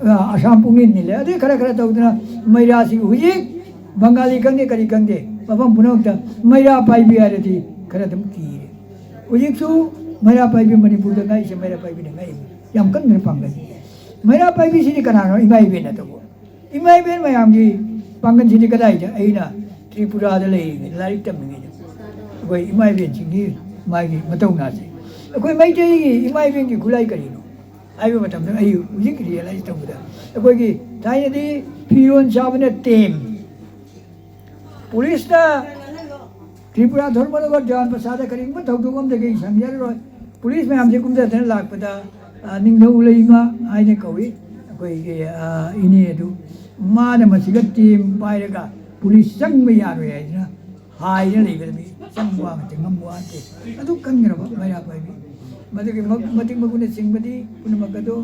ꯑ, ꯑꯁꯥꯝ ꯄꯨꯡꯅꯤꯜ ꯅꯤꯜꯂꯦ꯫ ꯑꯗꯩ ꯈꯔ ꯈꯔ ꯇꯧꯗꯅ ꯃꯩꯔꯥꯁꯤ ꯍꯧꯖꯤꯛ ꯕꯪꯒꯥꯂꯤ ꯈꯪꯗꯦ ꯀꯔꯤ ꯈꯪꯗꯦ ꯃꯐꯝ ꯄꯨꯝꯅꯃꯛꯇ ꯃꯩꯔꯥ ꯄꯥꯏꯕꯤ ꯍꯥꯏꯔꯗꯤ ꯈꯔ ꯑꯗꯨꯝ ꯀꯤꯔꯦ꯫ ꯍꯧꯖꯤꯛꯁꯨ ꯃꯩꯔꯥ ꯄꯥꯏꯕꯤ, ꯃꯅꯤꯄꯨꯔꯗ ꯉꯛꯏꯁꯦ ꯃꯩꯔꯥ ꯄꯥꯏꯕꯤꯅ ꯉꯛꯏ꯫ ꯌꯥꯝ ꯀꯟꯈ꯭ꯔꯦ ꯄꯥꯡꯒꯜ꯫ ꯃꯩꯔꯥ ꯄꯥꯏꯕꯤꯁꯤꯗꯤ ꯀꯅꯥꯅꯣ? ꯏꯃꯥ ꯏꯕꯦꯟ ꯑꯗꯨꯕꯨ꯫ ꯏꯃꯥ ꯏꯕꯦꯟ ꯃꯌꯥꯝꯒꯤ ꯄꯥꯡꯒꯜꯁꯤꯗꯤ ꯀꯗꯥꯏꯗ? ꯑꯩꯅ ꯇ꯭ꯔꯤꯄꯨꯔꯥꯗ ꯂꯩꯔꯤꯉꯩ ꯂꯥꯏꯔꯤꯛ ꯇꯝꯃꯤꯉꯩꯗ ꯑꯩꯈꯣꯏ ꯏꯃꯥ ꯏꯕꯦꯟꯁꯤꯡꯒꯤ ꯃꯥꯒꯤ ꯃꯇꯧꯅꯥꯁꯦ꯫ ꯑꯩꯈꯣꯏ ꯃꯩꯇꯩꯒꯤ ꯏꯃꯥ ꯏꯕꯦꯟꯒꯤ ꯈꯨꯠꯂꯥꯏ ꯀꯔꯤꯅꯣ ꯍꯥꯏꯕ ꯃꯇꯝꯗ ꯑꯩ ꯍꯧꯖꯤꯛ ꯔꯤꯌꯦꯂꯥꯏꯁ ꯇꯧꯕꯗ ꯑꯩꯈꯣꯏꯒꯤ ꯊꯥꯏꯅꯗꯤ ꯐꯤꯔꯣꯟ ꯆꯥꯕꯅ ꯇꯦꯝ, ꯄꯨꯂꯤꯁꯅ ꯇ꯭ꯔꯤꯄꯨꯔꯥ ꯙꯔꯃꯅꯒꯔ ꯖꯋꯥꯟ ꯄ꯭ꯔꯁꯥꯗ ꯀꯔꯤꯒꯨꯝꯕ ꯊꯧꯗꯣꯛ ꯑꯃꯗꯒꯤ ꯁꯪꯖꯔꯔꯣꯏ꯫ ꯄꯨꯂꯤꯁ ꯃꯌꯥꯝꯁꯦ ꯀꯨꯝꯊꯗꯅ ꯂꯥꯛꯄꯗ, ꯑ, ꯅꯤꯡꯊꯧ ꯂꯩꯃ ꯍꯥꯏꯅ ꯀꯧꯏ ꯑꯩꯈꯣꯏꯒꯤ, ꯑ, ꯏꯅꯦ ꯑꯗꯨ꯫ ꯃꯥꯅ ꯃꯁꯤꯒ ꯇꯦꯝ ꯄꯥꯏꯔꯒ ꯄꯨꯂꯤꯁ ꯆꯪꯕ ꯌꯥꯔꯣꯏ ꯍꯥꯏꯗꯅ ꯍꯥꯏꯅ ꯂꯩꯕꯗ ꯃꯤ ꯆꯪꯕ ꯋꯥ ꯉꯝꯗꯦ, ꯉꯝꯕ ꯋꯥ ꯅꯠꯇꯦ꯫ ꯑꯗꯨ ꯀꯟꯈ꯭ꯔꯕ ꯃꯩꯔꯥ ꯄꯥꯏꯕꯤ꯫ ꯃꯗꯨꯒꯤ ꯃ-, ꯃꯇꯤꯛ ꯃꯒꯨꯟꯅꯆꯤꯡꯕꯗꯤ ꯄꯨꯝꯅꯃꯛ ꯑꯗꯨ,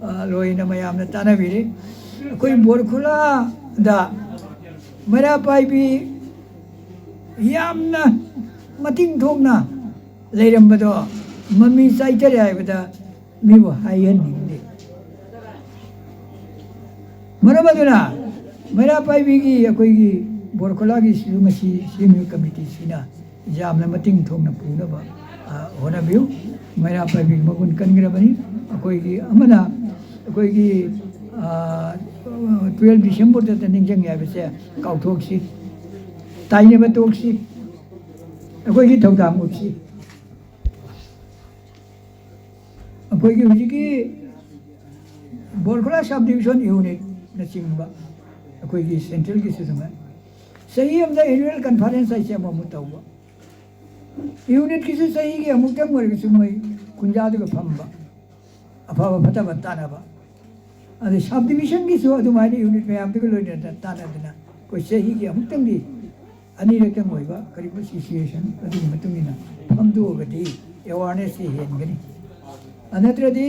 ꯑ, ꯂꯣꯏꯅ ꯃꯌꯥꯝꯅ ꯇꯥꯟꯅꯕꯤꯔꯦ꯫ ꯑꯩꯈꯣꯏ ꯕꯣꯔꯈꯨꯂꯥꯗ ꯃꯩꯔꯥ ꯄꯥꯏꯕꯤ ꯌꯥꯝꯅ ꯃꯇꯤꯡ ꯊꯣꯛꯅ ꯂꯩꯔꯝꯕꯗꯣ ꯃꯃꯤ ꯆꯥꯏꯊꯔꯦ ꯍꯥꯏꯕꯗ ꯃꯤꯕꯨ ꯍꯥꯏꯍꯟꯅꯤꯡꯗꯦ꯫ ꯃꯔꯝ ꯑꯗꯨꯅ ꯃꯩꯔꯥ ꯄꯥꯏꯕꯤꯒꯤ ꯑꯩꯈꯣꯏꯒꯤ ꯕꯣꯔꯈꯨꯂꯥꯒꯤꯁꯤꯁꯨ ꯉꯁꯤ ꯁꯦꯝꯃꯤꯕ ꯀꯃꯤꯇꯤꯁꯤꯅ ꯌꯥꯝꯅ ꯃꯇꯤꯡ ꯊꯣꯛꯅ ꯄꯨꯅꯕ, ꯑ, ꯍꯣꯠꯅꯕꯤꯌꯨ꯫ ꯃꯩꯔꯥ ꯄꯥꯏꯕꯤꯒꯤ ꯃꯒꯨꯟ ꯀꯟꯈ꯭ꯔꯕꯅꯤ꯫ ꯑꯩꯈꯣꯏꯒꯤ ꯑꯃꯅ ꯑꯩꯈꯣꯏꯒꯤ, ꯑ, ꯇꯨꯌꯦꯜꯐ ꯗꯤꯁꯦꯝꯕꯔꯗꯇ ꯅꯤꯡꯁꯤꯡꯉꯦ ꯍꯥꯏꯕꯁꯦ ꯀꯥꯎꯊꯣꯛꯁꯤ, ꯇꯥꯏꯅꯕ ꯇꯣꯛꯁꯤ, ꯑꯩꯈꯣꯏꯒꯤ ꯊꯧꯗꯥꯡ ꯎꯠꯁꯤ꯫ ꯑꯩꯈꯣꯏꯒꯤ ꯍꯧꯖꯤꯛꯀꯤ ꯕꯣꯔꯈꯨꯂꯥ ꯁꯕ ꯗꯤꯕꯤꯖꯟ ꯌꯨꯅꯤꯠꯅꯆꯤꯡꯕ ꯑꯩꯈꯣꯏꯒꯤ ꯁꯦꯟꯇ꯭ꯔꯦꯜꯒꯤꯁꯨ ꯑꯗꯨꯃꯥꯏꯅ ꯆꯍꯤ ꯑꯃꯗ ꯑꯦꯅꯨꯋꯦꯜ ꯀꯟꯐꯔꯦꯟꯁ ꯍꯥꯏꯁꯦ ꯑꯃꯃꯨꯛ ꯇꯧꯕ꯫ ꯌꯨꯅꯤꯠꯀꯤꯁꯨ ꯆꯍꯤꯒꯤ ꯑꯃꯨꯛꯇꯪ ꯑꯣꯏꯔꯒꯁꯨ ꯃꯣꯏ ꯀꯨꯟꯖꯥꯗꯨꯒ ꯐꯝꯕ, ꯑꯐꯕ ꯐꯠꯇꯕ ꯇꯥꯟꯅꯕ꯫ ꯑꯗꯩ ꯁꯕ ꯗꯤꯕꯤꯖꯟꯒꯤꯁꯨ ꯑꯗꯨꯃꯥꯏꯅ ꯌꯨꯅꯤꯠ ꯃꯌꯥꯝꯗꯨꯒ ꯂꯣꯏꯅꯅ ꯇꯥꯟꯅꯗꯅ ꯑꯩꯈꯣꯏ ꯆꯍꯤꯒꯤ ꯑꯃꯨꯛꯇꯪꯗꯤ ꯑꯅꯤꯔꯛꯇꯪ ꯑꯣꯏꯕ ꯀꯔꯤꯒꯨꯝꯕ ꯁꯤꯆꯨꯋꯦꯁꯟ ꯑꯗꯨꯒꯤ ꯃꯇꯨꯡ ꯏꯟꯅ ꯐꯝꯗꯣꯛꯑꯒꯗꯤ ꯑꯦꯋꯥꯔꯅꯦꯁꯁꯤ ꯍꯦꯟꯒꯅꯤ꯫ ꯑ, ꯅꯠꯇ꯭ꯔꯗꯤ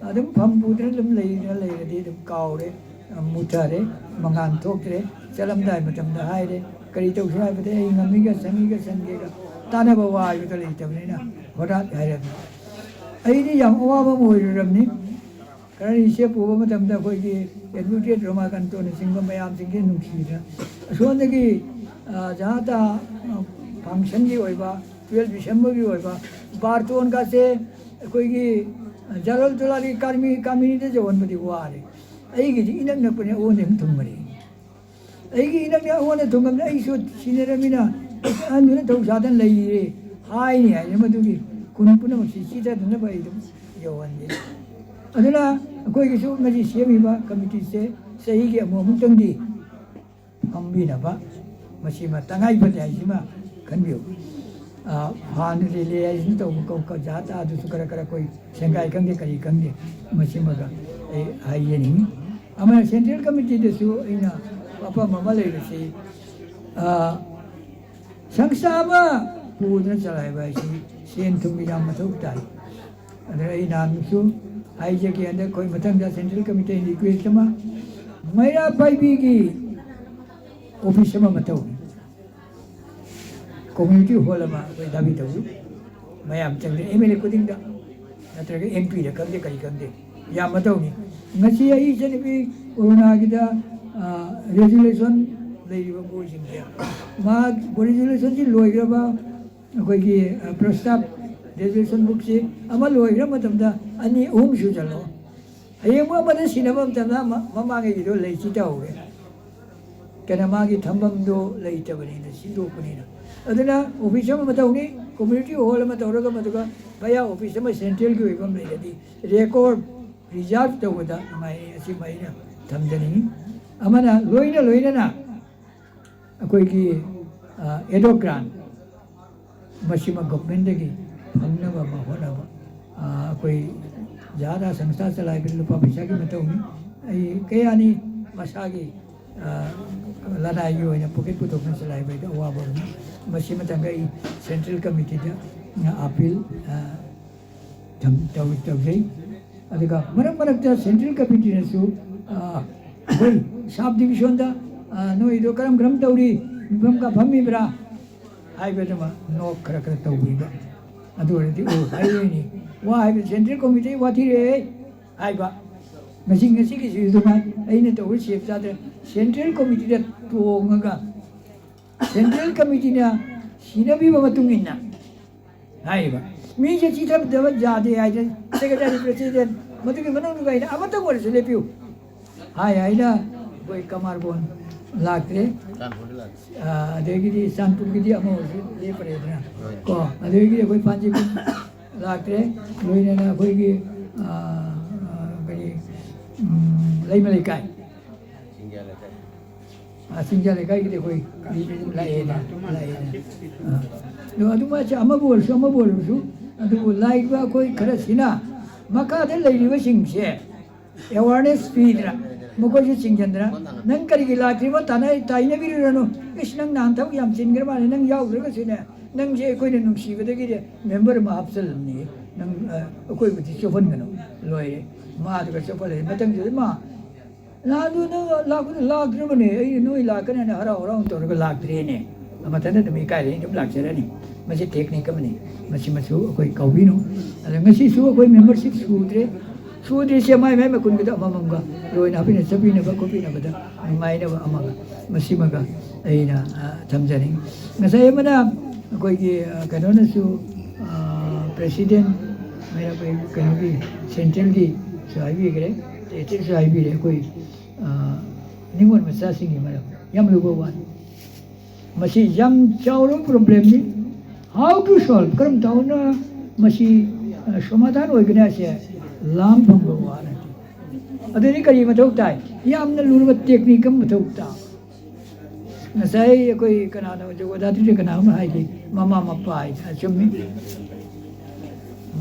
ꯑꯗꯨꯝ ꯐꯝ ꯄꯨꯗꯅ ꯑꯗꯨꯝ ꯂꯩꯔ ꯂꯩꯔꯗꯤ ꯑꯗꯨꯝ ꯀꯥꯎꯔꯦ, ꯑ, ꯃꯨꯠꯊꯔꯦ, ꯃꯉꯥꯟ ꯊꯣꯛꯇ꯭ꯔꯦ꯫ ꯆꯠꯂꯝꯗꯥꯏ ꯃꯇꯝꯗ ꯍꯥꯏꯔꯦ, ꯀꯔꯤ ꯇꯧꯁꯦ ꯍꯥꯏꯕꯗ ꯑꯩ ꯉꯝꯃꯤꯒ ꯁꯪꯉꯤꯒ ꯁꯪꯒꯦꯒ ꯇꯥꯟꯅꯕ ꯋꯥ ꯍꯥꯏꯕꯗꯣ ꯂꯩꯇꯕꯅꯤꯅ ꯍꯣꯔꯥꯠ ꯍꯥꯏꯔꯝꯃꯤ꯫ ꯑꯩꯗꯤ ꯌꯥꯝ ꯑꯋꯥꯕ ꯑꯃ ꯑꯣꯏꯔꯨꯔꯕꯅꯤ꯫ ꯀꯔꯅꯤꯁꯦ ꯄꯨꯕ ꯃꯇꯝꯗ ꯑꯩꯈꯣꯏꯒꯤ ꯑꯦꯗꯚꯣꯀꯦꯠ ꯔꯣꯃꯥꯀꯥꯟꯇꯣꯅꯆꯤꯡꯕ ꯃꯌꯥꯝꯁꯤꯡꯁꯦ ꯅꯨꯡꯁꯤꯗꯅ ꯑꯁꯣꯝꯗꯒꯤ, ꯑ, ꯖꯍꯥ ꯇꯍꯥ, ꯑ, ꯐꯪꯁꯟꯒꯤ ꯑꯣꯏꯕ ꯇꯨꯋꯦꯜꯐ ꯗꯤꯁꯦꯝꯕꯔꯒꯤ ꯑꯣꯏꯕ ꯕꯥꯔꯇꯣꯟꯒꯁꯦ ꯑꯩꯈꯣꯏꯒꯤ ꯖꯔꯜ ꯇꯣꯂꯥꯒꯤ ꯀꯥꯃꯤ ꯀꯥꯃꯤꯅꯤꯗ ꯌꯧꯍꯟꯕꯗꯤ ꯋꯥꯔꯦ꯫ ꯑꯩꯒꯤꯗꯤ ꯏꯅꯛ ꯅꯛꯄꯅꯦ, ꯑꯩꯉꯣꯟꯗ ꯑꯗꯨꯝ ꯊꯨꯡꯕꯅꯤ꯫ ꯑꯩꯒꯤ ꯏꯅꯛꯅ ꯑꯩꯉꯣꯟꯗ ꯊꯨꯡꯉꯕꯅꯤ, ꯑꯩꯁꯨ ꯁꯤꯟꯅꯔꯃꯤꯅ ꯑꯍꯟꯗꯨꯅ ꯊꯧꯁꯥꯗꯅ ꯂꯩꯔꯦ ꯍꯥꯏꯅꯤ ꯍꯥꯏꯅ ꯃꯗꯨꯒꯤ ꯈꯨꯟ ꯄꯨꯝꯅꯃꯛꯁꯤ ꯆꯤꯊꯗꯅꯕ ꯑꯩ ꯑꯗꯨꯝ ꯌꯧꯍꯟꯒꯦ꯫ ꯑꯗꯨꯅ ꯑꯩꯈꯣꯏꯒꯤꯁꯨ ꯉꯁꯤ ꯁꯦꯝꯃꯤꯕ ꯀꯃꯤꯇꯤꯁꯦ ꯆꯍꯤꯒꯤ ꯑꯃꯨꯛ ꯑꯃꯨꯛꯇꯪꯗꯤ ꯐꯝꯕꯤꯅꯕ, ꯃꯁꯤꯃ ꯇꯉꯥꯏ ꯐꯗꯦ ꯍꯥꯏꯁꯤꯃ ꯈꯟꯕꯤꯌꯨ꯫ ꯐꯥꯟ ꯔꯤꯂꯦ ꯍꯥꯏꯁꯤꯅ ꯇꯧꯕ ꯀꯧ ꯀꯧ ꯖꯥꯠ ꯑꯗꯨꯁꯨ ꯈꯔ ꯈꯔ ꯑꯩꯈꯣꯏ ꯁꯦꯡꯒꯥꯏ ꯈꯪꯗꯦ ꯀꯔꯤ ꯈꯪꯗꯦ, ꯃꯁꯤꯃꯒ ꯑꯩ ꯍꯥꯏꯖꯅꯤꯡꯉꯤ꯫ ꯑꯃꯅ ꯁꯦꯟꯇ꯭ꯔꯦꯜ ꯀꯃꯤꯇꯤꯗꯁꯨ ꯑꯩꯅ ꯋꯥꯐꯝ ꯑꯃ ꯂꯩꯔꯤꯁꯤ, ꯁꯪꯁꯊꯥ ꯑꯃ ꯄꯨꯗꯨꯅ ꯆꯂꯥꯏꯕ ꯍꯥꯏꯁꯤ ꯁꯦꯟ ꯊꯨꯝꯒꯤ ꯌꯥꯝ ꯃꯊꯧ ꯇꯥꯏ꯫ ꯑꯗ ꯑꯩ ꯅꯍꯥꯟꯁꯨ ꯍꯥꯏꯖꯒꯦ, ꯍꯟꯗꯛ ꯑꯩꯈꯣꯏ ꯃꯊꯪꯗ ꯁꯦꯟꯇ꯭ꯔꯦꯜ ꯀꯃꯤꯇꯤꯅ ꯔꯤꯀ꯭ꯋꯦꯁ ꯑꯃ, ꯃꯩꯔꯥ ꯄꯥꯏꯕꯤꯒꯤ ꯑꯣꯐꯤꯁ ꯑꯃ ꯃꯊꯧ, ꯀꯝꯃ꯭ꯌꯨꯅꯤꯇꯤ ꯍꯣꯜ ꯑꯃ ꯑꯩꯈꯣꯏ ꯗꯥꯕꯤ ꯇꯧꯏ꯫ ꯃꯌꯥꯝ ꯆꯪꯗꯦ, ꯑꯦꯝ ꯑꯦꯜ ꯑꯦ ꯈꯨꯗꯤꯡꯗ ꯅꯠꯇ꯭ꯔꯒ ꯑꯦꯝ ꯄꯤꯗ ꯈꯪꯗꯦ ꯀꯔꯤ ꯈꯪꯗꯦ, ꯌꯥꯝ ꯃꯊꯧꯅꯤ꯫ ꯉꯁꯤ ꯑꯩ ꯏꯆꯟꯅꯨꯄꯤ ꯑꯔꯨꯅꯥꯒꯤꯗ ꯔꯦꯖꯨꯂꯦꯁꯟ ꯂꯩꯔꯤꯕ ꯃꯣꯏꯁꯤꯡꯁꯦ, ꯃꯥ ꯔꯦꯖꯨꯂꯦꯁꯟꯁꯤ ꯂꯣꯏꯈ꯭ꯔꯕ, ꯑꯩꯈꯣꯏꯒꯤ ꯄ꯭ꯔꯁꯇꯥꯞ ꯔꯦꯖꯨꯂꯦꯁꯟ ꯕꯨꯛꯁꯤ ꯑꯃ ꯂꯣꯏꯈ꯭ꯔ ꯃꯇꯝꯗ ꯑꯅꯤ ꯑꯍꯨꯝ ꯁꯨꯖꯜꯂꯣ꯫ ꯍꯌꯦꯡ ꯑꯃꯗ ꯁꯤꯟꯅꯕ ꯃꯇꯝꯗ ꯃꯃꯥꯡꯉꯩꯒꯤꯗꯣ ꯂꯩꯈꯤ ꯇꯧꯍꯧꯔꯦ꯫ ꯀꯩꯅꯣ ꯃꯥꯒꯤ ꯊꯝꯐꯝꯗꯣ ꯂꯩꯇꯕꯅꯤꯅ, ꯁꯤꯟꯗꯣꯛꯄꯅꯤꯅ꯫ ꯑꯗꯨꯅ ꯑꯣꯐꯤꯁ ꯑꯃ ꯇꯧꯅꯤ, ꯀꯝꯃ꯭ꯌꯨꯅꯤꯇꯤ ꯍꯣꯜ ꯑꯃ ꯇꯧꯔꯒ ꯃꯗꯨꯒ ꯄꯩꯌꯥ ꯑꯣꯐꯤꯁ ꯑꯃ ꯁꯦꯟꯇ꯭ꯔꯦꯜꯒꯤ ꯑꯣꯏꯕ ꯑꯃ ꯂꯩꯔꯗꯤ ꯔꯦꯀꯣꯔꯗ ꯄ꯭ꯔꯤꯖꯥꯔꯚ ꯇꯧꯕꯗ ꯅꯨꯡꯉꯥꯏ꯫ ꯑꯁꯤꯃ ꯑꯩꯅ ꯊꯝꯖꯅꯤꯡꯉꯤ꯫ ꯑꯃꯅ ꯂꯣꯏꯅ ꯂꯣꯏꯅꯅ ꯑꯩꯈꯣꯏꯒꯤ ꯑꯦꯗꯣ ꯒ꯭ꯔꯥꯟ ꯃꯁꯤꯃ ꯒꯣꯚꯔꯟꯃꯦꯟꯗꯒꯤ ꯐꯪꯅꯕ ꯑꯃ ꯍꯣꯠꯅꯕ꯫ ꯑꯩꯈꯣꯏ ꯖꯥꯗꯥ ꯁꯪꯁꯊꯥ ꯆꯂꯥꯏꯕꯗ ꯂꯨꯄꯥ ꯄꯩꯁꯥꯒꯤ ꯃꯇꯧꯅꯤ꯫ ꯑꯩ ꯀꯌꯥꯅꯤ ꯃꯁꯥꯒꯤ ꯂꯅꯥꯏꯒꯤ ꯑꯣꯏꯅ ꯄꯣꯀꯦꯠ ꯄꯨꯊꯣꯛꯅ ꯆꯂꯥꯏꯕ ꯍꯥꯏꯗꯣ ꯑꯋꯥꯕ ꯑꯃꯅꯤ꯫ ꯃꯁꯤ ꯃꯇꯝꯗ ꯑꯩ ꯁꯦꯟꯇ꯭ꯔꯦꯜ ꯀꯃꯤꯇꯤꯗ ꯑꯄꯤꯜ ꯇꯧꯖꯩ꯫ ꯑꯗꯨꯒ ꯃꯔꯛ ꯃꯔꯛꯇ ꯁꯦꯟꯇ꯭ꯔꯦꯜ ꯀꯃꯤꯇꯤꯅꯁꯨ ꯑꯩꯈꯣꯏ ꯁꯕ ꯗꯤꯕꯤꯖꯟꯗ ꯅꯣꯏꯗꯣ ꯀꯔꯝ ꯀꯔꯝ ꯇꯧꯔꯤ, ꯃꯤꯐꯝꯒ ꯐꯝꯃꯤꯕ꯭ꯔꯥ ꯍꯥꯏꯕꯗꯨꯃ ꯅꯣꯛ ꯈꯔ ꯈꯔ ꯇꯧꯕꯤꯕ꯫ ꯑꯗꯨ ꯑꯣꯏꯔꯗꯤ ꯑꯣ ꯍꯥꯏꯔꯣꯏꯅꯤ, ꯋꯥ ꯍꯥꯏꯕ ꯁꯦꯟꯇ꯭ꯔꯦꯜ ꯀꯃꯤꯇꯤ ꯋꯥꯊꯤꯔꯦ ꯍꯥꯏꯕ꯫ ꯉꯁꯤ ꯉꯁꯤꯒꯤꯁꯤ ꯑꯗꯨꯃꯥꯏꯅ ꯑꯩꯅ ꯇꯧꯕ ꯁꯦꯞ ꯆꯥꯗ꯭ꯔꯦ꯫ ꯁꯦꯟꯇ꯭ꯔꯦꯜ ꯀꯃꯤꯇꯤꯗ ꯇꯣꯡꯉꯒ ꯁꯦꯟꯇ꯭ꯔꯦꯜ ꯀꯃꯤꯇꯤꯅ ꯁꯤꯟꯅꯕꯤꯕ ꯃꯇꯨꯡ ꯏꯟꯅ ꯍꯥꯏꯔꯤꯕ ꯃꯤꯁꯦ ꯆꯤꯊꯕꯗꯕ ꯌꯥꯗꯦ ꯍꯥꯏꯗꯅ ꯁꯦꯀ꯭ꯔꯦꯇꯔꯤ, ꯄ꯭ꯔꯦꯁꯤꯗꯦꯟ, ꯃꯗꯨꯒꯤ ꯃꯅꯨꯡꯗ ꯑꯩꯅ ꯑꯃꯇꯪ ꯑꯣꯏꯔꯁꯨ ꯂꯦꯞꯄꯤꯌꯨ ꯍꯥꯏ ꯍꯥꯏꯅ ꯑꯩꯈꯣꯏ ꯀꯃꯥꯔꯕꯣꯟ ꯂꯥꯛꯇ꯭ꯔꯦ꯫ ꯑꯗꯒꯤꯗꯤ ꯆꯥꯟꯄꯨꯔꯒꯤꯗꯤ ꯑꯃ ꯑꯣꯏꯔꯁꯨ ꯂꯦꯞꯄꯔꯦꯗꯅ꯫ ꯀꯣ, ꯑꯗꯒꯤꯗꯤ ꯑꯩꯈꯣꯏ ꯄꯥꯟꯖꯤꯕꯨꯝ ꯂꯥꯛꯇ꯭ꯔꯦ꯫ ꯂꯣꯏꯅꯅ ꯑꯩꯈꯣꯏꯒꯤ ꯀꯔꯤ, ꯂꯩꯃ ꯂꯩꯀꯥꯏ, ꯆꯤꯡꯖꯥ ꯂꯩꯀꯥꯏꯒꯤꯗꯤ ꯑꯩꯈꯣꯏ ꯂꯥꯛꯑꯦꯅ, ꯂꯥꯛꯑꯦꯅ꯫ ꯑꯗꯣ ꯑꯗꯨꯃꯥꯏꯅ ꯑꯃꯕꯨ ꯑꯣꯏꯔꯁꯨ, ꯑꯃꯕꯨ ꯑꯣꯏꯔꯁꯨ, ꯑꯗꯨꯕꯨ ꯂꯥꯛꯏꯕ ꯑꯩꯈꯣꯏ ꯈꯔꯁꯤꯅ ꯃꯈꯥꯗ ꯂꯩꯔꯤꯕꯁꯤꯡꯁꯦ ꯑꯦꯋꯥꯔꯅꯦꯁ ꯄꯤꯗꯅ, ꯃꯈꯣꯏꯁꯨ ꯆꯤꯡꯁꯤꯟꯗꯅ, "ꯅꯪ ꯀꯔꯤꯒꯤ ꯂꯥꯛꯇ꯭ꯔꯤꯕ?" ꯇꯥꯟꯅ-, ꯇꯥꯏꯅꯕꯤꯔꯨꯔꯅꯨ꯫ "ꯏꯁ, ꯅꯪ ꯅꯍꯥꯟ ꯊꯕꯛ ꯌꯥꯝ ꯆꯤꯟꯈ꯭ꯔ ꯃꯥꯜꯂꯦ, ꯅꯪ ꯌꯥꯎꯗ꯭ꯔꯒꯁꯨꯅꯦ, ꯅꯪꯁꯦ ꯑꯩꯈꯣꯏꯅ ꯅꯨꯡꯁꯤꯕꯗꯒꯤꯗꯤ ꯃꯦꯝꯕꯔ ꯑꯃ ꯍꯥꯞꯆꯤꯜꯂꯝꯅꯤ, ꯅꯪ, ꯑ, ꯑꯩꯈꯣꯏꯕꯨꯗꯤ ꯆꯣꯞꯍꯟꯒꯅꯨ, ꯂꯣꯏꯔꯦ, ꯃꯥꯗꯨꯒ ꯆꯣꯞꯍꯜꯂꯦ", ꯃꯇꯝꯗꯨꯗ ꯃꯥ ꯂꯥꯛꯑꯣ, ꯅꯪ ꯂꯥꯛꯄꯗ ꯂꯥꯛꯇ꯭ꯔꯕꯅꯦ, ꯑꯩ ꯅꯣꯏ ꯂꯥꯛꯀꯅꯤ ꯍꯥꯏꯅ ꯍꯔꯥꯎ ꯍꯔꯥꯎ ꯇꯧꯔꯒ ꯂꯥꯛꯇ꯭ꯔꯦꯅꯦ꯫ ꯃꯊꯟꯇ ꯑꯗꯨꯝ ꯏꯀꯥꯏꯔꯦ, ꯑꯩ ꯑꯗꯨꯝ ꯂꯥꯛꯆꯔꯅꯤ꯫ ꯃꯁꯤ ꯇꯦꯛꯅꯤꯛ ꯑꯃꯅꯤ, ꯃꯁꯤꯃꯁꯨ ꯑꯩꯈꯣꯏ ꯀꯥꯎꯕꯤꯅꯨ꯫ ꯑꯗ ꯉꯁꯤꯁꯨ ꯑꯩꯈꯣꯏ ꯃꯦꯝꯕꯔꯁꯤꯞ ꯁꯨꯗ꯭ꯔꯦ, ꯁꯨꯗ꯭ꯔꯤꯁꯦ ꯃꯥꯏ ꯃꯥꯏ ꯃꯈꯨꯟꯒꯤꯗ ꯑꯃꯃꯝꯒ ꯂꯣꯏꯅ ꯍꯥꯞꯄꯤꯟꯅ ꯆꯠꯄꯤꯅꯕ ꯈꯣꯠꯄꯤꯅꯕꯗ ꯅꯨꯡꯉꯥꯏꯅꯕ ꯑꯃꯒ, ꯃꯁꯤꯃꯒ ꯑꯩꯅ, ꯑ, ꯊꯝꯖꯅꯤꯡꯉꯤ꯫ ꯉꯁꯥꯏ ꯑꯃꯅ ꯑꯩꯈꯣꯏꯒꯤ, ꯑ, ꯀꯩꯅꯣꯅꯁꯨ, ꯑ, ꯄ꯭ꯔꯦꯁꯤꯗꯦꯟ, ꯃꯩꯔꯥ-, ꯀꯩꯅꯣꯒꯤ, ꯁꯦꯟꯇ꯭ꯔꯦꯜꯒꯤꯁꯨ ꯍꯥꯏꯕꯤꯈ꯭ꯔꯦ, ꯁ꯭ꯇꯦꯠꯁꯨ ꯍꯥꯏꯕꯤꯔꯦ꯫ ꯑꯩꯈꯣꯏ, ꯑ, ꯅꯤꯉꯣꯜ ꯃꯆꯥꯁꯤꯡꯒꯤ ꯃꯔꯝ ꯌꯥꯝ ꯂꯨꯕ ꯋꯥꯅꯤ꯫ ꯃꯁꯤ ꯌꯥꯝ ꯆꯥꯎꯔꯕ ꯄ꯭ꯔꯣꯕ꯭ꯂꯦꯝꯅꯤ꯫ How to solve? ꯀꯔꯝ ꯇꯧꯅ ꯃꯁꯤ, ꯑ, ꯁꯃꯥꯙꯥꯟ ꯑꯣꯏꯒꯅꯤ ꯍꯥꯏꯁꯦ ꯂꯥꯝ ꯐꯪꯕ ꯋꯥ ꯅꯠꯇꯦ꯫ ꯑꯗꯨꯗꯤ ꯀꯔꯤ ꯃꯊꯧ ꯇꯥꯏ? ꯌꯥꯝꯅ ꯂꯨꯔꯕ ꯇꯦꯛꯅꯤꯛ ꯑꯃ ꯃꯊꯧ ꯇꯥꯏ꯫ ꯉꯁꯥꯏ ꯑꯩꯈꯣꯏ ꯀꯅꯥꯅꯣ, ꯖꯒꯣꯗꯥꯇ꯭ꯔꯤꯗ ꯀꯅꯥ ꯑꯃ ꯍꯥꯏꯈꯤ, ꯃꯃꯥ ꯃꯄꯥ ꯍꯥꯏꯗꯅ꯫ ꯆꯨꯝꯃꯤ꯫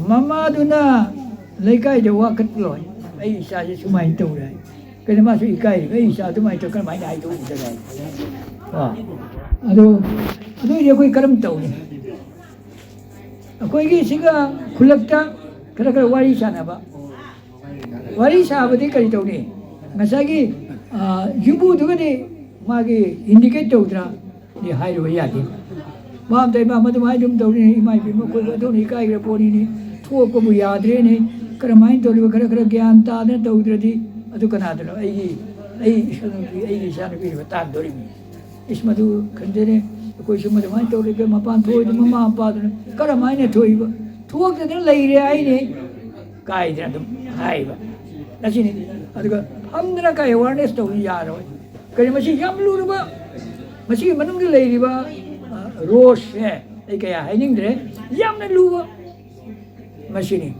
ꯃꯃꯥꯗꯨꯅ ꯂꯩꯀꯥꯏꯗ ꯋꯥꯀꯠꯂꯣꯏ, "ꯑꯩ ꯏꯆꯥꯁꯦ ꯁꯨꯃꯥꯏꯅ ꯇꯧꯔꯦ" ꯍꯥꯏ꯫ ꯀꯩꯅꯣ ꯃꯥꯁꯨ ꯏꯀꯥꯏꯔꯤꯕ, "ꯑꯩ ꯏꯆꯥ ꯑꯗꯨꯃꯥꯏꯅ ꯇꯧ-, ꯀꯔꯝꯍꯥꯏꯅ ꯍꯥꯏꯗꯣꯛꯎꯗꯅ?" ꯀꯣ? ꯑꯗꯨ, ꯑꯗꯨ ꯑꯣꯏꯔꯗꯤ ꯑꯩꯈꯣꯏ ꯀꯔꯝ ꯇꯧꯅꯤ? ꯑꯩꯈꯣꯏꯒꯤ ꯁꯤꯒ ꯈꯨꯜꯂꯛꯇ ꯈꯔ ꯈꯔ ꯋꯥꯔꯤ ꯁꯥꯟꯅꯕ꯫ ꯋꯥꯔꯤ ꯁꯥꯕꯗꯤ ꯀꯔꯤ ꯇꯧꯅꯤ? ꯉꯁꯥꯏꯒꯤ, ꯑ, ꯌꯨꯝꯕꯨꯗꯨꯒꯗꯤ ꯃꯥꯒꯤ ꯏꯟꯗꯤꯀꯦꯠ ꯇꯧꯗ꯭ꯔꯥ? ꯗꯤ ꯍꯥꯏꯔꯨꯕ ꯌꯥꯗꯦ꯫ ꯃꯥ ꯑꯝꯇ ꯏꯃꯥ ꯃꯗꯨꯃꯥꯏꯅ ꯑꯗꯨꯝ ꯇꯧꯔꯤꯅꯤ, ꯏꯃꯥ ꯏꯕꯦꯝꯃ ꯑꯩꯈꯣꯏ ꯑꯗꯨꯝ ꯏꯀꯥꯏꯈ꯭ꯔ ꯄꯣꯠꯅꯤꯅꯤ, ꯊꯣꯛꯄꯕꯨ ꯌꯥꯗ꯭ꯔꯦꯅꯦ, ꯀꯔꯝꯍꯥꯏꯅ ꯇꯧꯔꯤꯕ? ꯈꯔ ꯈꯔ ꯒ꯭ꯌꯥꯟ ꯇꯥꯗꯅ ꯇꯧꯗ꯭ꯔꯗꯤ꯫ ꯑꯗꯨ ꯀꯅꯥꯗꯅꯣ? ꯑꯩꯒꯤ, ꯑꯩ ꯏꯁꯨ ꯅꯨꯄꯤ, ꯑꯩꯒꯤ ꯏꯆꯥ ꯅꯨꯄꯤꯗꯨꯒ ꯇꯥꯟꯗꯣꯔꯤꯕꯅꯤ꯫ ꯏꯁ, ꯃꯗꯨ ꯈꯟꯖꯔꯦ, ꯑꯩꯈꯣꯏꯁꯨ ꯃꯗꯨꯃꯥꯏꯅ ꯇꯧꯔꯒ ꯃꯄꯥꯟ ꯊꯣꯛꯑꯣꯏꯗ ꯃꯃꯥ ꯃꯄꯥꯗꯨꯅ ꯀꯔꯝꯍꯥꯏꯅ ꯊꯣꯛꯏꯕ? ꯊꯣꯛꯇꯗꯅ ꯂꯩꯔꯦ ꯍꯥꯏꯅꯦ ꯀꯥꯏꯗꯅ ꯑꯗꯨꯝ ꯍꯥꯏꯕ꯫ ꯑꯁꯤꯅꯤ꯫ ꯑꯗꯨꯒ ꯐꯝꯗꯅ ꯀꯥꯏ ꯑꯦꯋꯥꯔꯅꯦꯁ ꯇꯧꯕ ꯌꯥꯔꯣꯏ꯫ ꯀꯔꯤ ꯃꯁꯤ ꯌꯥꯝ ꯂꯨꯔꯕ, ꯃꯁꯤꯒꯤ ꯃꯅꯨꯡꯗ ꯂꯩꯔꯤꯕ ꯔꯣꯁꯁꯦ ꯑꯩ ꯀꯌꯥ ꯍꯥꯏꯅꯤꯡꯗ꯭ꯔꯦ꯫ ꯌꯥꯝꯅ ꯂꯨꯕ ꯃꯁꯤꯅꯤ꯫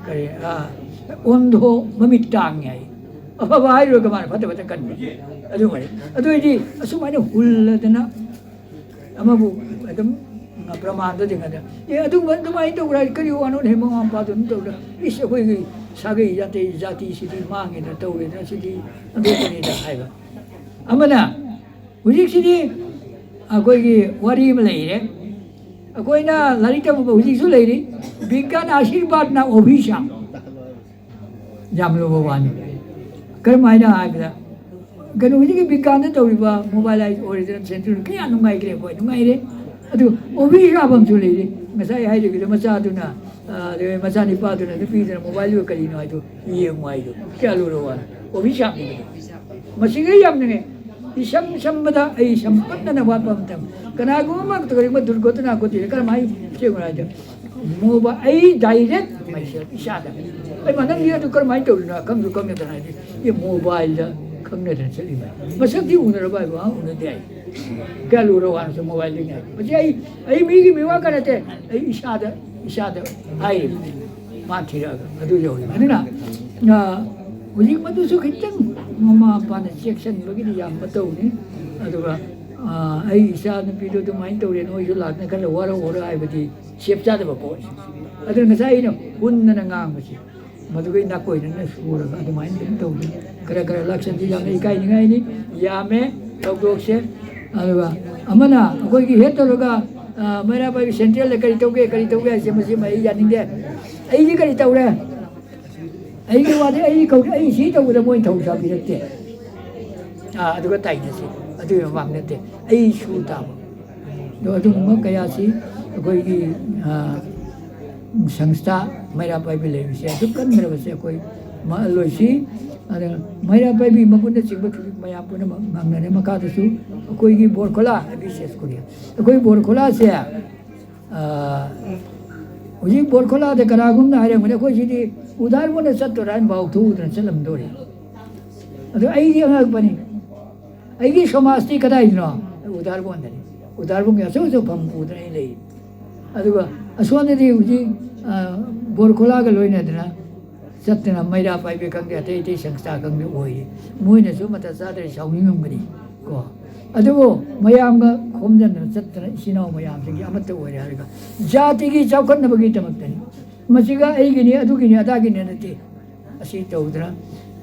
ꯀꯔꯤ ꯑꯣꯟꯗꯣ ꯃꯃꯤꯠ ꯇꯥꯡꯉꯤ ꯍꯥꯏ꯫ ꯑꯐꯕ ꯍꯥꯏꯔꯨꯔꯒ ꯃꯥꯅ ꯐꯠꯇꯕꯇ ꯀꯟꯕ꯫ ꯑꯗꯨ ꯃꯔꯤ ꯑꯗꯨ ꯑꯣꯏꯗꯤ ꯑꯁꯨꯃꯥꯏꯅ ꯍꯨꯜꯂꯗꯅ ꯑꯃꯕꯨ ꯑꯗꯨꯝ ꯄ꯭ꯔꯃꯥꯟꯗ ꯆꯤꯡꯉꯗ, ꯑꯦ, ꯑꯗꯨꯝꯕ ꯑꯗꯨꯃꯥꯏꯅ ꯇꯧꯕ꯭ꯔꯥ? ꯀꯔꯤ ꯋꯥꯅꯣꯅꯦ? ꯃꯃꯥ ꯃꯄꯥꯗꯣ ꯑꯗꯨꯝ ꯇꯧꯕ꯭ꯔꯥ? ꯏꯁ, ꯑꯩꯈꯣꯏꯒꯤ ꯁꯥꯒꯩ ꯖꯥꯇꯤ, ꯖꯥꯇꯤꯁꯤꯗꯤ ꯃꯥꯡꯉꯦꯅ ꯇꯧꯔꯦꯅ ꯁꯤꯗꯤ ꯑꯗꯨ ꯀꯔꯤꯗ ꯍꯥꯏꯕ꯫ ꯑꯃꯅ ꯍꯧꯖꯤꯛꯁꯤꯗꯤ ꯑꯩꯈꯣꯏꯒꯤ ꯋꯥꯔꯤ ꯑꯃ ꯂꯩꯔꯦ꯫ ꯑꯩꯈꯣꯏꯅ ꯂꯥꯏꯔꯤꯛ ꯇꯝꯕ ꯍꯧꯖꯤꯛꯁꯨ ꯂꯩꯔꯤ꯫ ꯕꯤꯒ꯭ꯌꯥꯟ ꯑꯥꯁꯤꯔꯕꯥꯗꯅ ꯑꯣꯚꯤꯁꯥꯞ꯫ ꯌꯥꯝ ꯂꯨꯕ ꯋꯥꯅꯤ꯫ ꯀꯔꯝꯍꯥꯏꯅ ꯍꯥꯏꯕꯗ, ꯀꯩꯅꯣ, ꯍꯧꯖꯤꯛꯀꯤ ꯕꯤꯒ꯭ꯌꯥꯟꯗ ꯇꯧꯔꯤꯕ ꯃꯣꯕꯥꯏꯜ ꯑꯣꯏꯔꯦꯗꯅ, ꯁꯦꯟꯇ꯭ꯔꯦꯜ ꯀꯌꯥ ꯅꯨꯡꯉꯥꯏꯈ꯭ꯔꯦ, ꯑꯩꯈꯣꯏ ꯅꯨꯡꯉꯥꯏꯔꯦ꯫ ꯑꯗꯨ ꯑꯣꯚꯤꯁꯥꯞ ꯑꯃꯁꯨ ꯂꯩꯔꯤ꯫ ꯉꯁꯥꯏ ꯍꯥꯏꯔꯤꯕꯗ ꯃꯆꯥꯗꯨꯅ, ꯑ, ꯑꯗꯨꯒ ꯃꯆꯥꯅꯤꯄꯥꯗꯨꯅ ꯅꯨꯄꯤꯗꯨꯅ ꯃꯣꯕꯥꯏꯜꯗꯨ ꯀꯔꯤꯅꯣ ꯍꯥꯏꯗꯣ ꯌꯦꯡꯉꯨ ꯍꯥꯏꯗꯣ ꯀꯌꯥ ꯂꯨꯔꯕ ꯋꯥꯅꯤ꯫ ꯑꯣꯚꯤꯁꯥꯞꯅꯤ꯫ ꯃꯁꯤꯒ ꯌꯥꯝꯅꯉꯦ꯫ ꯏꯁꯝ ꯁꯝꯕꯗ ꯑꯩ ꯁꯝꯄꯠꯅꯅ ꯋꯥꯠꯄ ꯃꯇꯝ, ꯀꯅꯥꯒꯨꯝꯕ ꯑꯃ ꯀꯔꯤꯒꯨꯝꯕ ꯗꯨꯔꯘꯇꯅꯥ ꯈꯣꯠꯇꯅ ꯀꯔꯝꯍꯥꯏꯅ ꯆꯦꯟꯒꯅꯣ ꯍꯥꯏꯗꯣ, ꯃꯣꯕꯥꯏꯜ, ꯑꯩ ꯗꯥꯏꯔꯦꯛ ꯃꯥꯏꯁꯦꯜ ꯏꯁꯥꯗ, ꯑꯩ ꯃꯅꯪꯗꯤ ꯑꯗꯨ ꯀꯔꯝꯍꯥꯏꯅ ꯇꯧꯔꯤꯅꯣ ꯈꯪꯁꯨ ꯈꯪꯅꯗꯅ ꯍꯥꯏꯗꯤ, ꯑꯦ, ꯃꯣꯕꯥꯏꯜꯗ ꯈꯪꯅꯗꯅ ꯆꯠꯂꯤꯕ ꯃꯁꯛꯇꯤ ꯎꯅꯔꯕ ꯍꯥꯏꯕ? ꯑ, ꯎꯅꯗꯦ ꯍꯥꯏ꯫ ꯀꯌꯥ ꯂꯨꯔ ꯋꯥꯅꯁꯨ ꯃꯣꯕꯥꯏꯜꯗꯒꯤ ꯍꯥꯏ꯫ ꯃꯁꯤ ꯑꯩ, ꯑꯩ ꯃꯤꯒꯤ ꯃꯤꯋꯥ ꯀ ꯅꯠꯇꯦ, ꯑꯩ ꯏꯁꯥꯗ, ꯏꯁꯥꯗ ꯍꯥꯏꯔꯤꯕꯅꯤ꯫ ꯃꯥ ꯊꯤꯔꯛꯑꯒ ꯑꯗꯨ ꯌꯧꯔꯤꯕ꯫ ꯑꯗꯨꯅ, ꯑ, ꯍꯧꯖꯤꯛ ꯃꯗꯨꯁꯨ ꯈꯤꯇꯪ ꯃꯃꯥ ꯃꯄꯥꯅ ꯆꯦꯛꯁꯤꯟꯕꯒꯤꯗꯤ ꯌꯥꯝ ꯃꯇꯧꯅꯤ꯫ ꯑꯗꯨꯒ, ꯑ, ꯑꯩ ꯏꯆꯥ ꯅꯨꯄꯤꯗꯣ ꯑꯗꯨꯃꯥꯏꯅ ꯇꯧꯔꯦ, ꯅꯣꯏꯁꯨ ꯂꯥꯛꯇꯅ ꯈꯔ ꯋꯥꯔꯧ ꯋꯥꯔꯧ ꯍꯥꯏꯕꯗꯤ ꯁꯦꯞ ꯆꯥꯗꯕ ꯄꯣꯠꯅꯤ꯫ ꯑꯗꯨꯅ ꯉꯁꯥꯏ ꯑꯩꯅ ꯍꯨꯟꯗꯅ ꯉꯥꯡꯕꯁꯦ, ꯃꯗꯨꯒꯤ ꯅꯥꯀꯣꯏꯅꯅ ꯁꯨꯔꯒ ꯑꯗꯨꯃꯥꯏꯅ ꯑꯗꯨꯝ ꯇꯧꯕꯅꯤ꯫ ꯈꯔ ꯈꯔ ꯂꯥꯛꯁꯟꯁꯤ, ꯌꯥꯝꯅ ꯏꯀꯥꯏꯅꯤꯡꯉꯥꯏꯅꯤ, ꯌꯥꯝꯃꯦ ꯊꯧꯗꯣꯛꯁꯦ꯫ ꯑꯗꯨꯒ ꯑꯃꯅ ꯑꯩꯈꯣꯏꯒꯤ ꯍꯦꯠ ꯇꯧꯔꯒ, ꯑ, ꯃꯩꯔꯥ ꯄꯥꯏꯕꯤ ꯁꯦꯟꯇ꯭ꯔꯦꯜꯗ ꯀꯔꯤ ꯇꯧꯒꯦ, ꯀꯔꯤ ꯇꯧꯒꯦ ꯍꯥꯏꯁꯦ, ꯃꯁꯤ ꯑꯩ ꯌꯥꯅꯤꯡꯗꯦ꯫ ꯑꯩꯗꯤ ꯀꯔꯤ ꯇꯧꯔꯦ? ꯑꯩꯒꯤ ꯋꯥꯗꯤ ꯑꯩ ꯀꯧꯗꯦ, ꯑꯩ ꯁꯤ ꯇꯧꯕꯗ ꯃꯣꯏ ꯊꯧ ꯁꯥꯕꯤꯔꯛꯇꯦ꯫ ꯑꯥ, ꯑꯗꯨꯒ ꯇꯥꯏꯅꯁꯤ꯫ ꯑꯗꯨꯒꯤ ꯃꯃꯥꯡ ꯅꯠꯇꯦ꯫ ꯑꯩ ꯁꯨ ꯇꯥꯕ꯫ ꯑꯗꯣ ꯑꯗꯨꯒꯨꯝꯕ ꯀꯌꯥꯁꯤ ꯑꯩꯈꯣꯏꯒꯤ, ꯑꯥ, ꯁꯪꯁꯊꯥ ꯃꯩꯔꯥ ꯄꯥꯏꯕꯤ ꯂꯩꯔꯤꯁꯦ ꯑꯗꯨꯛ ꯀꯟꯈ꯭ꯔꯕꯁꯦ ꯑꯩꯈꯣꯏ ꯃꯥ ꯂꯣꯏꯁꯤ꯫ ꯑꯗ ꯃꯩꯔꯥ ꯄꯥꯏꯕꯤ ꯃꯒꯨꯟꯅꯆꯤꯡꯕ ꯊꯣꯏꯕꯤ ꯃꯌꯥꯝ ꯄꯨꯝꯅꯃꯛ ꯉꯥꯡꯅꯔꯦ꯫ ꯃꯈꯥꯗꯁꯨ ꯑꯩꯈꯣꯏꯒꯤ ꯕꯣꯔꯈꯣꯂꯥ, ꯑꯩꯈꯣꯏ ꯕꯣꯔꯈꯣꯂꯥꯁꯦ, ꯑ, ꯍꯧꯖꯤꯛ ꯕꯣꯔꯈꯣꯂꯥꯗ ꯀꯅꯥꯒꯨꯝꯅ ꯍꯥꯏꯔꯝꯒꯅꯤ, "ꯑꯩꯈꯣꯏ ꯁꯤꯗꯤ ꯎꯗꯥꯔꯕꯣꯟꯗ ꯆꯠꯇꯣꯔꯥ?" ꯍꯥꯏꯅ ꯄꯥꯎ ꯊꯣꯛꯎꯗꯅ ꯆꯠꯂꯝꯗꯣꯔꯤ꯫ ꯑꯗꯨ ꯑꯩꯗꯤ ꯑꯉꯛꯄꯅꯤ꯫ ꯑꯩꯒꯤ ꯁꯃꯥꯖꯇꯤ ꯀꯗꯥꯏꯗꯅꯣ? ꯎꯗꯥꯔꯕꯣꯟꯗꯅꯤ꯫ ꯎꯗꯥꯔꯕꯣꯟꯒꯤ ꯑꯆꯧ ꯑꯆꯧꯕ ꯐꯝ ꯄꯨꯗꯅ ꯑꯩ ꯂꯩ꯫ ꯑꯗꯨꯒ ꯑꯁꯣꯝꯗꯗꯤ ꯍꯧꯖꯤꯛ, ꯑ, ꯕꯣꯔꯈꯣꯂꯥꯒ ꯂꯣꯏꯅꯗꯅ ꯆꯠꯇꯅ ꯃꯩꯔꯥ ꯄꯥꯏꯕꯤ ꯈꯪꯗꯦ, ꯑꯇꯩ ꯑꯇꯩ ꯁꯪꯁꯊꯥ ꯈꯪꯗꯦ ꯑꯣꯏꯔꯤ꯫ ꯃꯣꯏꯅꯁꯨ ꯃꯇꯝ ꯆꯥꯗ꯭ꯔꯦ, ꯁꯥꯎꯅꯤꯡꯉꯝꯒꯅꯤ ꯀꯣ꯫ ꯑꯗꯨꯕꯨ ꯃꯌꯥꯝꯒ ꯈꯣꯝꯖꯤꯟꯗꯅ ꯆꯠꯇꯅ ꯏꯆꯤꯟ ꯏꯅꯥꯎ ꯃꯌꯥꯝꯁꯤꯡꯒꯤ ꯑꯃꯠꯇ ꯑꯣꯏꯔꯦ ꯍꯥꯏꯔꯒ ꯖꯥꯇꯤꯒꯤ ꯆꯥꯎꯈꯠꯅꯕꯒꯤꯗꯃꯛꯇꯅꯤ꯫ ꯃꯁꯤꯒ ꯑꯩꯒꯤꯅꯤ, ꯑꯗꯨꯒꯤꯅꯤ, ꯑꯗꯥꯒꯤꯅꯤ ꯅꯠꯇꯦ꯫ ꯑꯁꯤ ꯇꯧꯗꯅ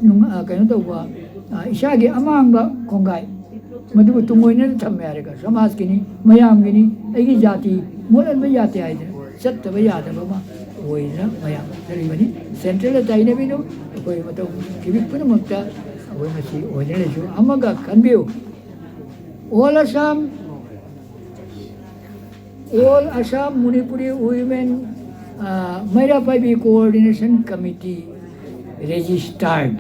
ꯅꯨꯡ-, ꯑ, ꯀꯩꯅꯣ ꯇꯧꯕ, ꯑ, ꯏꯁꯥꯒꯤ ꯑꯃꯥꯡꯕ ꯈꯣꯡꯒꯥꯏ ꯃꯗꯨꯕꯨ ꯇꯨꯡꯑꯣꯏꯅꯅ ꯊꯝꯃꯦ ꯍꯥꯏꯔꯒ ꯁꯃꯥꯖꯀꯤꯅꯤ, ꯃꯌꯥꯝꯒꯤꯅꯤ, ꯑꯩꯒꯤ ꯖꯥꯇꯤ ꯃꯣꯠꯍꯟꯕ ꯌꯥꯗꯦ ꯍꯥꯏꯗꯅ ꯆꯠꯇꯕ ꯌꯥꯗꯕ ꯑꯃ ꯑꯣꯏꯗꯅ ꯃꯌꯥꯝ ꯆꯠꯂꯤꯕꯅꯤ꯫ ꯁꯦꯟꯇ꯭ꯔꯦꯜꯗ ꯇꯥꯏꯅꯕꯤꯅꯨ, ꯑꯩꯈꯣꯏ ꯃꯇꯧ ꯈꯤꯕꯤ ꯄꯨꯝꯅꯃꯛꯇ ꯑꯩꯈꯣꯏ ꯃꯁꯤ ꯑꯣꯏꯗꯅ ꯂꯩꯁꯨ꯫ ꯑꯃꯒ ꯈꯟꯕꯤꯌꯨ, All Assam, All Assam Manipuri Women, uh, Meira Paibi Coordination Committee registered.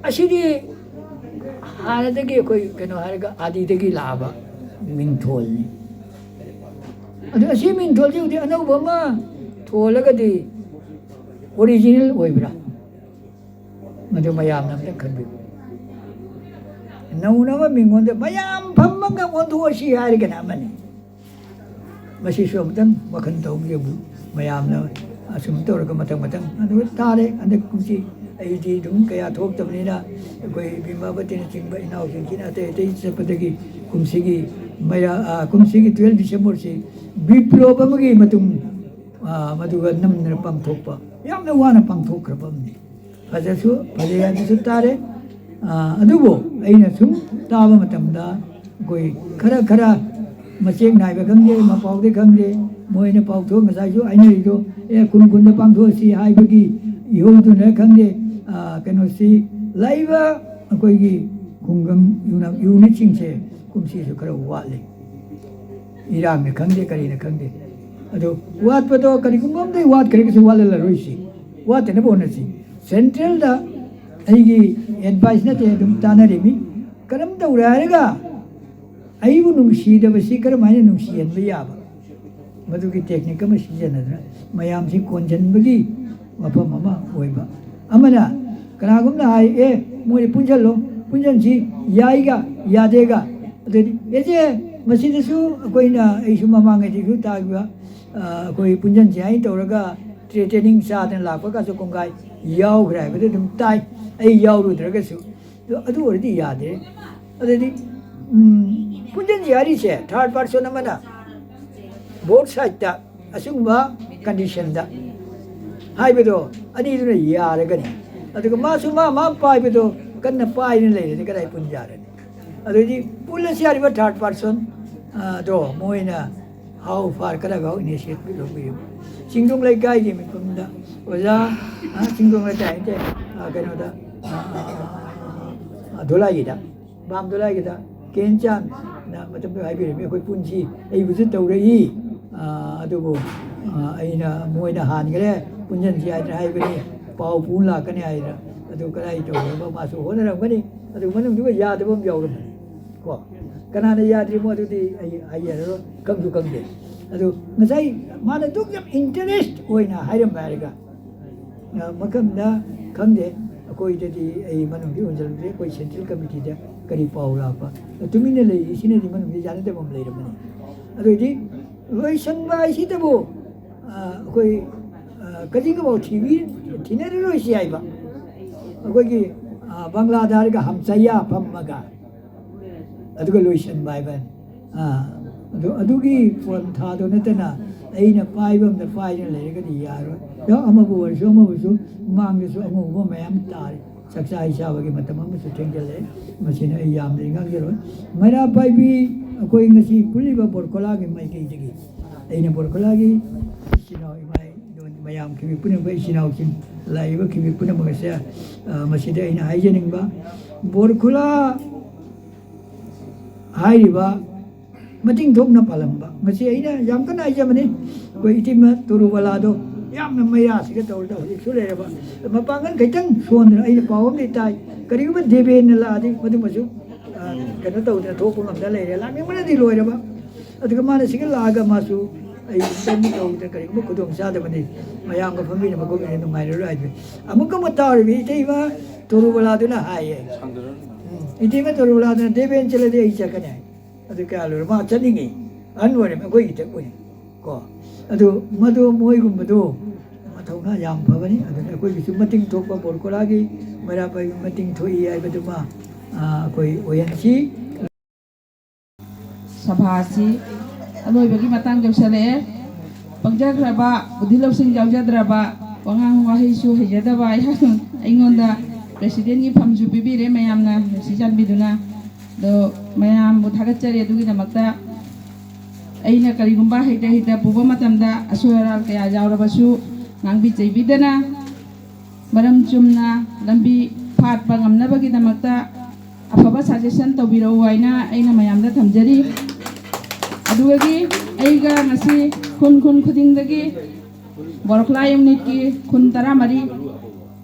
ꯑꯁꯤꯗꯤ ꯍꯥꯟꯅꯗꯒꯤ ꯑꯩꯈꯣꯏ ꯀꯩꯅꯣ ꯍꯥꯏꯔꯒ ꯑꯥꯗꯤꯗꯒꯤ ꯂꯥꯛꯑꯕ ꯃꯤꯡꯊꯣꯜꯅꯤ꯫ ꯑꯗꯨ ꯑꯁꯤ ꯃꯤꯡꯊꯣꯜꯁꯤ ꯍꯧꯖꯤꯛ ꯑꯅꯧꯕ ꯑꯃ ꯊꯣꯜꯂꯒꯗꯤ ꯑꯣꯔꯤꯖꯤꯅꯦꯜ ꯑꯣꯏꯕ꯭ꯔꯥ? ꯃꯗꯨ ꯃꯌꯥꯝꯅ ꯑꯝꯇ ꯈꯟꯕꯤꯌꯨ꯫ ꯅꯧꯅ ꯑꯃ ꯃꯤꯉꯣꯟꯗ ꯃꯌꯥꯝ ꯐꯝꯃꯒ ꯑꯣꯟꯊꯣꯛꯑꯁꯤ ꯍꯥꯏꯔꯒꯅ ꯑꯃꯅꯤ꯫ ꯃꯁꯤꯁꯨ ꯑꯃꯨꯛꯇꯪ ꯋꯥꯈꯜ ꯇꯧꯕꯤꯌꯨ꯫ ꯃꯌꯥꯝꯅ ꯑꯁꯨꯝ ꯇꯧꯔꯒ ꯃꯊꯪ ꯃꯊꯪ ꯑꯗꯨ ꯇꯥꯔꯦ꯫ ꯍꯟꯗꯛ ꯀꯨꯝꯁꯤ ꯑꯩꯗꯤ ꯑꯗꯨꯝ ꯀꯌꯥ ꯊꯣꯛꯇꯕꯅꯤꯅ ꯑꯩꯈꯣꯏ ꯕꯤꯃꯥꯕꯇꯤꯅꯆꯤꯡꯕ ꯏꯅꯥꯎꯁꯤꯡꯁꯤꯅ ꯑꯇꯩ ꯑꯇꯩ ꯆꯠꯄꯗꯒꯤ ꯀꯨꯝꯁꯤꯒꯤ ꯃꯩꯔꯥ-, ꯑ, ꯀꯨꯝꯁꯤꯒꯤ twelve Decemberꯁꯤ ꯕꯤꯄ꯭ꯂꯣꯞ ꯑꯃꯒꯤ ꯃꯇꯨꯡ, ꯑ, ꯃꯗꯨꯒ ꯅꯝꯅ ꯄꯥꯡꯊꯣꯛꯄ, ꯌꯥꯝꯅ ꯋꯥꯅ ꯄꯥꯡꯊꯣꯛꯈ꯭ꯔꯕ ꯑꯃꯅꯤ꯫ ꯐꯖꯁꯨ ꯐꯖꯩ ꯍꯥꯏꯕꯁꯨ ꯇꯥꯔꯦ꯫ ꯑ, ꯑꯗꯨꯕꯨ ꯑꯩꯅ ꯁꯨꯝ ꯇꯥꯕ ꯃꯇꯝꯗ ꯑꯩꯈꯣꯏ ꯈꯔ ꯈꯔ ꯃꯆꯦꯛ ꯅꯥꯏꯕ ꯈꯪꯗꯦ, ꯃꯄꯥꯎꯗꯤ ꯈꯪꯗꯦ, ꯃꯣꯏꯅ ꯄꯥꯎꯊꯣꯛ ꯉꯁꯥꯏꯁꯨ ꯍꯥꯏꯅꯔꯤꯗꯣ, "ꯑꯦ, ꯀꯨꯟ ꯀꯨꯟꯗ ꯄꯥꯡꯊꯣꯛꯑꯁꯤ" ꯍꯥꯏꯕꯒꯤ ꯏꯍꯧꯗꯨꯅ ꯈꯪꯗꯦ, ꯑ, ꯀꯩꯅꯣꯁꯤ ꯂꯥꯛꯏꯕ ꯑꯩꯈꯣꯏꯒꯤ ꯈꯨꯡꯒꯪ ꯌꯨꯅ-, ꯌꯨꯅꯤꯠꯁꯤꯡꯁꯦ ꯀꯨꯝꯁꯤꯁꯨ ꯈꯔ ꯋꯥꯠꯂꯤ꯫ ꯏꯔꯥꯡꯅ ꯈꯪꯗꯦ, ꯀꯔꯤꯅ ꯈꯪꯗꯦ꯫ ꯑꯗꯨ ꯋꯥꯠꯄꯗꯣ ꯀꯔꯤꯒꯨꯝꯕ ꯑꯝꯗꯒꯤ ꯋꯥꯠꯈ꯭ꯔꯒꯁꯨ ꯋꯥꯠꯍꯜꯂꯔꯣꯏꯁꯤ, ꯋꯥꯠꯇꯅꯕ ꯍꯣꯠꯅꯁꯤ꯫ ꯁꯦꯟꯇ꯭ꯔꯦꯜꯗ ꯑꯩꯒꯤ ꯑꯦꯗꯚꯥꯏꯁ ꯅꯠꯇꯦ, ꯑꯗꯨꯝ ꯇꯥꯟꯅꯔꯤꯃꯤ꯫ ꯀꯔꯝ ꯇꯧꯔꯦ ꯍꯥꯏꯔꯒ ꯑꯩꯕꯨ ꯅꯨꯡꯁꯤꯗꯕꯁꯤ ꯀꯔꯝ ꯍꯥꯏꯅ ꯅꯨꯡꯁꯤꯍꯟꯕ ꯌꯥꯕ? ꯃꯗꯨꯒꯤ ꯇꯦꯛꯅꯤꯛ ꯑꯃ ꯁꯤꯖꯤꯟꯅꯗꯨꯅ ꯃꯌꯥꯝꯁꯤ ꯀꯣꯟꯁꯤꯟꯕꯒꯤ ꯃꯐꯝ ꯑꯃ ꯑꯣꯏꯕ꯫ ꯑꯃꯅ ꯀꯅꯥꯒꯨꯝꯅ ꯍꯥꯏ, "ꯑꯦ, ꯃꯣꯏ ꯄꯨꯟꯁꯤꯜꯂꯣ, ꯄꯨꯟꯁꯤꯟꯁꯤ, ꯌꯥꯏꯒ ꯌꯥꯗꯦꯒ"꯫ ꯑꯗꯨꯗꯤ ꯑꯦꯁꯦ ꯃꯁꯤꯗꯁꯨ ꯑꯩꯈꯣꯏꯅ, ꯑꯩꯁꯨ ꯃꯃꯥꯡꯉꯩꯗꯁꯨ ꯇꯥꯈꯤꯕ, ꯑ, ꯑꯩꯈꯣꯏ ꯄꯨꯟꯁꯤꯟꯁꯤ ꯍꯥꯏꯅ ꯇꯧꯔꯒ ꯇ꯭ꯔꯦ-, ꯇ꯭ꯔꯦꯅꯤꯡ ꯆꯥꯗꯅ ꯂꯥꯛꯄ ꯀꯥꯟꯁꯨ ꯀꯣꯡꯒꯥꯏ ꯌꯥꯎꯈ꯭ꯔꯦ ꯍꯥꯏꯕꯗꯤ ꯑꯗꯨꯝ ꯇꯥꯏ, ꯑꯩ ꯌꯥꯎꯔꯨꯗ꯭ꯔꯒꯁꯨ꯫ ꯑꯗꯨ, ꯑꯗꯨ ꯑꯣꯏꯔꯗꯤ ꯌꯥꯗꯦ꯫ ꯑꯗꯨꯗꯤ, ꯎꯝ, ꯄꯨꯟꯁꯤꯟꯁꯤ ꯍꯥꯏꯔꯤꯁꯦ ꯊꯥꯔꯠ ꯄꯥꯔꯁꯟ ꯑꯃꯅ ꯕꯣꯠ ꯁꯥꯏꯠꯇ ꯑꯁꯤꯒꯨꯝꯕ ꯀꯟꯗꯤꯁꯟꯗ ꯍꯥꯏꯕꯗꯣ ꯑꯅꯤꯗꯨꯅ ꯌꯥꯔꯒꯅꯤ꯫ ꯑꯗꯨꯒ ꯃꯥꯁꯨ ꯃꯥ ꯃꯥ ꯄꯥꯏꯕꯗꯣ ꯀꯟꯅ ꯄꯥꯏꯗꯅ ꯂꯩꯔꯗꯤ ꯀꯗꯥꯏ ꯄꯨꯟ ꯌꯥꯔꯅꯤ? ꯑꯗꯨꯗꯤ ꯄꯨꯜꯂꯁꯤ ꯍꯥꯏꯔꯤꯕ ꯊꯥꯔꯠ ꯄꯥꯔꯁꯟ, ꯑ, ꯗꯣ ꯃꯣꯏꯅ how far, ꯀꯗꯥꯏ ꯐꯥꯎ ꯏꯅꯤꯁꯤꯌꯦꯇꯤꯚ ꯂꯧꯕꯤꯔꯤꯕ? ꯆꯤꯡꯗꯣꯡ ꯂꯩꯀꯥꯏꯒꯤ ꯃꯤꯐꯝꯗ ꯑꯣꯖꯥ, ꯑ, ꯆꯤꯡꯗꯣꯡ ꯂꯩꯀꯥꯏ ꯅꯠꯇꯦ, ꯑ, ꯀꯩꯅꯣꯗ, ꯑ, ꯑ, ꯑ, ꯑ, ꯗꯣꯂꯥꯏꯒꯤꯗ, ꯕꯥꯝ ꯗꯣꯂꯥꯏꯒꯤꯗ ꯀꯦ ꯑꯦꯟ ꯆꯥꯟꯅ ꯃꯇꯝꯗꯨꯗ ꯍꯥꯏꯕꯤꯔꯝꯃꯤ, "ꯑꯩꯈꯣꯏ ꯄꯨꯟꯁꯤ, ꯑꯩꯕꯨꯁꯨ ꯇꯧꯔꯛꯏ, ꯑ, ꯑꯗꯨꯕꯨ, ꯑ, ꯑꯩꯅ, ꯃꯣꯏꯅ ꯍꯥꯟꯈ꯭ꯔꯦ, ꯄꯨꯟꯁꯤꯟꯁꯤ ꯍꯥꯏꯗꯅ ꯍꯥꯏꯕꯅꯤ, ꯄꯥꯎ ꯄꯨ ꯂꯥꯛꯀꯅꯤ" ꯍꯥꯏꯗꯅ꯫ ꯑꯗꯨ ꯀꯗꯥꯏ ꯇꯧꯔꯒ ꯃꯥꯁꯨ ꯍꯣꯠꯅꯔꯝꯒꯅꯤ꯫ ꯑꯗꯨ ꯃꯅꯨꯡꯗꯨꯒ ꯌꯥꯗꯕ ꯑꯃ ꯌꯥꯎꯔꯝꯕꯅꯤ꯫ ꯀꯣ, ꯀꯅꯥꯅ ꯌꯥꯗ꯭ꯔꯤꯃꯣ ꯑꯗꯨꯗꯤ ꯑꯩ ꯍꯥꯏꯖꯔꯔꯣꯏ, ꯈꯪꯁꯨ ꯈꯪꯗꯦ꯫ ꯑꯗꯨ ꯉꯁꯥꯏ ꯃꯥꯅ ꯑꯗꯨꯛ ꯌꯥꯝ ꯏꯟꯇꯔꯦꯁ ꯑꯣꯏꯅ ꯍꯥꯏꯔꯝꯕ ꯍꯥꯏꯔꯒ, ꯑ, ꯃꯐꯝꯗ ꯈꯪꯗꯦ, ꯑꯩꯈꯣꯏꯗꯗꯤ ꯑꯩ ꯃꯅꯨꯡꯗꯤ ꯑꯣꯟꯁꯤꯜꯂꯨꯗꯦ, ꯑꯩꯈꯣꯏ ꯁꯦꯟꯇ꯭ꯔꯦꯜ ꯀꯃꯤꯇꯤꯗ ꯀꯔꯤ ꯄꯥꯎ ꯂꯥꯛꯄ, ꯇꯨꯃꯤꯟꯅ ꯂꯩꯔꯤꯁꯤꯅꯗꯤ ꯃꯅꯨꯡꯗ ꯌꯥꯅꯗꯕ ꯑꯃ ꯂꯩꯔꯝꯃꯅꯤ꯫ ꯑꯗꯨ ꯑꯣꯏꯗꯤ ꯂꯣꯏꯁꯟꯕ ꯍꯥꯏꯁꯤꯗꯕꯨ, ꯑ, ꯑꯩꯈꯣꯏ, ꯑ, ꯀꯖꯤꯡꯒꯐꯥꯎ ꯊꯤꯕꯤ-, ꯊꯤꯅꯔꯔꯣꯏꯁꯤ ꯍꯥꯏꯕ꯫ ꯑꯩꯈꯣꯏꯒꯤ, ꯑ, ꯕꯪꯒ꯭ꯂꯥꯗ ꯍꯥꯏꯔꯒ ꯍꯝꯁꯥꯌꯥ ꯐꯝꯃꯒ ꯑꯗꯨꯒ ꯂꯣꯏꯁꯟꯕ ꯍꯥꯏꯕ꯫ ꯑ, ꯑꯗꯨ, ꯑꯗꯨꯒꯤ ꯄꯣꯟꯊꯥꯗꯣ ꯅꯠꯇꯅ ꯑꯩꯅ ꯄꯥꯏꯕ ꯑꯝꯗ ꯄꯥꯏꯗꯅ ꯂꯩꯔꯒꯗꯤ ꯌꯥꯔꯣꯏ꯫ ꯑꯗꯣ ꯑꯃꯕꯨ ꯑꯣꯏꯔꯁꯨ ꯑꯃꯕꯨꯁꯨ ꯃꯥꯡꯗꯁꯨ ꯑꯉꯧꯕ ꯃꯌꯥꯝ ꯇꯥꯔꯦ꯫ ꯆꯥꯛꯆꯥ ꯍꯩꯆꯥꯕꯒꯤ ꯃꯇꯝ ꯑꯃꯁꯨ ꯊꯦꯡꯖꯤꯜꯂꯛꯑꯦ꯫ ꯃꯁꯤꯅ ꯑꯩ ꯌꯥꯝꯅ ꯉꯥꯡꯖꯔꯣꯏ꯫ ꯃꯩꯔꯥ ꯄꯥꯏꯕꯤ, ꯑꯩꯈꯣꯏ ꯉꯁꯤ ꯄꯨꯜꯂꯤꯕ ꯕꯣꯔꯈꯣꯂꯥꯒꯤ ꯃꯥꯏꯀꯩꯗꯒꯤ ꯑꯩꯅ ꯕꯣꯔꯈꯣꯂꯥꯒꯤ ꯏꯆꯤꯟ ꯏꯅꯥꯎ, ꯏꯃꯥ ꯏꯗꯣꯟ ꯃꯌꯥꯝ ꯈꯤꯕꯤ ꯄꯨꯝꯅꯃꯛ, ꯏꯆꯤꯟ ꯏꯅꯥꯎꯁꯤꯡ, ꯂꯥꯛꯏꯕ ꯈꯤꯕꯤ ꯄꯨꯝꯅꯃꯛ ꯑꯁꯦ, ꯑ, ꯃꯁꯤꯗ ꯑꯩꯅ ꯍꯥꯏꯖꯅꯤꯡꯕ, ꯕꯣꯔꯈꯣꯂꯥ ꯍꯥꯏꯔꯤꯕ ꯃꯇꯤꯡ ꯊꯣꯛꯅ ꯄꯥꯜꯂꯝꯕ, ꯃꯁꯤ ꯑꯩꯅ ꯌꯥꯝ ꯀꯟꯅ ꯍꯥꯏꯖꯕꯅꯤ꯫ ꯑꯩꯈꯣꯏ ꯏꯇꯩꯃ ꯇꯣꯔꯨꯕꯂꯥꯗꯣ ꯌꯥꯝꯅ ꯃꯩꯔꯥꯁꯤꯒ ꯇꯧꯔꯗ ꯍꯧꯖꯤꯛꯁꯨ ꯂꯩꯔꯕ꯫ ꯃꯄꯥꯡꯒꯜ ꯈꯤꯇꯪ ꯁꯣꯟꯗꯅ ꯑꯩꯅ ꯄꯥꯎ ꯑꯃꯗꯤ ꯇꯥꯏ, ꯀꯔꯤꯒꯨꯝꯕ ꯗꯦꯕꯦꯟꯅ ꯂꯥꯛꯑꯗꯤ ꯃꯗꯨꯃꯁꯨ, ꯑ, ꯀꯩꯅꯣ ꯇꯧꯗꯅ ꯊꯣꯛꯄ ꯉꯝꯗ ꯂꯩꯔꯦ꯫ ꯂꯥꯛꯅꯤꯡꯕꯅꯗꯤ ꯂꯣꯏꯔꯕ꯫ ꯑꯗꯨꯒ ꯃꯥꯅ ꯁꯤꯒ ꯂꯥꯛꯑꯒ ꯃꯥꯁꯨ ꯑꯩ ꯏꯟꯇꯔꯚ꯭ꯌꯨ ꯇꯧꯗꯅ ꯀꯔꯤꯒꯨꯝꯕ ꯈꯨꯗꯣꯡ ꯆꯥꯗꯕꯅꯤ, ꯃꯌꯥꯝꯒ ꯐꯝꯃꯤꯟꯅꯕ ꯈꯣꯠꯃꯤꯟꯅꯕ ꯅꯨꯡꯉꯥꯏꯔꯔꯣꯏ ꯍꯥꯏꯕ꯫ ꯑꯃꯨꯛꯀ ꯑꯃꯨꯛ ꯇꯥꯔꯤꯕ ꯏꯇꯩꯃ ꯇꯣꯔꯨꯕꯂꯥꯗꯨꯅ ꯍꯥꯏꯌꯦ꯫ ꯎꯝ, ꯏꯇꯩꯃ ꯇꯣꯔꯨꯕꯂꯥꯗꯨꯅ ꯗꯦꯕꯦꯟ ꯆꯠꯂꯗꯤ ꯑꯩ ꯆꯠꯀꯅꯤ ꯍꯥꯏ꯫ ꯑꯗꯨ ꯀꯌꯥ ꯂꯣꯏꯔꯦ? ꯃꯥ ꯆꯠꯅꯤꯡꯉꯤ, ꯑꯍꯟ ꯑꯣꯏꯔꯦ, ꯑꯩꯈꯣꯏꯒꯤ ꯏꯊꯛ ꯑꯣꯏꯅ ꯀꯣ꯫ ꯑꯗꯨ ꯃꯗꯨ ꯃꯣꯏꯒꯨꯝꯕꯗꯨ ꯃꯊꯧꯅꯥ ꯌꯥꯝ ꯐꯕꯅꯤ꯫ ꯑꯗꯨꯅ ꯑꯩꯈꯣꯏꯒꯤꯁꯨ ꯃꯇꯤꯡ ꯊꯣꯛꯄ ꯕꯣꯔꯀꯣꯂꯥꯒꯤ ꯃꯩꯔꯥ ꯄꯥꯏꯕꯤ ꯃꯇꯤꯡ ꯊꯣꯛꯏ ꯍꯥꯏꯕꯗꯨꯃ, ꯑ, ꯑꯩꯈꯣꯏ ꯑꯣꯏꯍꯟꯁꯤ꯫ ꯁꯚꯥ ꯑꯁꯤ ꯑꯂꯣꯏꯕꯒꯤ ꯃꯇꯥꯡ ꯌꯧꯁꯜꯂꯛꯑꯦ꯫ ꯄꯪꯖꯈ꯭ꯔꯕ, ꯕꯨꯙꯤ ꯂꯧꯁꯤꯡ ꯌꯥꯎꯖꯗ꯭ꯔꯕ, ꯋꯥꯉꯥꯡ ꯋꯥꯍꯩꯁꯨ ꯍꯩꯖꯗꯕ ꯑꯩꯍꯥꯛ, ꯑꯩꯉꯣꯟꯗ ꯄ꯭ꯔꯦꯁꯤꯗꯦꯟꯒꯤ ꯐꯝꯁꯨ ꯄꯤꯕꯤꯔꯦ ꯃꯌꯥꯝꯅ ꯅꯨꯡꯁꯤ ꯆꯥꯟꯕꯤꯗꯨꯅ꯫ ꯑꯗꯣ ꯃꯌꯥꯝꯕꯨ ꯊꯥꯒꯠꯆꯔꯤ꯫ ꯑꯗꯨꯒꯤꯗꯃꯛꯇ ꯑꯩꯅ ꯀꯔꯤꯒꯨꯝꯕ ꯍꯩꯇ ꯍꯩꯇ ꯄꯨꯕ ꯃꯇꯝꯗ ꯑꯁꯣꯏ ꯑꯔꯥꯜ ꯀꯌꯥ ꯌꯥꯎꯔꯕꯁꯨ ꯉꯥꯡꯕꯤ ꯆꯩꯕꯤꯗꯅ ꯃꯔꯝ ꯆꯨꯝꯅ ꯂꯝꯕꯤ ꯐꯥꯠꯄ ꯉꯝꯅꯕꯒꯤꯗꯃꯛꯇ ꯑꯐꯕ ꯁꯖꯦꯁꯟ ꯇꯧꯕꯤꯔꯛꯎ ꯍꯥꯏꯅ ꯑꯩꯅ ꯃꯌꯥꯝꯗ ꯊꯝꯖꯔꯤ꯫ ꯑꯗꯨꯗꯒꯤ ꯑꯩꯒ ꯉꯁꯤ ꯈꯨꯟ ꯈꯨꯟ ꯈꯨꯗꯤꯡꯗꯒꯤ ꯕꯣꯔꯣꯈꯂꯥ ꯌꯨꯅꯤꯠꯀꯤ ꯈꯨꯟ ꯇꯔꯥꯃꯔꯤ,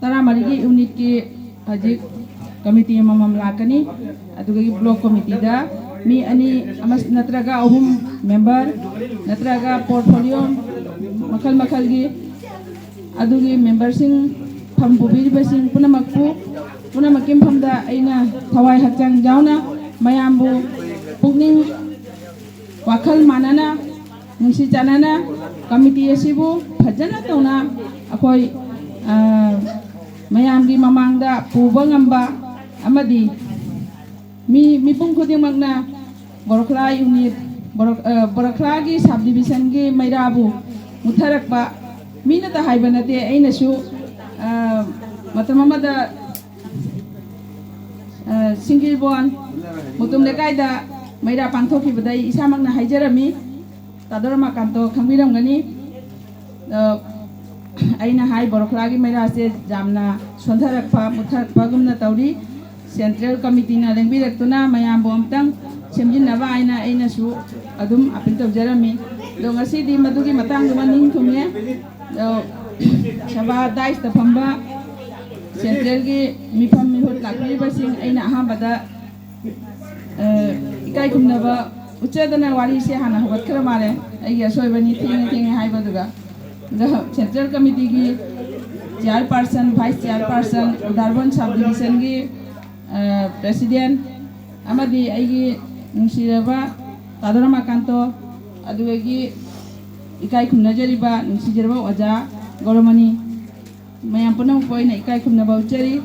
ꯇꯔꯥꯃꯔꯤꯒꯤ ꯌꯨꯅꯤꯠꯀꯤ ꯍꯧꯖꯤꯛ ꯀꯃꯤꯇꯤ ꯑꯃꯃꯝ ꯂꯥꯛꯀꯅꯤ꯫ ꯑꯗꯨꯗꯒꯤ ꯕ꯭ꯂꯣꯛ ꯀꯃꯤꯇꯤꯗ ꯃꯤ ꯑꯅꯤ ꯑꯃ ꯅꯠꯇ꯭ꯔꯒ ꯑꯍꯨꯝ ꯃꯦꯝꯕꯔ ꯅꯠꯇ꯭ꯔꯒ ꯄꯣꯔꯠꯐꯣꯂꯤꯑꯣ ꯃꯈꯜ ꯃꯈꯜꯒꯤ ꯑꯗꯨꯒꯤ ꯃꯦꯝꯕꯔꯁꯤꯡ ꯐꯝ ꯄꯨꯕꯤꯔꯤꯕꯁꯤꯡ ꯄꯨꯝꯅꯃꯛꯄꯨ, ꯄꯨꯝꯅꯃꯛꯀꯤ ꯃꯐꯝꯗ ꯑꯩꯅ ꯊꯋꯥꯏ ꯍꯛꯆꯥꯡ ꯌꯥꯎꯅ ꯃꯌꯥꯝꯕꯨ ꯄꯨꯛꯅꯤꯡ ꯋꯥꯈꯜ ꯃꯥꯟꯅꯅ, ꯅꯨꯡꯁꯤ ꯆꯥꯟꯅꯅ ꯀꯃꯤꯇꯤ ꯑꯁꯤꯕꯨ ꯐꯖꯅ ꯇꯧꯅ ꯑꯩꯈꯣꯏ, ꯑ, ꯃꯌꯥꯝꯒꯤ ꯃꯃꯥꯡꯗ ꯄꯨꯕ ꯉꯝꯕ ꯑꯃꯗꯤ ꯃꯤ, ꯃꯤꯄꯨꯝ ꯈꯨꯗꯤꯡꯃꯛꯅ ꯕꯣꯔꯣꯈꯂꯥ ꯌꯨꯅꯤꯠ, ꯕꯣꯔꯣ-, ꯑ, ꯕꯣꯔꯣꯈꯂꯥꯒꯤ ꯁꯕ ꯗꯤꯕꯤꯖꯟꯒꯤ ꯃꯩꯔꯥꯕꯨ ꯃꯨꯠꯊꯔꯛꯄ ꯃꯤꯅꯇ ꯍꯥꯏꯕ ꯅꯠꯇꯦ꯫ ꯑꯩꯅꯁꯨ, ꯑ, ꯃꯇꯝ ꯑꯃꯗ, ꯑ, ꯁꯤꯡꯒꯤꯔꯕꯣꯟ ꯃꯨꯇꯨꯝ ꯂꯩꯀꯥꯏꯗ ꯃꯩꯔꯥ ꯄꯥꯡꯊꯣꯛꯈꯤꯕꯗ ꯑꯩ ꯏꯁꯥꯃꯛꯅ ꯍꯥꯏꯖꯔꯝꯃꯤ꯫ ꯇꯥꯗꯣ ꯔꯃꯥꯀꯥꯟꯇꯣ ꯈꯪꯕꯤꯔꯝꯒꯅꯤ꯫ ꯑ, ꯑꯩꯅ ꯍꯥꯏ ꯕꯣꯔꯣꯈꯂꯥꯒꯤ ꯃꯩꯔꯥꯁꯦ ꯌꯥꯝꯅ ꯁꯣꯟꯊꯔꯛꯄ, ꯃꯨꯠꯊꯔꯛꯄꯒꯨꯝꯅ ꯇꯧꯔꯤ꯫ ꯁꯦꯟꯇ꯭ꯔꯦꯜ ꯀꯃꯤꯇꯤꯅ ꯂꯦꯡꯕꯤꯔꯛꯇꯨꯅ ꯃꯌꯥꯝꯕꯨ ꯑꯃꯨꯛꯇꯪ ꯁꯦꯝꯖꯤꯟꯅꯕ ꯍꯥꯏꯅ ꯑꯩꯅꯁꯨ ꯑꯗꯨꯝ ꯑꯄꯤꯜ ꯇꯧꯖꯔꯝꯃꯤ꯫ ꯑꯗꯣ ꯉꯁꯤꯗꯤ ꯃꯗꯨꯒꯤ ꯃꯇꯥꯡꯗ ꯃꯅꯤꯡ ꯊꯨꯡꯉꯦ꯫ ꯑꯗꯣ ꯁꯚꯥ ꯗꯥꯏꯁꯇ ꯐꯝꯕ ꯁꯦꯟꯇ꯭ꯔꯦꯜꯒꯤ ꯃꯤꯐꯝ ꯃꯤꯍꯨꯠ ꯂꯥꯛꯄꯤꯔꯤꯕꯁꯤꯡ, ꯑꯩꯅ ꯑꯍꯥꯟꯕꯗ ꯑ, ꯏꯀꯥꯏ ꯈꯨꯝꯅꯕ ꯎꯠꯆꯗꯅ ꯋꯥꯔꯤꯁꯦ ꯍꯥꯟꯅ ꯍꯧꯒꯠꯈ꯭ꯔ ꯃꯥꯜꯂꯦ꯫ ꯑꯩꯒꯤ ꯑꯁꯣꯏꯕꯅꯤ, ꯊꯦꯡꯉꯦ ꯊꯦꯡꯉꯦ ꯍꯥꯏꯕꯗꯨꯒ꯫ ꯑꯗꯣ ꯁꯦꯟꯇ꯭ꯔꯦꯜ ꯀꯃꯤꯇꯤꯒꯤ ꯆꯤꯌꯥꯔꯄꯥꯔꯁꯟ, ꯚꯥꯏꯁ ꯆꯤꯌꯥꯔꯄꯥꯔꯁꯟ, ꯎꯗꯥꯔꯕꯣꯟ ꯁꯕ ꯗꯤꯕꯤꯖꯟꯒꯤ, ꯑ, ꯄ꯭ꯔꯦꯁꯤꯗꯦꯟ, ꯑꯃꯗꯤ ꯑꯩꯒꯤ ꯅꯨꯡꯁꯤꯔꯕ ꯇꯥꯗꯣ ꯔꯃꯥꯀꯥꯟꯇꯣ, ꯑꯗꯨꯗꯒꯤ ꯏꯀꯥꯏ ꯈꯨꯝꯅꯖꯔꯤꯕ ꯅꯨꯡꯁꯤꯖꯔꯕ ꯑꯣꯖꯥ ꯒꯧꯔꯃꯅꯤ, ꯃꯌꯥꯝ ꯄꯨꯝꯅꯃꯛꯄꯨ ꯑꯩꯅ ꯏꯀꯥꯏ ꯈꯨꯝꯅꯕ ꯎꯠꯆꯔꯤ꯫